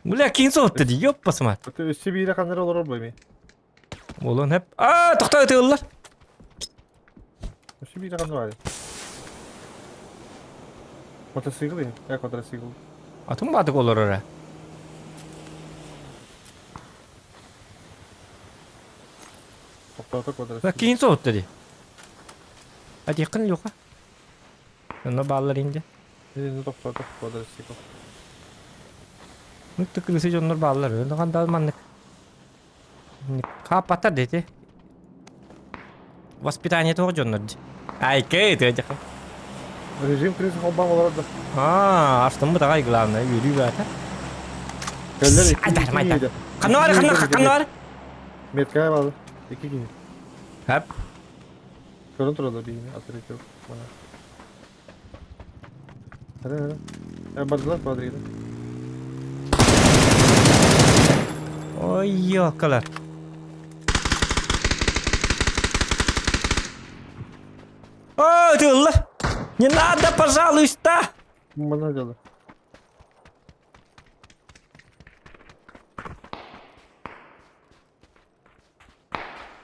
Бля, киин соһутта дии, ёппас мат. Өссө биирэ ханнара олорор бу эми. Буолуон сөп. Аа, тохтоо ытыыллар. Өссө биирэ ханна баар. Мотоцикл иһин. Э, квадроцикл. Атын баатык олорор ээ. Тохтоото квадроцикл. Киин соһутта дии. Атиэххин Леха. Онно бааллар инде. Инде тохтоото квадроцикл. Ну тыкырысы дьоннор бааллар. Онно ханда маннык. Хааппаттар дети. Воспитание тоҕо дьоннор дии. Айкэй тыадьаха. Режим кризис холбаан олорор да. Аа, астыммыт аҕай главное, үөрүү баата. Кэллэр икки Айдар, икки майдар. киһи. Ханна бар, ханна, ханна бар? Меткая баалы. Икки киһи. Хап. Көрөн тураллар биһини атырык мана. Hadi hadi. Ya бардылар квадригы. Ой, ёкалар. О, тылла! Не надо, пожалуйста! Мана дело.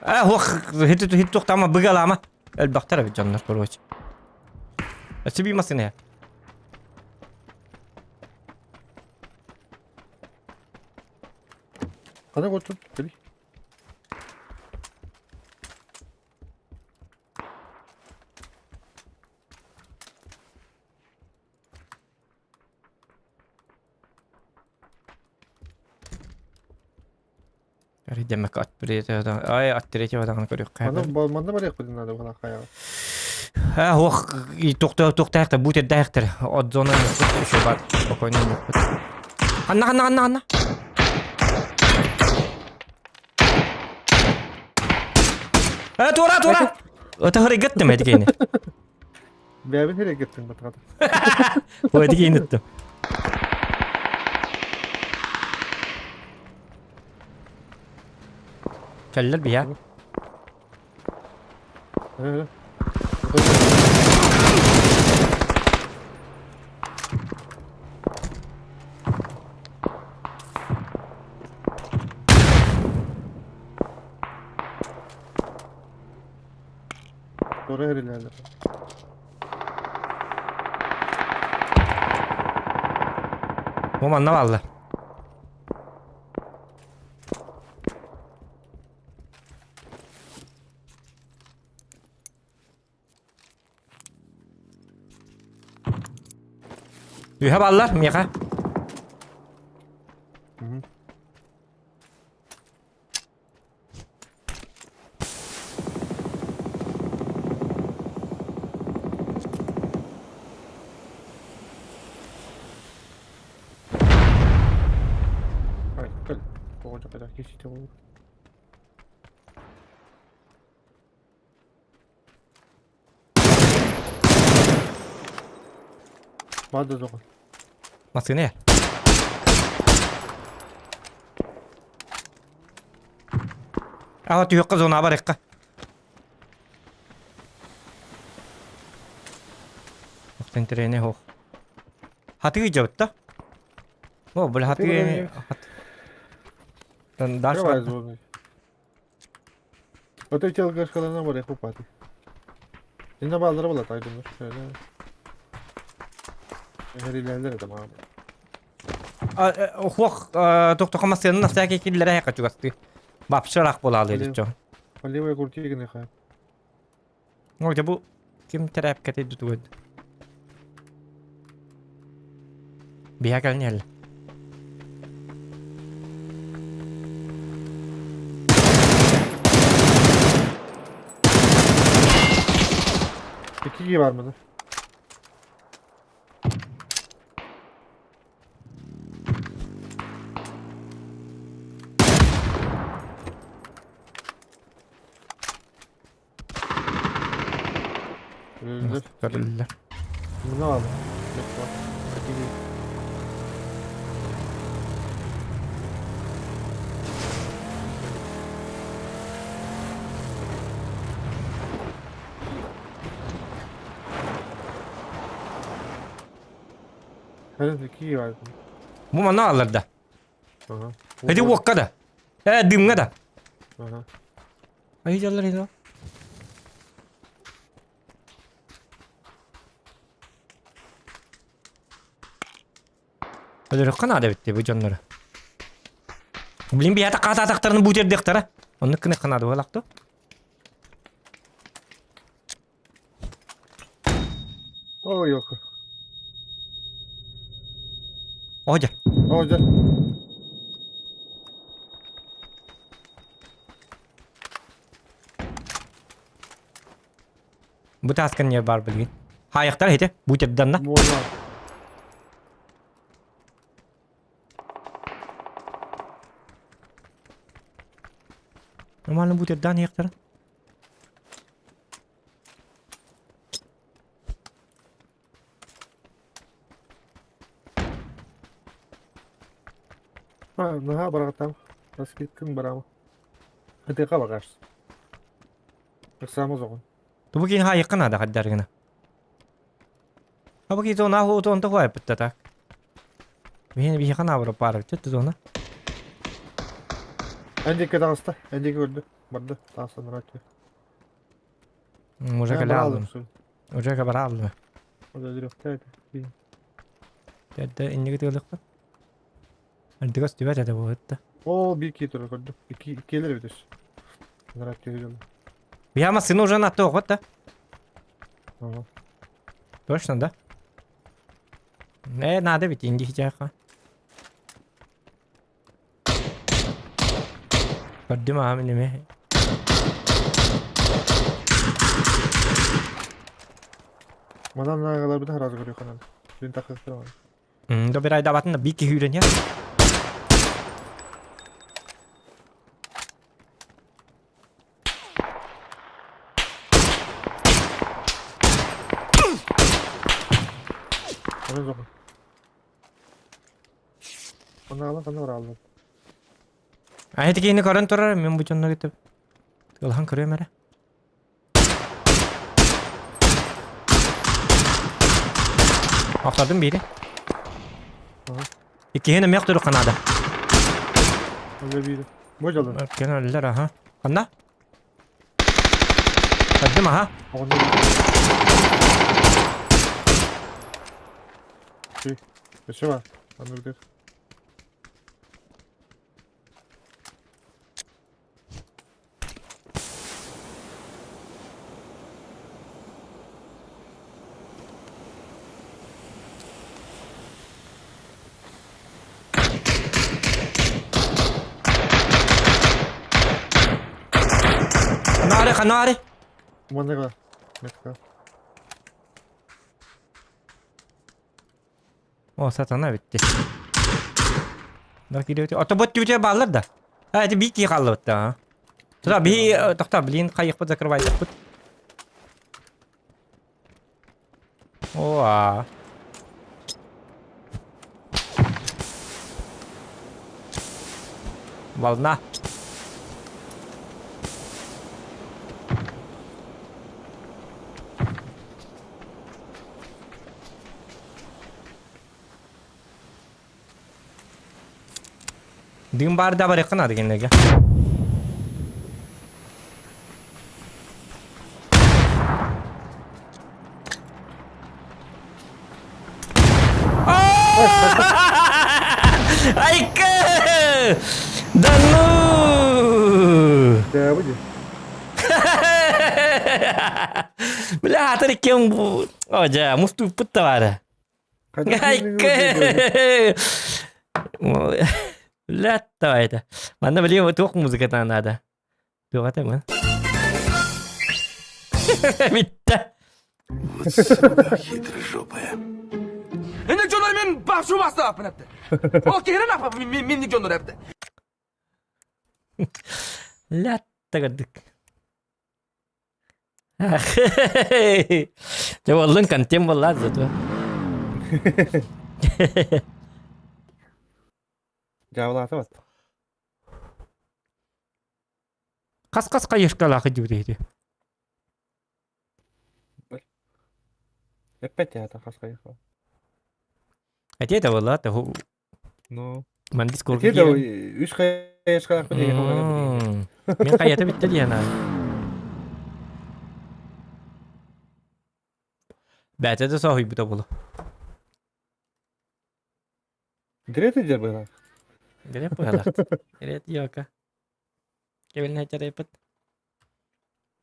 А, ох, хит хит тухтама быгалама. Элбахтар эбит дьоннор, короче. Өссө массыына. Хана көртүм. Кели. Эрийдэммэккэ ат ай ат тириэтэ көрүөххэ. Манна манна барыахпытын наада буолан хайаҕа. А, ох, тохто тохтаахта бу тердээхтер. От зона еще бар. Спокойно нөхпүт. Ханна ханна ханна ханна. Э, тура тура. Өтө хырыгыттым эдигени. Бэйэбин хирегеттин батгата. Ой, эдигени ыттым. Кэллэр биһа. Doğru herhalde. Бу манна бааллар. Үһэ бааллар миэхэ. Ай, кэл. Тоҕо дьакада кисите olur. Бада жоҕун. Массыына. Ага түһүөххэ зона барыахха. Охтон тирэни хоох. Хатыы дьабытта. О, бля, хатыы... Дальше. Давай зону. Ото телгашкалана барыах упаты. Инна баалара була тайдыныр. Şöyle. Herилерler de маа. Хуох, тохтоха массыынын всякий киллэрэ хакачугасты. Бапшырах буолаалы диччо. Левая куртигин хай. Ну, дьэ бу ким тэрээпкэтий дутугун. Биһа кэлин İki gibi var mı? Көрүллэр. Көрүллэр. Мына ал. Бу манна аллар да. Эти уокка да. Э, дымҥа да. Ай дьаллар иһин. Өлөрөххө наада эбит бу дьоннору. Блин, биһиэхэ хаатаатахтарына бу тердиэхтэрэ. Оннук гыныахха наада буолаахту. Ой, елка. Оҕо О, дьэ. Бу тааскан не бар билигин. Хаайахтар хите, бу терданна. Буолла. Нормально бу тердан яқтар. А, наһаа бараҕатам. Раскидкаҥ бараама. Хытыаха багаас. Ыксаама зоҕун. Тубу киин хаайыкка наада хаддаргына. Абы ки зона ху тон то хуай пытта так. Биһин биһиэхэ наабыра паар бит зона. Эн диэки таҕыста. Эн диэки көрдө. Барда. Таҕыстан ырааччы. Уже кэлэ алдым. Уже кабара алдым. Тәдді иннеге тыылықпын. Ардыгас түбәт әді болытты. О, bir iki tur көрдüm. İki, ikiler bitir. Merak ediyorum. Яма сыны уже на то, вот да. Ага. Точно, да? Э, надо ведь инди хитяха. Көрдүм аам неме. Манан наагаларбытын хараас көрүөххэ Бин тахсыстар До бір айдабатын да бик киһи я. Onun zoğun. Onu alın, onu alın. Айты киһини көрөн турар, мен бу дьонно кетип. Ылхан көрүөм эрэ. Охтордум биири. Иккиһин эмиэ охтору канада. Öyle biri. Бу дьалын. Өккен өллөр, аха. Ханна? Көрдүм, аха. Оҕону. Өссө бар. Аны бүтэр. Ханаары, ханаары. Манныга. Метка. О, сатана битти. Да кириөтө. Ото бот түтө баалар да. А, это бики халлыбыт да. Туда би тохта, блин, хайыкпыт закрывайдыкпыт. О, а. Волна. Дым бар да бар якын дегенлерге. Айка! Да ну! Да, выйди. Бля, атыр кем бу? О, жа, мусту пытта бары. Айка! Бля, давай это. Манна блин, туох музыката надо. Туох это мы. Битте. Хитрожопая. Инник дьоннор мен бапшу бастаппын эпти. Ол киһирен апа минник дьоннор эпти. Лятта кырдык. Дьэ буоллун контент буоллаат зато. Дьаабылаата бат. Хас-хас хайышкалаах идиут ити. Эппэт театр хас хайышка. Эти это была, то Ну. Ман дискорд Эти да үс хайышкалаах деген. Мен хайата битте диэн аа. Бәтэ да соһуйбута буолу. Грета дьэ быһа. Грет быһалаах. Грет йока. Кэбилин хачарайпыт.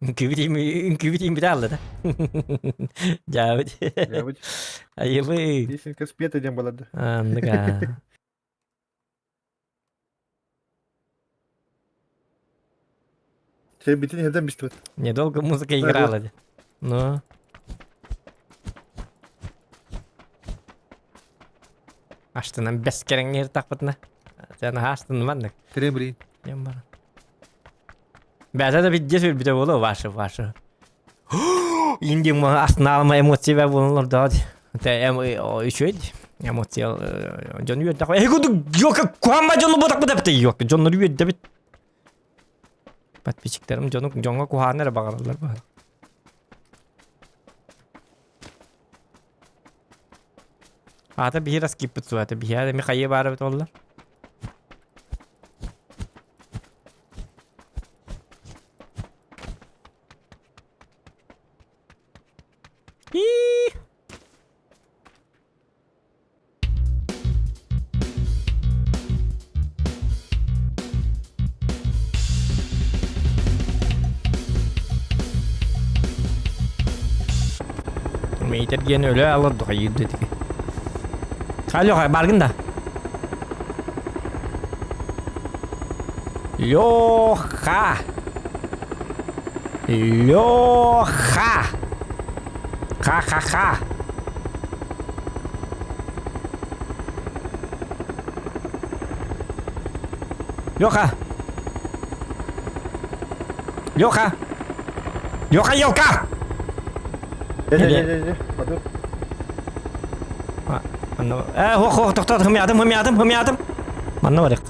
Үҥкүүбүт имбит аалла да. Дьаабыт. Дьаабыт. Айыбый. Песенка спета диэн балады. Анныга. Чэ битин иһэрдэн бистибит. Недолго музыка играла. Ну. Аштынан бэс кэрэҥҥэ тахпытына. Сен аһаастын маннык. Тремри. Диэн баран. Бэйэтэ да бидде сүрбүтэ буолуо ваша ваша. Индия астынаалма эмоция бэ буолан олордоо Те үчүгэй эмоция дьон үөрдэх. Эһи курдук ёка куһаама дьону ботакпыт эбит ёка дьоннор үөрдэбит. Подписчиктарым дьону дьоҥҥо куһааны эрэ баҕараллар баҕар. Аата биһи раскиппыт суата биһи Михаил баар эбит оллар. Ии! Мейтер диэн өлө алар дохайыыр дэтики. Алло, баргын да. Леха! Леха! Ха-ха-ха! Леха! Леха! Леха, елка! Э, хох, хох, тохтот, хымятым, хымятым, хымятым. Манна барык.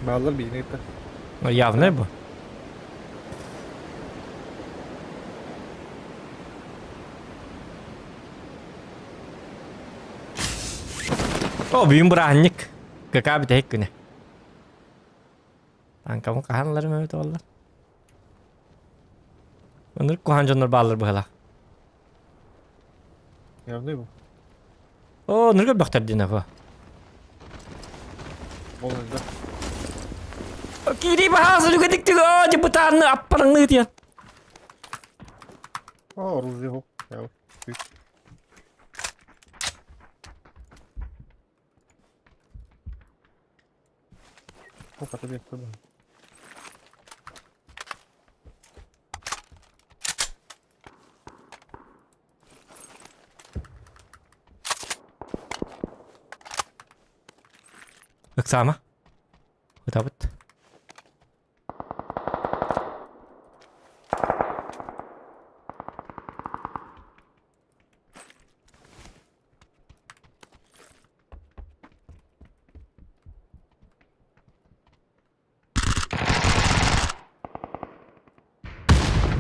Бааллар биһини кытта. Явно бу. О, бүгүн бырааһынньык. КК бүтэһик күнэ. Танкабын хаһан ыларым эбит буолла. Ынырык куһаан дьоннор бааллар быһалаах. Явный бу. О, ынырык өлбөхтөр диэн апа. Ол да. Киирии баһаас үлүгэтик түгөө, дьыбытаанны аппараңныы тиэн. О, оружие хо. Яв. Ыксаама. Ытабыт.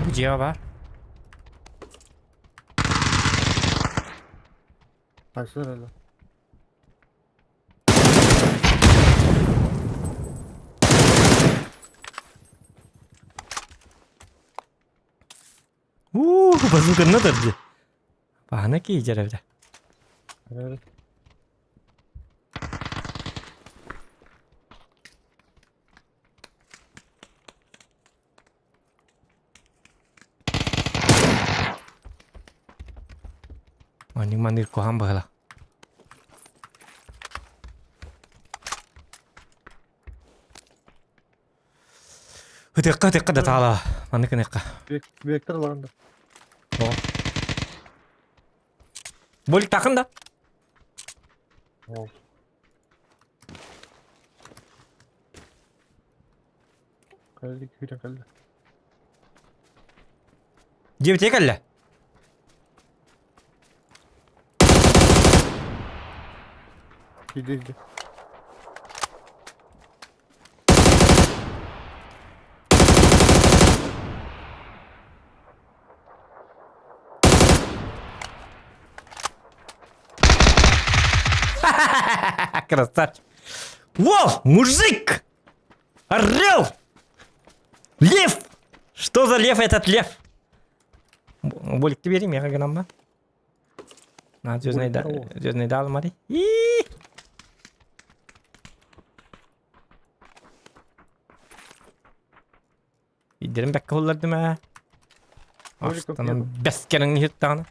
Бу дьиэҕэ баар. Тахсар эле. Уу, базуканна тарды. Баһана киидэр эбитэ. Evet. Маннык маннык куһаан быһыла. Ытыахха ытыахха да таала. Маннык гыныахха. Вектор аларында. О. Болик тахын да. Ол. Кэлли күүтэн кэллэ. Дьиэбитигэр кэллэ. Иди иди. Красавчик. Вау, мужик! Орел! Лев! Что за лев этот лев? Болик ты бери, мега гынамма. На, звездный да, звездный дал, мари. Идерим бэккэ буллардым ээ. Астанан бэс кэлэн иһиттаҕына.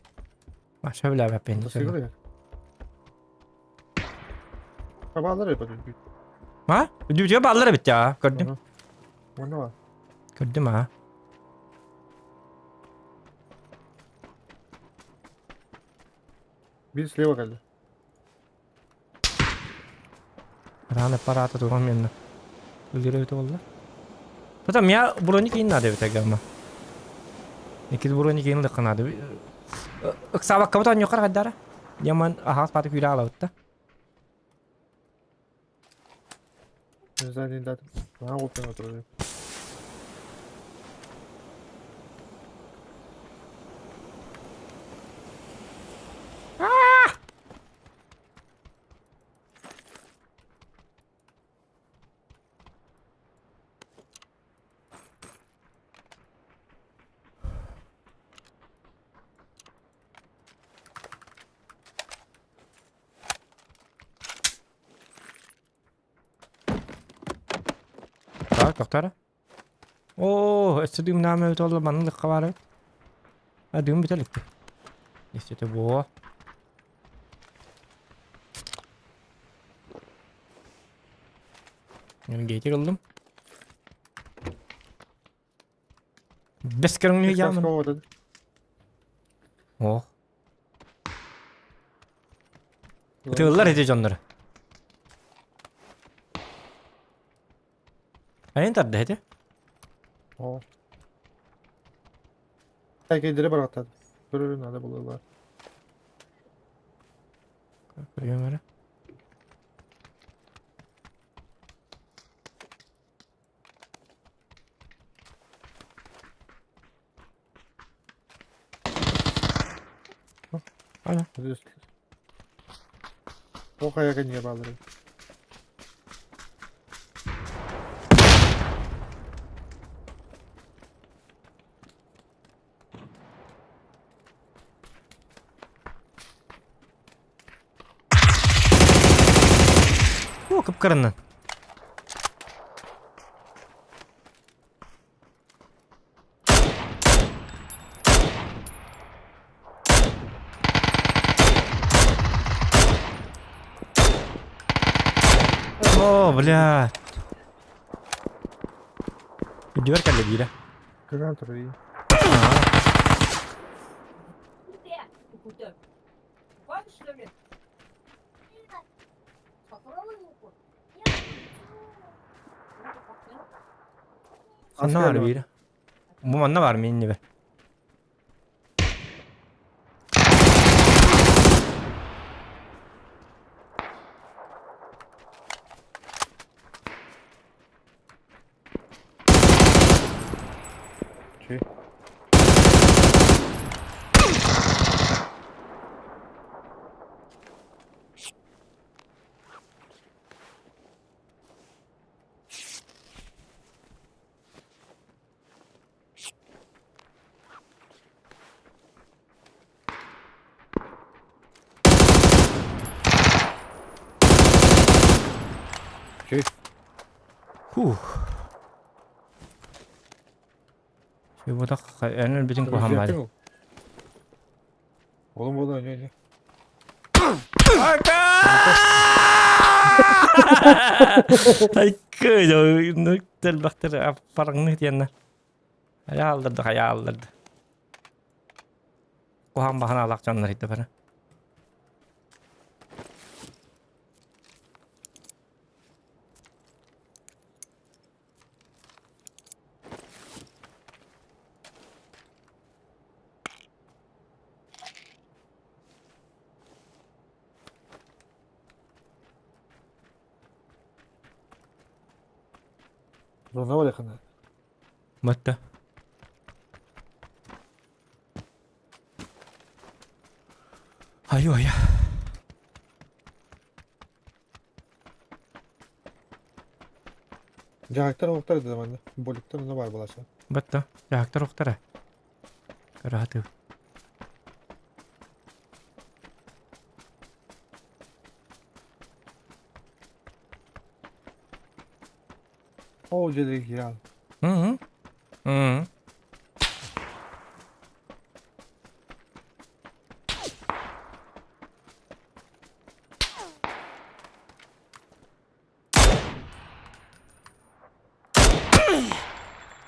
Маша билээбэппин. Бааллар эбит. Ма? Үдүтүө бааллар эбит я, көрдүм. Манна бар. Көрдүм аа. Бир слева кэллэ. Ран аппарата туган менна. Өлгөрө эбитэ буолла. Потом я броник иин надо эбит агама. Иккис броник иин лыкка надо. Ыксаабакка бутан ньокар хаддара. Яман ахаас паты күүрэ алабытта. Не знаю, не дат. Ага, вот он отражает. Так, тохтоо. Оо, өссө дыымнаам эбит ол маннык лыкка баар эбит. А дыым бүтэ иликпин. Истите буо. Гейтик ыллым. Бэс көрүҥнүү яамын. Ох. Ытыыллар ити дьоннор. Айын тарда ити. О. Кайдere бараттады. Көрөрү надо было. Көрүөм эрэ. Ана. Тоқ аяға не балыры. О, кып-кырынан. О, бля. Үрдүгэр кэллэ биирэ. Кыган турар. Ханна баар биирэ? Бу манна баар мин иннибэр. Чи. Чи. Фух. Чуйбутах эн өлбүтүн куһаҕан баҕайы. Oğlum bu da ne ne? Айкы, элбэхтэр аппарыҥны диэннэр. Хайа алларды, хайа алларды. Куһаҕан баһанаалаах дьоннор иттэ бары. Зона барыахына. Батта. Айо-айа. Дьаһактар оһохтор да манна. Боликтар онно баар буолааччы. Батта. Дьаһактар охтара. Кыраһатыы. Ол дьиэлэргэ киирэн. Мгм. Мгм.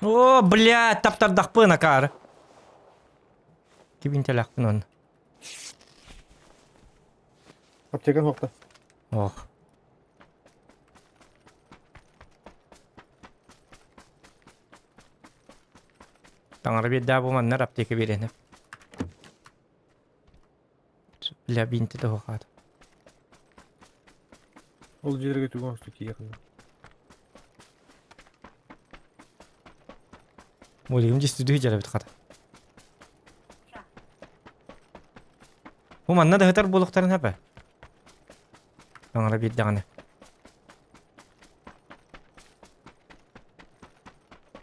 О, блядь, таптардахпын акаары. Кибинтэлэхпин онно. Аптекан суохта. Ох. Таҥара биэрдээ бу маннар аптека биэриэнэ. Бля, бинти да хаата. Ол дьиэлэргэ түгэн усту киирэн. Молигым дьистүдү дьарабит хата. Бу манна да сытар буолуохтарын сөп ээ. Таҥара биэрдэҕинэ.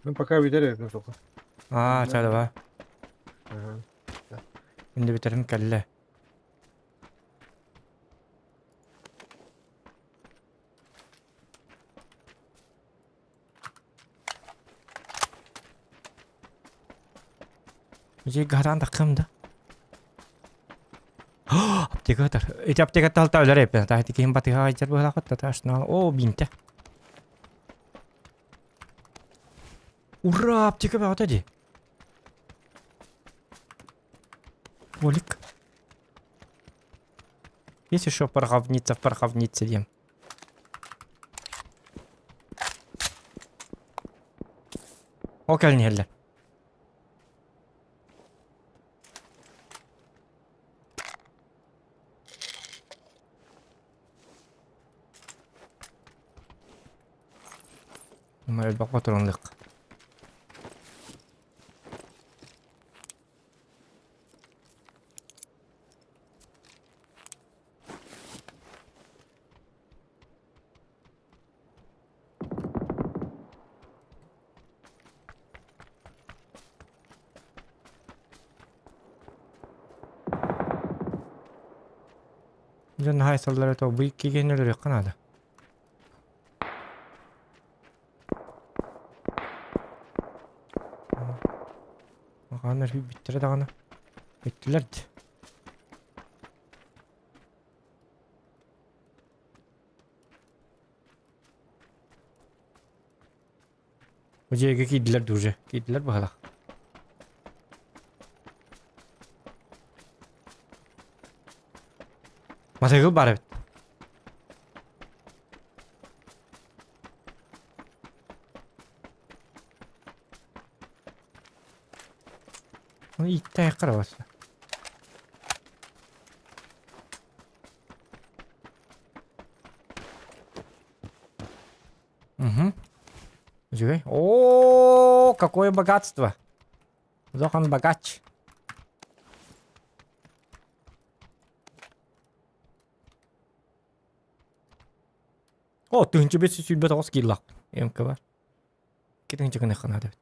Ну пока бүтэр эрэ сука. Аа, чэ давай. Ага. Инде бүтэрим кэллэ. Дьиэ хараан таххым да. Аптекатор. Ити аптекаттан алта өлөр эппин. Та ити киһим батыһа айдьар быһалаахыт та ташна. О, бинте. Ура, аптека бөҕөтө дии. Олик. Есть еще пороховница в пороховнице диэн. Ол кэлин иһэллэр. Элбэх отуруҥлук. Дьон наһаа саллара то бу иккигин өлөрүөххэ наада. Хааннар бүттэрэ даҕаны. Бүттүлэр дии. Бу дьиэгэ киирдилэр дуу уже? Киирдилэр быһалаах. Матыгыл баар эбит. Оны ииттээх карабаса. Угу. Үчүгэй. О, какое богатство. Зохан богач. О, 1529 кииллах. МК бар. Китинчи гыныхха наада эбит.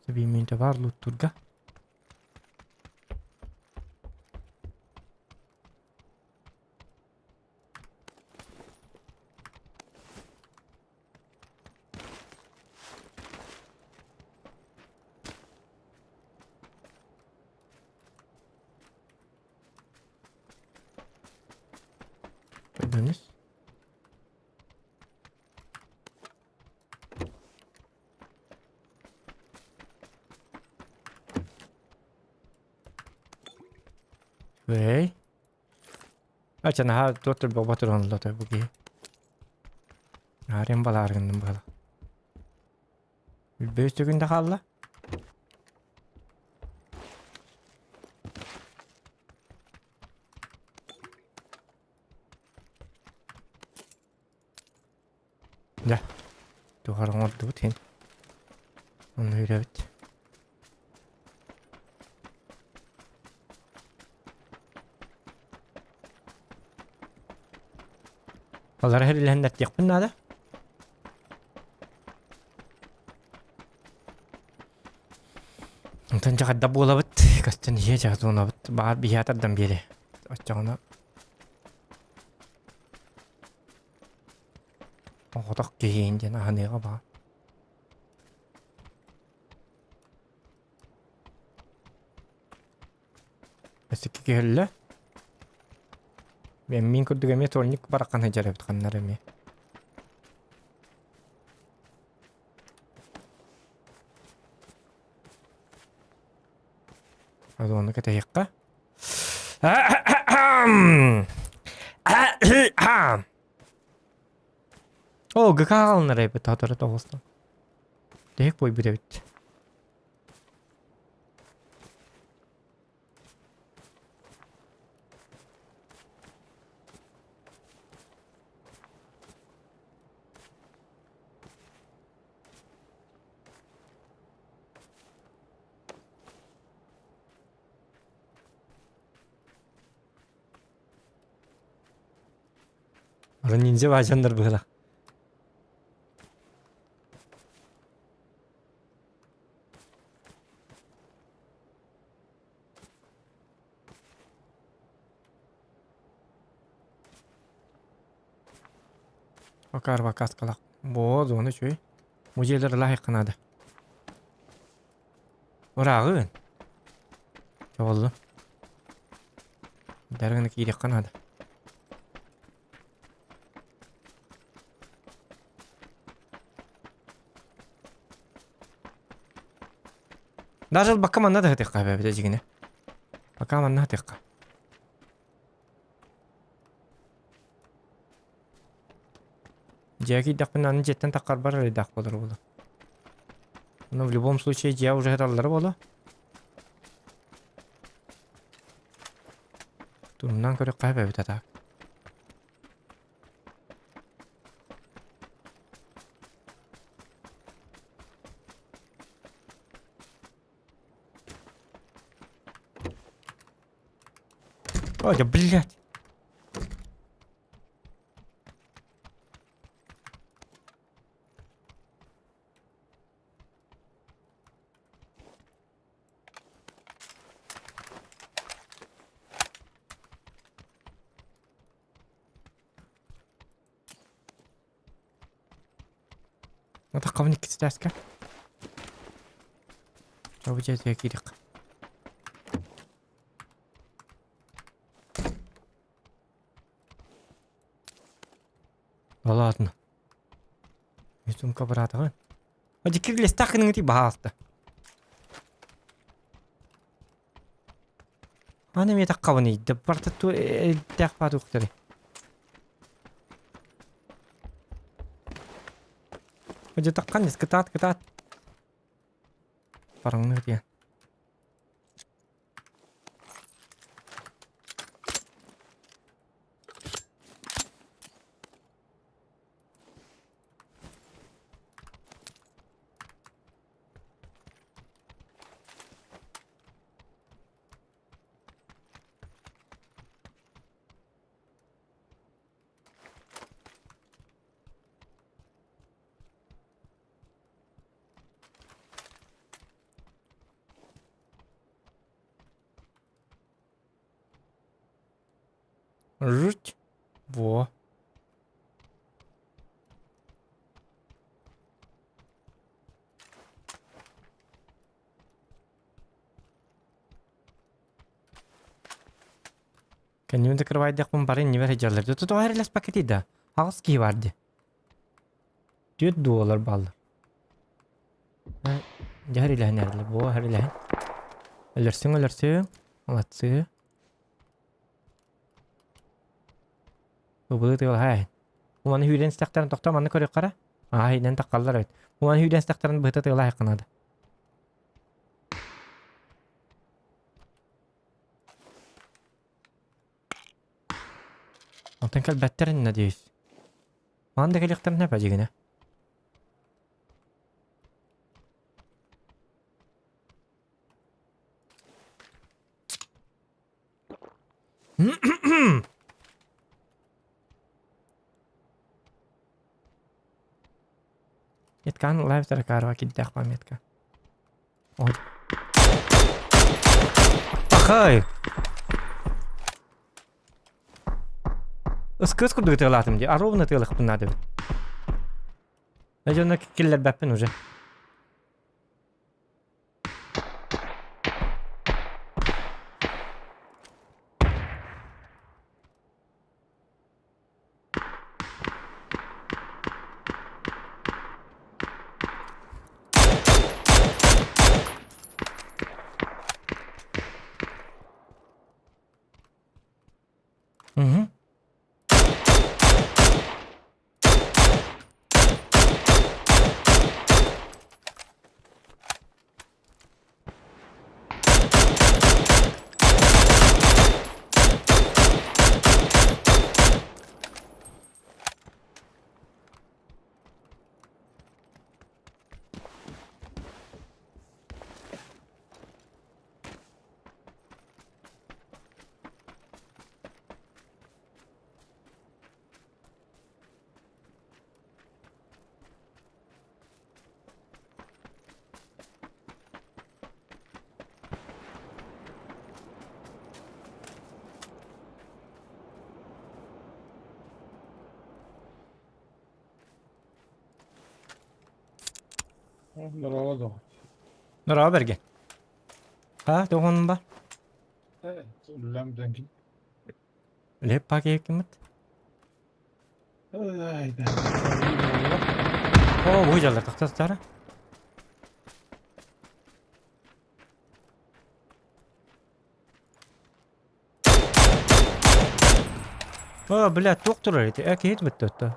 Бииминтэ баар лууттуурга. Донес. Вэй. Ача наһаа туох турбаҕа туран бу киһи. Аарыйан балаары гынным быһыылаах. Бөс түгүн да хаалла. хин. Онно үрэбит. Аллара хэрилэһиннэртиэхпин наада. Онтон дьаҕарда буолабыт, көстөн иһиэ дьаҕа баар биһиэ тардан биэри. Оччоҕуна оҕотох киһиин диэн аһыныаҕа баар. Өссө киһиллэ. Мин курдук эмиэ тольник бараххан сылдьар эбит ханнар эмиэ. Ону кэтэһиэххэ. О, ГК алынар эбит сотору тоҕустан. Тиһик буойбут эбит. Ниндзя баажаннар быһыылаах. Акар вакаскалах. Боо, зона үчүгэй. Музейлар лаһыахха наада. Ырааҕын. Чоҕуллун. Дарыгына киириэххэ наада. Даже бакка манна да хатыахха эбээбит дьигинэ. Пока манна хатыахха. Дьиэ киирдэхпинэ аны дьиэттэн таххарбар эрэйдээх буолар буолуо. Но в любом случае дьиэ уже сыталлара буолуо. Туһунан көрүөххэ эбэбит а так. Ой, да блядь. Атаххабын иккититээскэ. Чобу дьиэтигэр киириэххэ. Да ладно. Сумка быраатаҕын. Дьиккир лестах гыныҥытый баһаалта. Аны эмиэ таххабыный, да барта ту элдээх баатуктары. Дьэ таххан кытаат кытаат. Бараҥныыр диэн. Жуть. Во. Кэннибин закрывайдахпын бары иннибэр сылдьаллар. Тоҕо эрэлэспэккитий да? Аҕыс киһи баар дии. Түөрт дуолар бааллар. Дьэ эрилэһэн эрэлэ. Буо эрилэһэн. Өлөрсүҥ өлөрсүҥ. Молодцы. Ыбылы тыалаһа Уону сүүрэн истэхтэрин тохтоо манна көрүөххэ эрэ. Аа иһинэн таххаллар эбит. Уону сүүрэн истэхтэрин быһыта тыалаһыахха наада. Онтон кэлбэттэр надеюсь. Манна да кэлиэхтэрин сөп дьигинэ. Метканы лайв таракарова киддэх памятка. Ой. Пахай! Ыскыс курдук тыалаатым дии. Аровна тыалахпын наада эбит. Дьонно киллэрбэппин уже. Угу. Здорово, доҕор. Здорово, Берген. Ha, тоҕонун бар. Үллэм дэнкин. Леп пакекимит. Ай, да. О, бу жалар тахтастара. О, бля, туох турар ити? Э, киһит бүттө.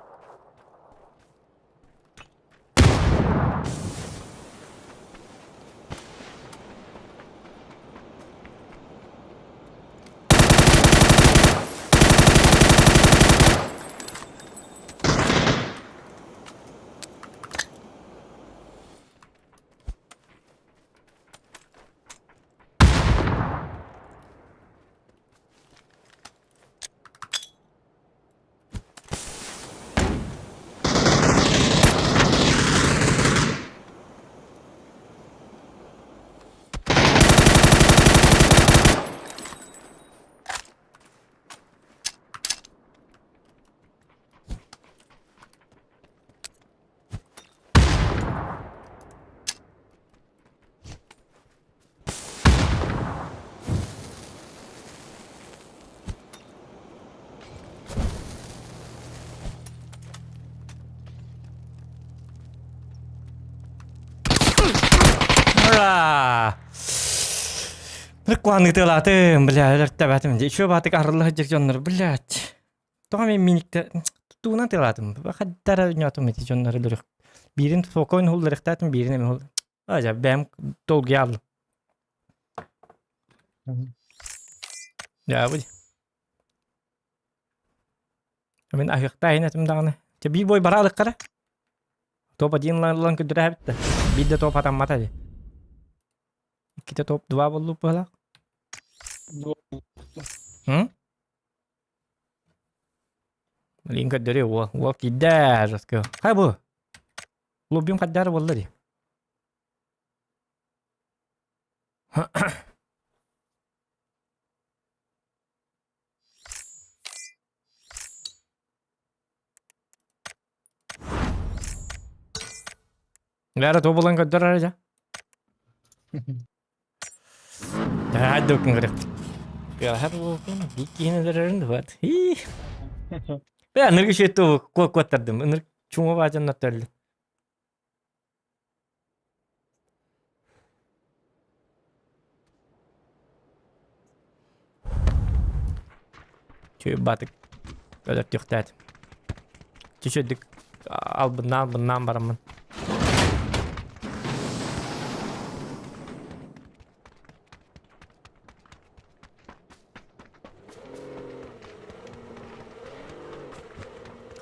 Ура! Рекламы тылатым, бля, өлөртөбөтүм. Еще батык арылла сылдьар дьоннор, блядь. Тоҕо мен миникте туунан тылаатым. Хаддара ньотум ити дьоннор өлөрөх. Биирин спокойно хулларыхтаатым, биирин эми хул. Ажа, бэм долгуйа аллым. Дьэ, бу Мин аһыахтаах этим даҕаны. Чэ биир бой бара алыккара. Топ один ылан көрдөрө эбит да. Биир да топ атаммата дии. Иккитэ топ два боллук быһалаах. М? Блин көрдөрүө уол. Уол киирдэ жестко. Хай бу. Лоббим хаддары буолла дии. Лара тобулан көрдөр дьэ. Хаддукун көрөх. Хар буолкун биккиһин өлөрөрүн вот. Бля, ныргы шетту куоттардым. Ыныр чума баажан наттарлы. Чү батык өлөртүөхтээт. Түшөдүк албыннаан быннаан бараммын.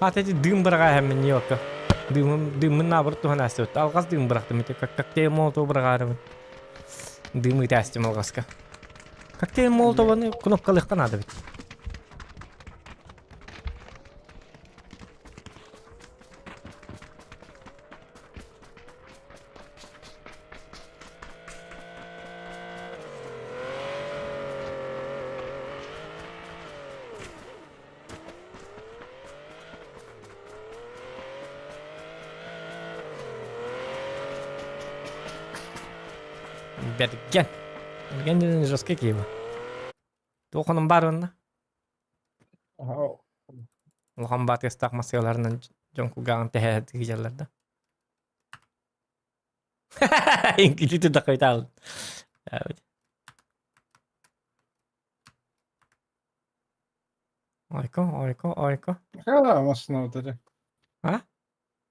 Хата эти дым быраҕа иһэммин Нью-Йорка. Дымым, дыммын наоборот туһан аастыбыт. Алҕас дым бырахтым ити. Как коктейль Молотова быраҕаарыбын. Дым ыытаастым алҕаска. Коктейль Молотованы кнопкалыахха наада эбит. Бэргэн. Бэргэн диэн жесткий киһи бу. Туох онон баар онно? Улахан баатыгастаах массыаларынан дьон кулгааҕын тэһэ сылдьаллар да. Инкити да хайтаал. Ойко, ойко, ойко. Акара массыына утары. А?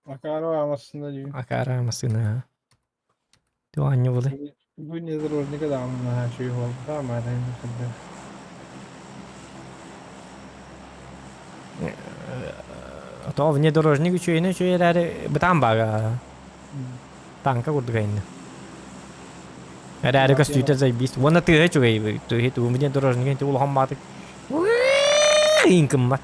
Акара массыына дии. Акара массыына. Туанньы булы. Бу внедорожника даҕаны наһаа үчүгэй буолбатах, маатайын курдук. То внедорожник үчүгэйин үчүгэй эрээри бытаан баага танка курдук айынна. Эрээри көстүүтэ заебись. Уонна тыаһа үчүгэй. Тыаһы тугу внедорожник ити улахан баатык иҥкыммат.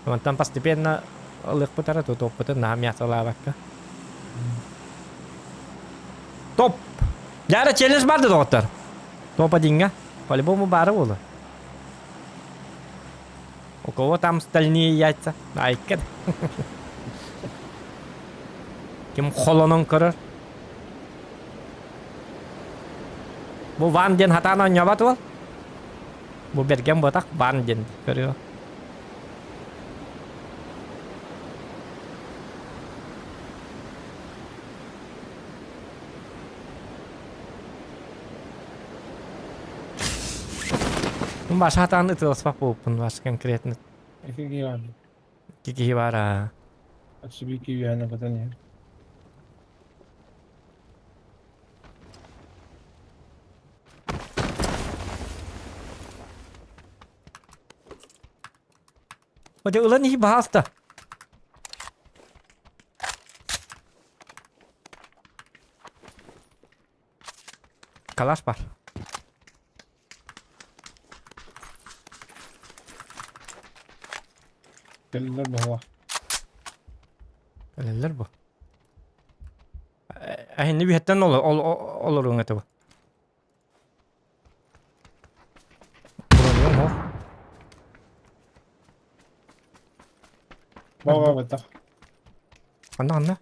Онтон постепенно ылыахпыт эрэ тутуохпутун наһаа мясолаабакка. Топ! Дьара челлендж бар да доҕоттор. Топ одинҥа. По-любому баара буолуо. У кого там стальные яйца? Айка. Ким холонон көрөр? Бу Ван диэн хатаан оонньообот уол. Бу бэргэн буотах Ван диэн көрүө. Баш хатаан ытыласпах буолуппун баш конкретно. Ики киһи бар. Ики киһи бар аа. Отсюда киһи батан иһэр. Хотя ылан иһи баһааста. Калаш бар. Кэллилэр буолла. Кэлэллэр бу. Эһинни биһэттэн олоруҥ этэ бу. Бронем ох. Баба баттах. Анна анна.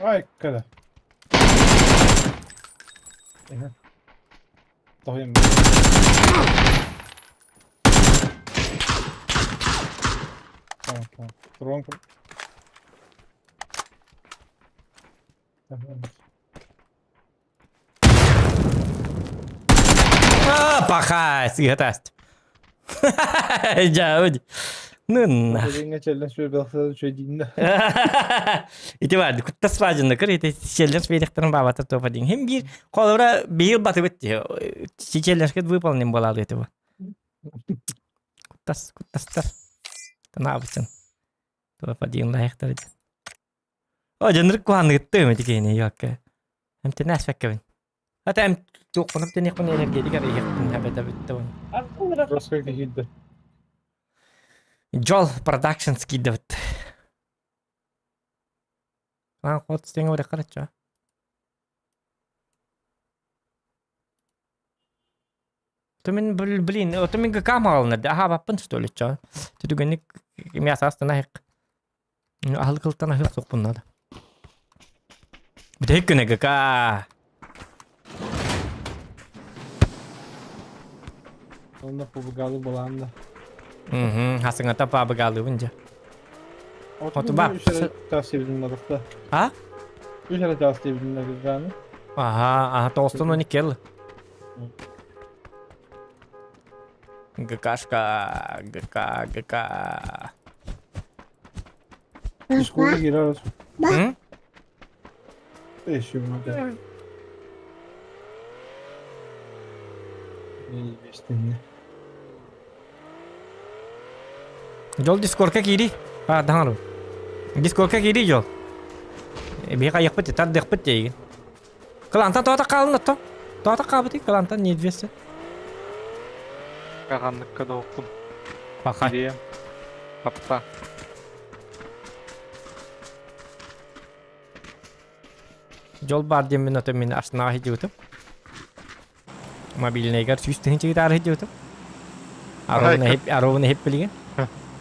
Ай, кэлэ. Эһэ. Тоһуйан. Tamam tamam. Drone kur. Tamam. А, паха, сыгатаст. Дьэ, ну нах. Билиҥҥэ челлендж үөрбэхсэ үчүгэйдиин да. Ити бар, кутта сваженно көр, ити челлендж биэриэхтэрин баабата туопа диин. Хим биир холобура биир батыбыт челленджкет выполнен буолаалы ити бу. Куттас, куттастар. Танаабытын. Туопа диин лайыктар диэн. О, дьоннорuk куһаныгыттым ити киһини юакка. Эмтэнэ аспаккабын. Хата эм туохпунуп тэниэхпин энергетик арыйыахпын хабета бүттэ он. Просто киһийдэ. Жол Productions киирдибит. Лан хот стеҥэ барыахха То мин блин, ото мин ГК маҕалынар аһаабаппын что ли чо. Түтүгэнник мясо астана аһык. Аһылык ылтан аһыах суохпун надо. Бүтэһик күнэ ГК. Онно пубугалы булаан да. Мгм, хасыҥата паабыгаалыыбын дьэ. Хоту ба. Үс эрэ таас диэбитин надахта. А? Үс эрэ таас диэбитин надахта. Аха, аха, тоҕустан он икки ГКшка, ГК, ГК. Дискорда киирэр. М? Еще много. Неизвестно. Жол дискорка киири. А, даҥару. Дискорка киири жол. Биһи хайыахпыт, тардыахпыт диэйгин. Кылантан тоҕо хаалын отто? Тоҕо хаалбытый кылантан неизвестно. Хаҕанныкка доҕуккун. Паха. Кириэм. Паппа. Дьол баар диэммин ото мин астынаҕа сылдьыбытым. Мобильнайгар 100 тыһыынча гитара сылдьыбытым. Аровна хип, аровна хип билигин.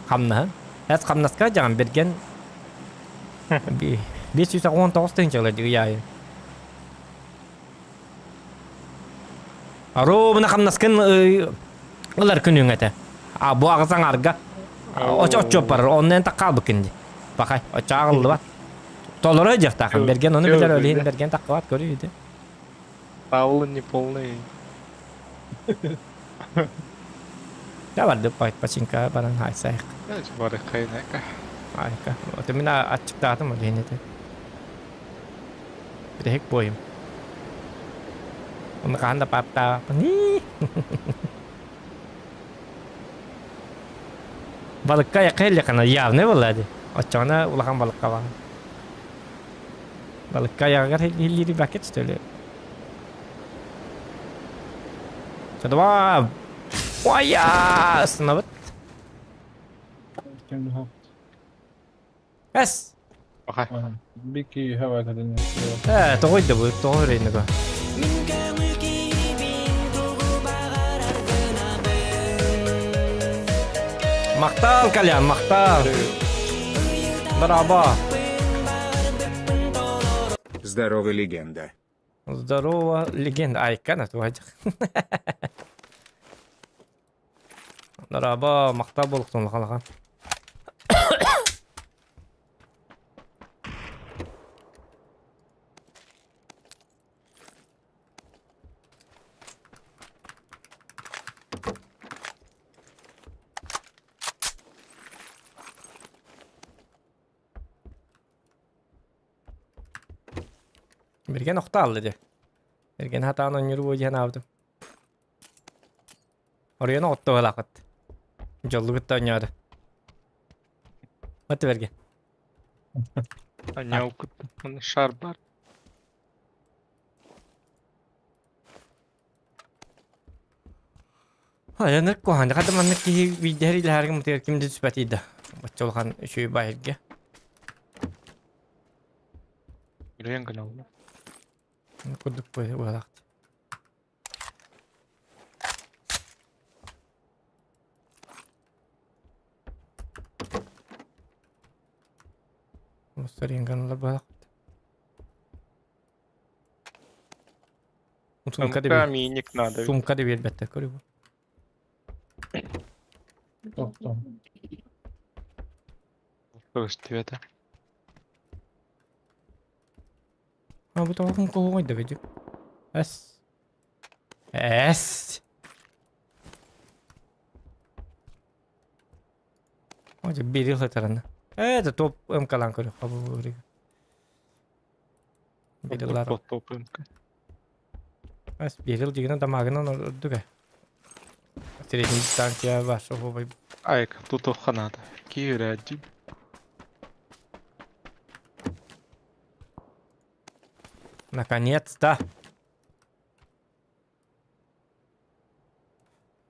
Хамнаһын. Эс хамнаска дьаҕан бирген 519 тыһыынча ый аайы. Ровно хамнаскын ылар күнүҥ этэ. А бу аҕыс аҥаарга оччо барар, онно эн таккаалбыккын дии. Пахай, оччо ааҕыллыбат. Толоро дьахтаахын, Берген ону билэр, ол иһин Берген таккабат көрүү ити. Павлы не полный. Да барды починка баран хайсайык. Бары кайнака. Айка. Вот мин аччыктаатым ол иһин ити. Бүтэһик буойум. Оны хаһан да паптаабаппын. Балыкка айакка иллекана явный буолла ди. Оччоҕуна улахан балыкка баҕа. Балыкка айаҕыгар иһиллиири бакет что ли? Давай! Ой, остановит. Эс! Бики хава кадын. Э, тоҕой да бу, тоҕо өрөйнөкө. Махтал, Колян, махтал. Браво. Здорово, легенда. Здорово, легенда. Айка на туһадьах. Дорообо, махтал буолуохтун улахан Бирген охто алды дии. Бирген хатаан онньур буо диэн аабытым. Оройуон оттуолаахыт. Дьоллугут да оонньоото. От бэргэ. Аньяукут шар бар. Айаныр куһаан хата маннык киһи биирдэһэр илэһэргэ мытыгар ким да түспэтий да. Бачча улахан үчүгэй баайырга. Үрүөн гына Курдук быһалаах. Мустаринганылар быһалаах. Сумка да Миник надо. Сумка да биэрбэттэр көрүбү. Тохто. Көстүбэтэ. А бу тоҕо куһуҥуй да бэдьик. Эс. Эс. Оже бири хатарана. Э, это топ МКлан көрө хабы Бирилар. Топ МК. Эс бирил дигинен тамагынан ордуга. Средний дистанция ваша хобой. Айк, тут надо. Киирээдди. Наконец-то!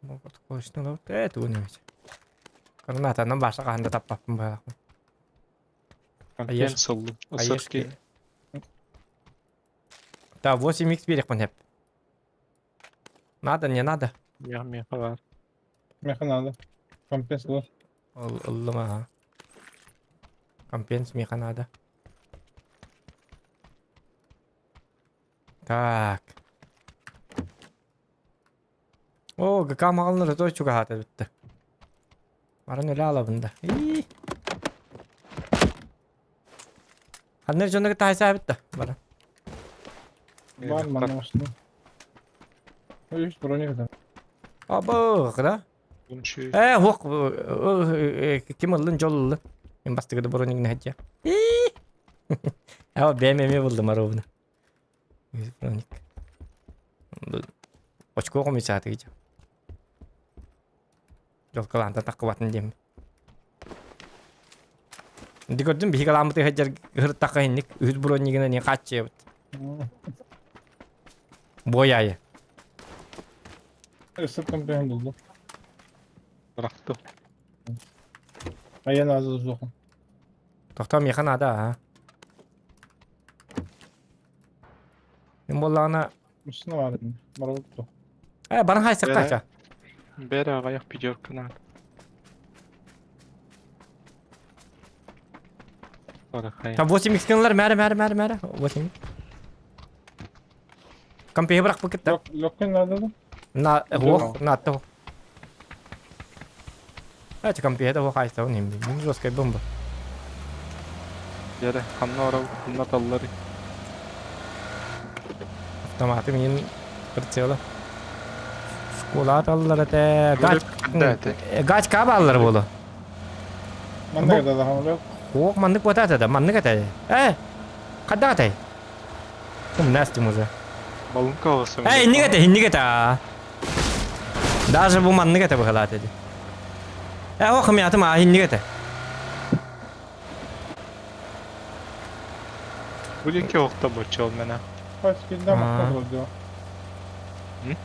Ну, вот точно, вот это университет. Гранатанан баша хаһан да таппаппын быһалаахпын. Пенсил. Аешки. Да, 8х берекпин хеп. Надо, не надо. Я меха бар. Меха надо. Компенс был. Ыллым аха. Компенс меха надо. Так. О, ГК маҕаллара той чугаһаата бүттэ. Баран өлө алабын да. Ии. Ханна дьону кытта хайсаабыт да баран. Бар манна машина. Үс броник да. Абы, да? Э, хуох, ким ыллын дьол ыллын. Мин бастыгы да броник нэһэдьэ. Ава бэм эме булдум аровна. Броник. Очко комиссаты гидя. Дьолкалаанта таххыбатын диэм. Ди көрдүм биһиги аламмыты сылдьар ыһыртахха инник үһүс броннигынан не хааччыйабыт. Буой аайы. Өссө компьютер булду. Бырахтым. Айан азы суохун. Тохтоо миэхэ наада аа. Мин буоллаҕына Машина бар Барабыт Э, баран хайсыкка Бэрэ аҕыйах пятерка надо. Там 8 гыналар мээрэ мээрэ мээрэ мээрэ 8. Компьютер бырахпыккыт да. Лөккөн надо да? На ох, на то. Эти компьютер ох айта он им. Мин жесткая бомба. Дьэрэ, ханна орал, ханна талларый? Автоматы мин прицела. Школа таллар этэ. Гачка бааллар буолу. Маннык да даҕаны. Ох, маннык буотаата да, маннык этэ. Э, хайдах этэй? Умнастым уже. Балынка оҕусум. Э, инник этэ, инник этэ. Даже бу маннык этэ быһалаат эти. Э, ох, мятым а, инник этэ. Бу диэки охто бочол мена. Скиннах масна М?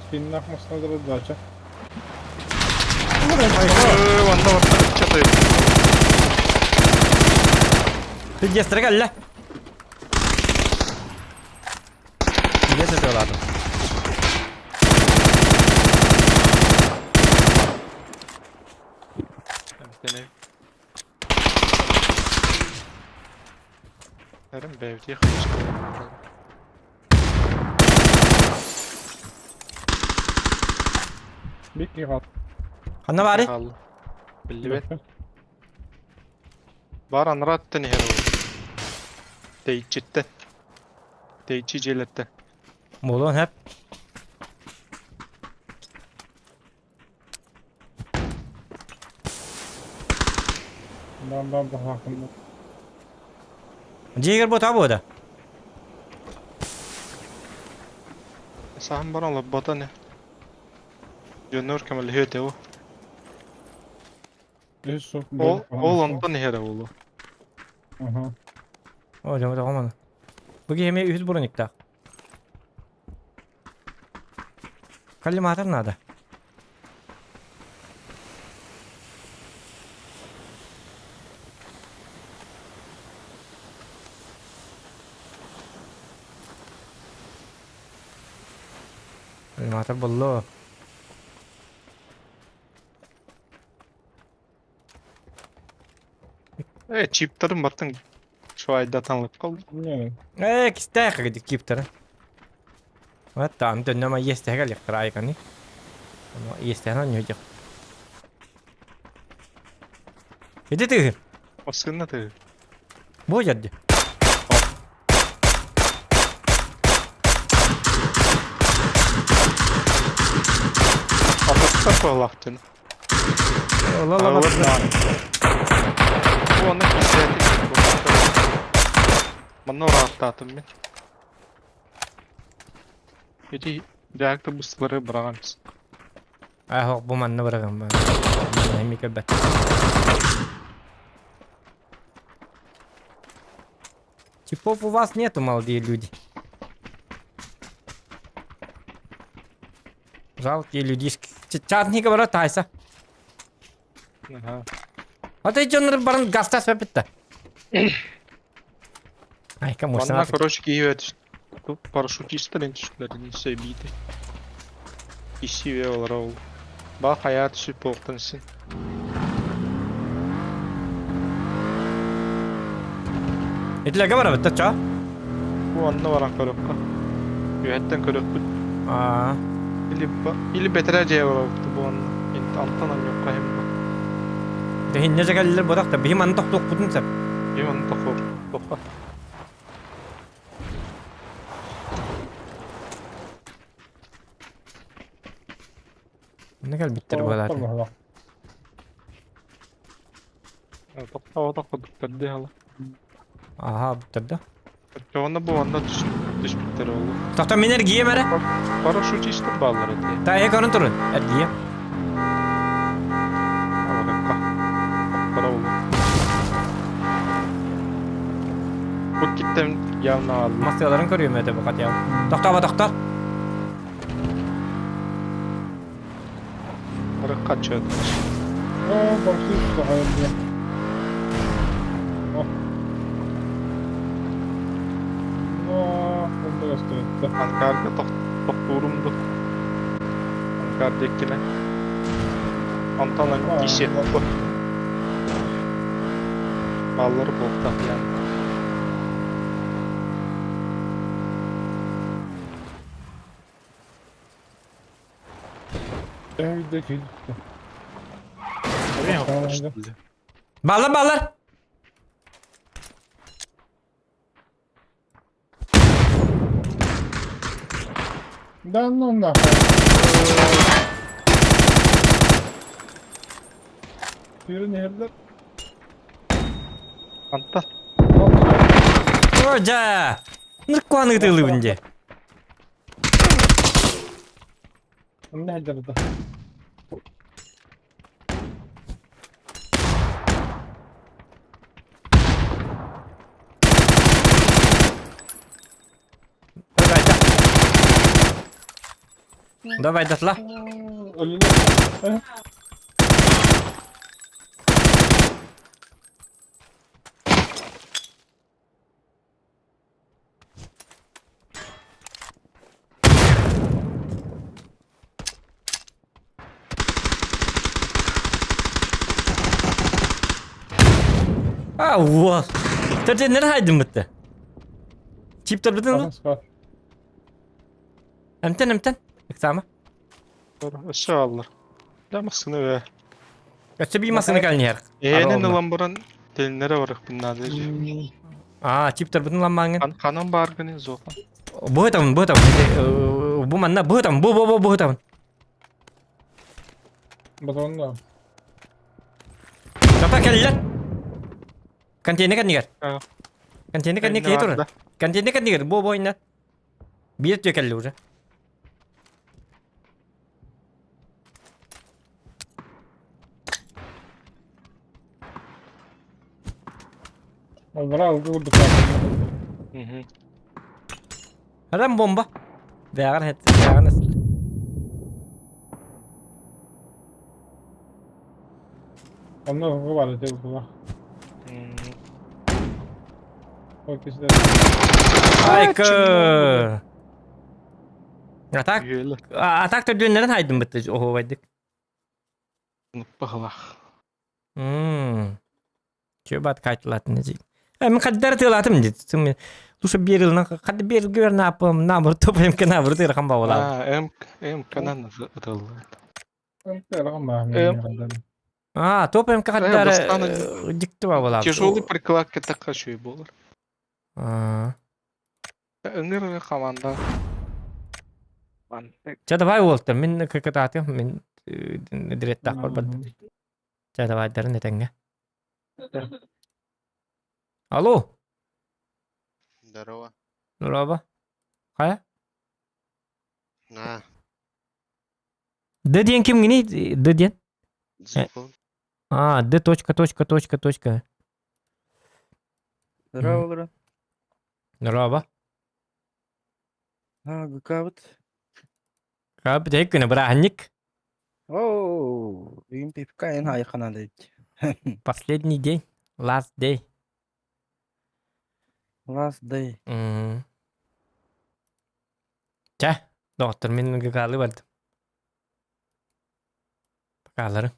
Скиннах масна дача. Онно барта Пиздец, кэллэ. Пиздец ытыалаатым. Эрим бэйбитии хайыска. Бикки хал. Ханна баары? Биллибэт. Бар анараттан иһэр ол. Тэйиччиттэн. Тэйиччи дьиэлэртэн. Буолуон сөп. Бам бам бам. Дьиэгэр буотаа буода. Саһан баран олорбота не. Дьоннор көмөлөһүө этэ ол. Ол ол онтон иһэрэ буолуо. Ага. О, дьэ, тоҕо Бу киһи эмиэ үһүс брониктаах. Коллиматор надо. Коллиматор буллу. Э, чиптарын бартын шуайдатан қалды. Не. Э, кистээх киптары. Вот там, төннөмө иэстэһэ кэлиэхтэр айканы. Иэстэһэн оонньуу Иди ты. Массыына ты. Бу дьэрди. Ататтар куолахтын. Ла-ла-ла. Оны кисэти. Манна урааттаатым мин. Ити реактор быстылары быраҕамс. Аа, бу манна бырагам ба. Эми көрбөт. Типов у вас нету, молодые люди. Жалкие людишки. Чатника бара тайса. Ага. А ты дьоннор баран гастас бэппитта. Ай, кому Манна, короче, киһи парашютистар түстүлэр сөйбиити. Исиве олар ол. Ба хайа түсүп буолтан син. Итилерге барабыт чо? Бу онно баран көрөккө. Үһэттэн көрөкпүт. Аа. Или или бэтэрээ дьиэ барабыт бу онно. Антан анньукка хим бу. Тэһинне жагаллар бодах та биһи маны тохтуохпутун сөп. Им онно тохо тохо. Не кэлбиттэр буолаат. Тохтоо кудуктар дии хала. Аха, буттар да. Онно бу онно түспүттэр олу. Тохто мин эргием эрэ. Парашютистар бааллар этэ. Та э көрөн турун. Эргием. Аларыкка. Тохтор олу. Бу киттем явно алла. Массыаларын көрүөм этэ бу хатыам. Тохтоо тохтоо. Арыкка чөт. О, бомсыз сахайын. О. Но, онда өстөттө. Анкарга тохтуурумду. Анкар деккине. Антон кисе. Баллар буолтах ян. Баллар баллар! Да ну нахуй. Yürü nehirler. Антон. О, дьэ! Ныркуаны ытыылыыбын дии. Эмне хайдарда? Давай, датла. Өлүнэ. А, вот. Төрден нere haydın bitti? Чиптер битин Анас бар. Эмтен, эмтен. Ыксама. Өссө аллар. Да массыны бе. Өссө бии массыны кэлниһэр. Ээнин ылан баран телиннere барыхпын наада. Аа, чиптер бутун ламмаңын. Ханан бааргын зохан. Бу этабын, бу этабын. Бу манна, бу этабын, бу бу бу бу этабын. Батонна. Тата кэллэр. Контейнер кэннигэр. Контейнер кэннигэр киһи турар. Контейнер кэннигэр бу бу инна. Биир түө кэлли уже. Аллара алгы курдук. Адам бомба. Бэҕэр хэт, бэҕэр Онно угу бар этэ була. Ол кисилер. Айка. А так, а так төрдүөннэрин хайдым бытты оһуобайдык. Баһылах. Чөбат кайтылатын дии. Мен хаддар тылатым дит. Лучше берил хадды берил гөр напым набыр топ МК набыр тырхан бабала. А, М МК нан ытылды. А, топ МК хаддар дикти бабала. Тяжелый прикладка такка шуй болар. Ыңыр команда. Ча давай уолтар, мин кыкытаатым, мин диреттах бар. Ча давай дарын этеңге. Алло. Здорово. Здорово. Хайа? На. Д диэн кимҥиний? Д диэн? Зуков. А, Д точка точка точка точка. Здорово, Лора. Здорово. А, ГК Кап, дек күнэ бырааһынньык. Оу, бүгүн пипка эн айхана дейт. Последний день. Last day. Last day. М. Чэ, доҕоттор, мин ГК-лыы бардым. Покалары.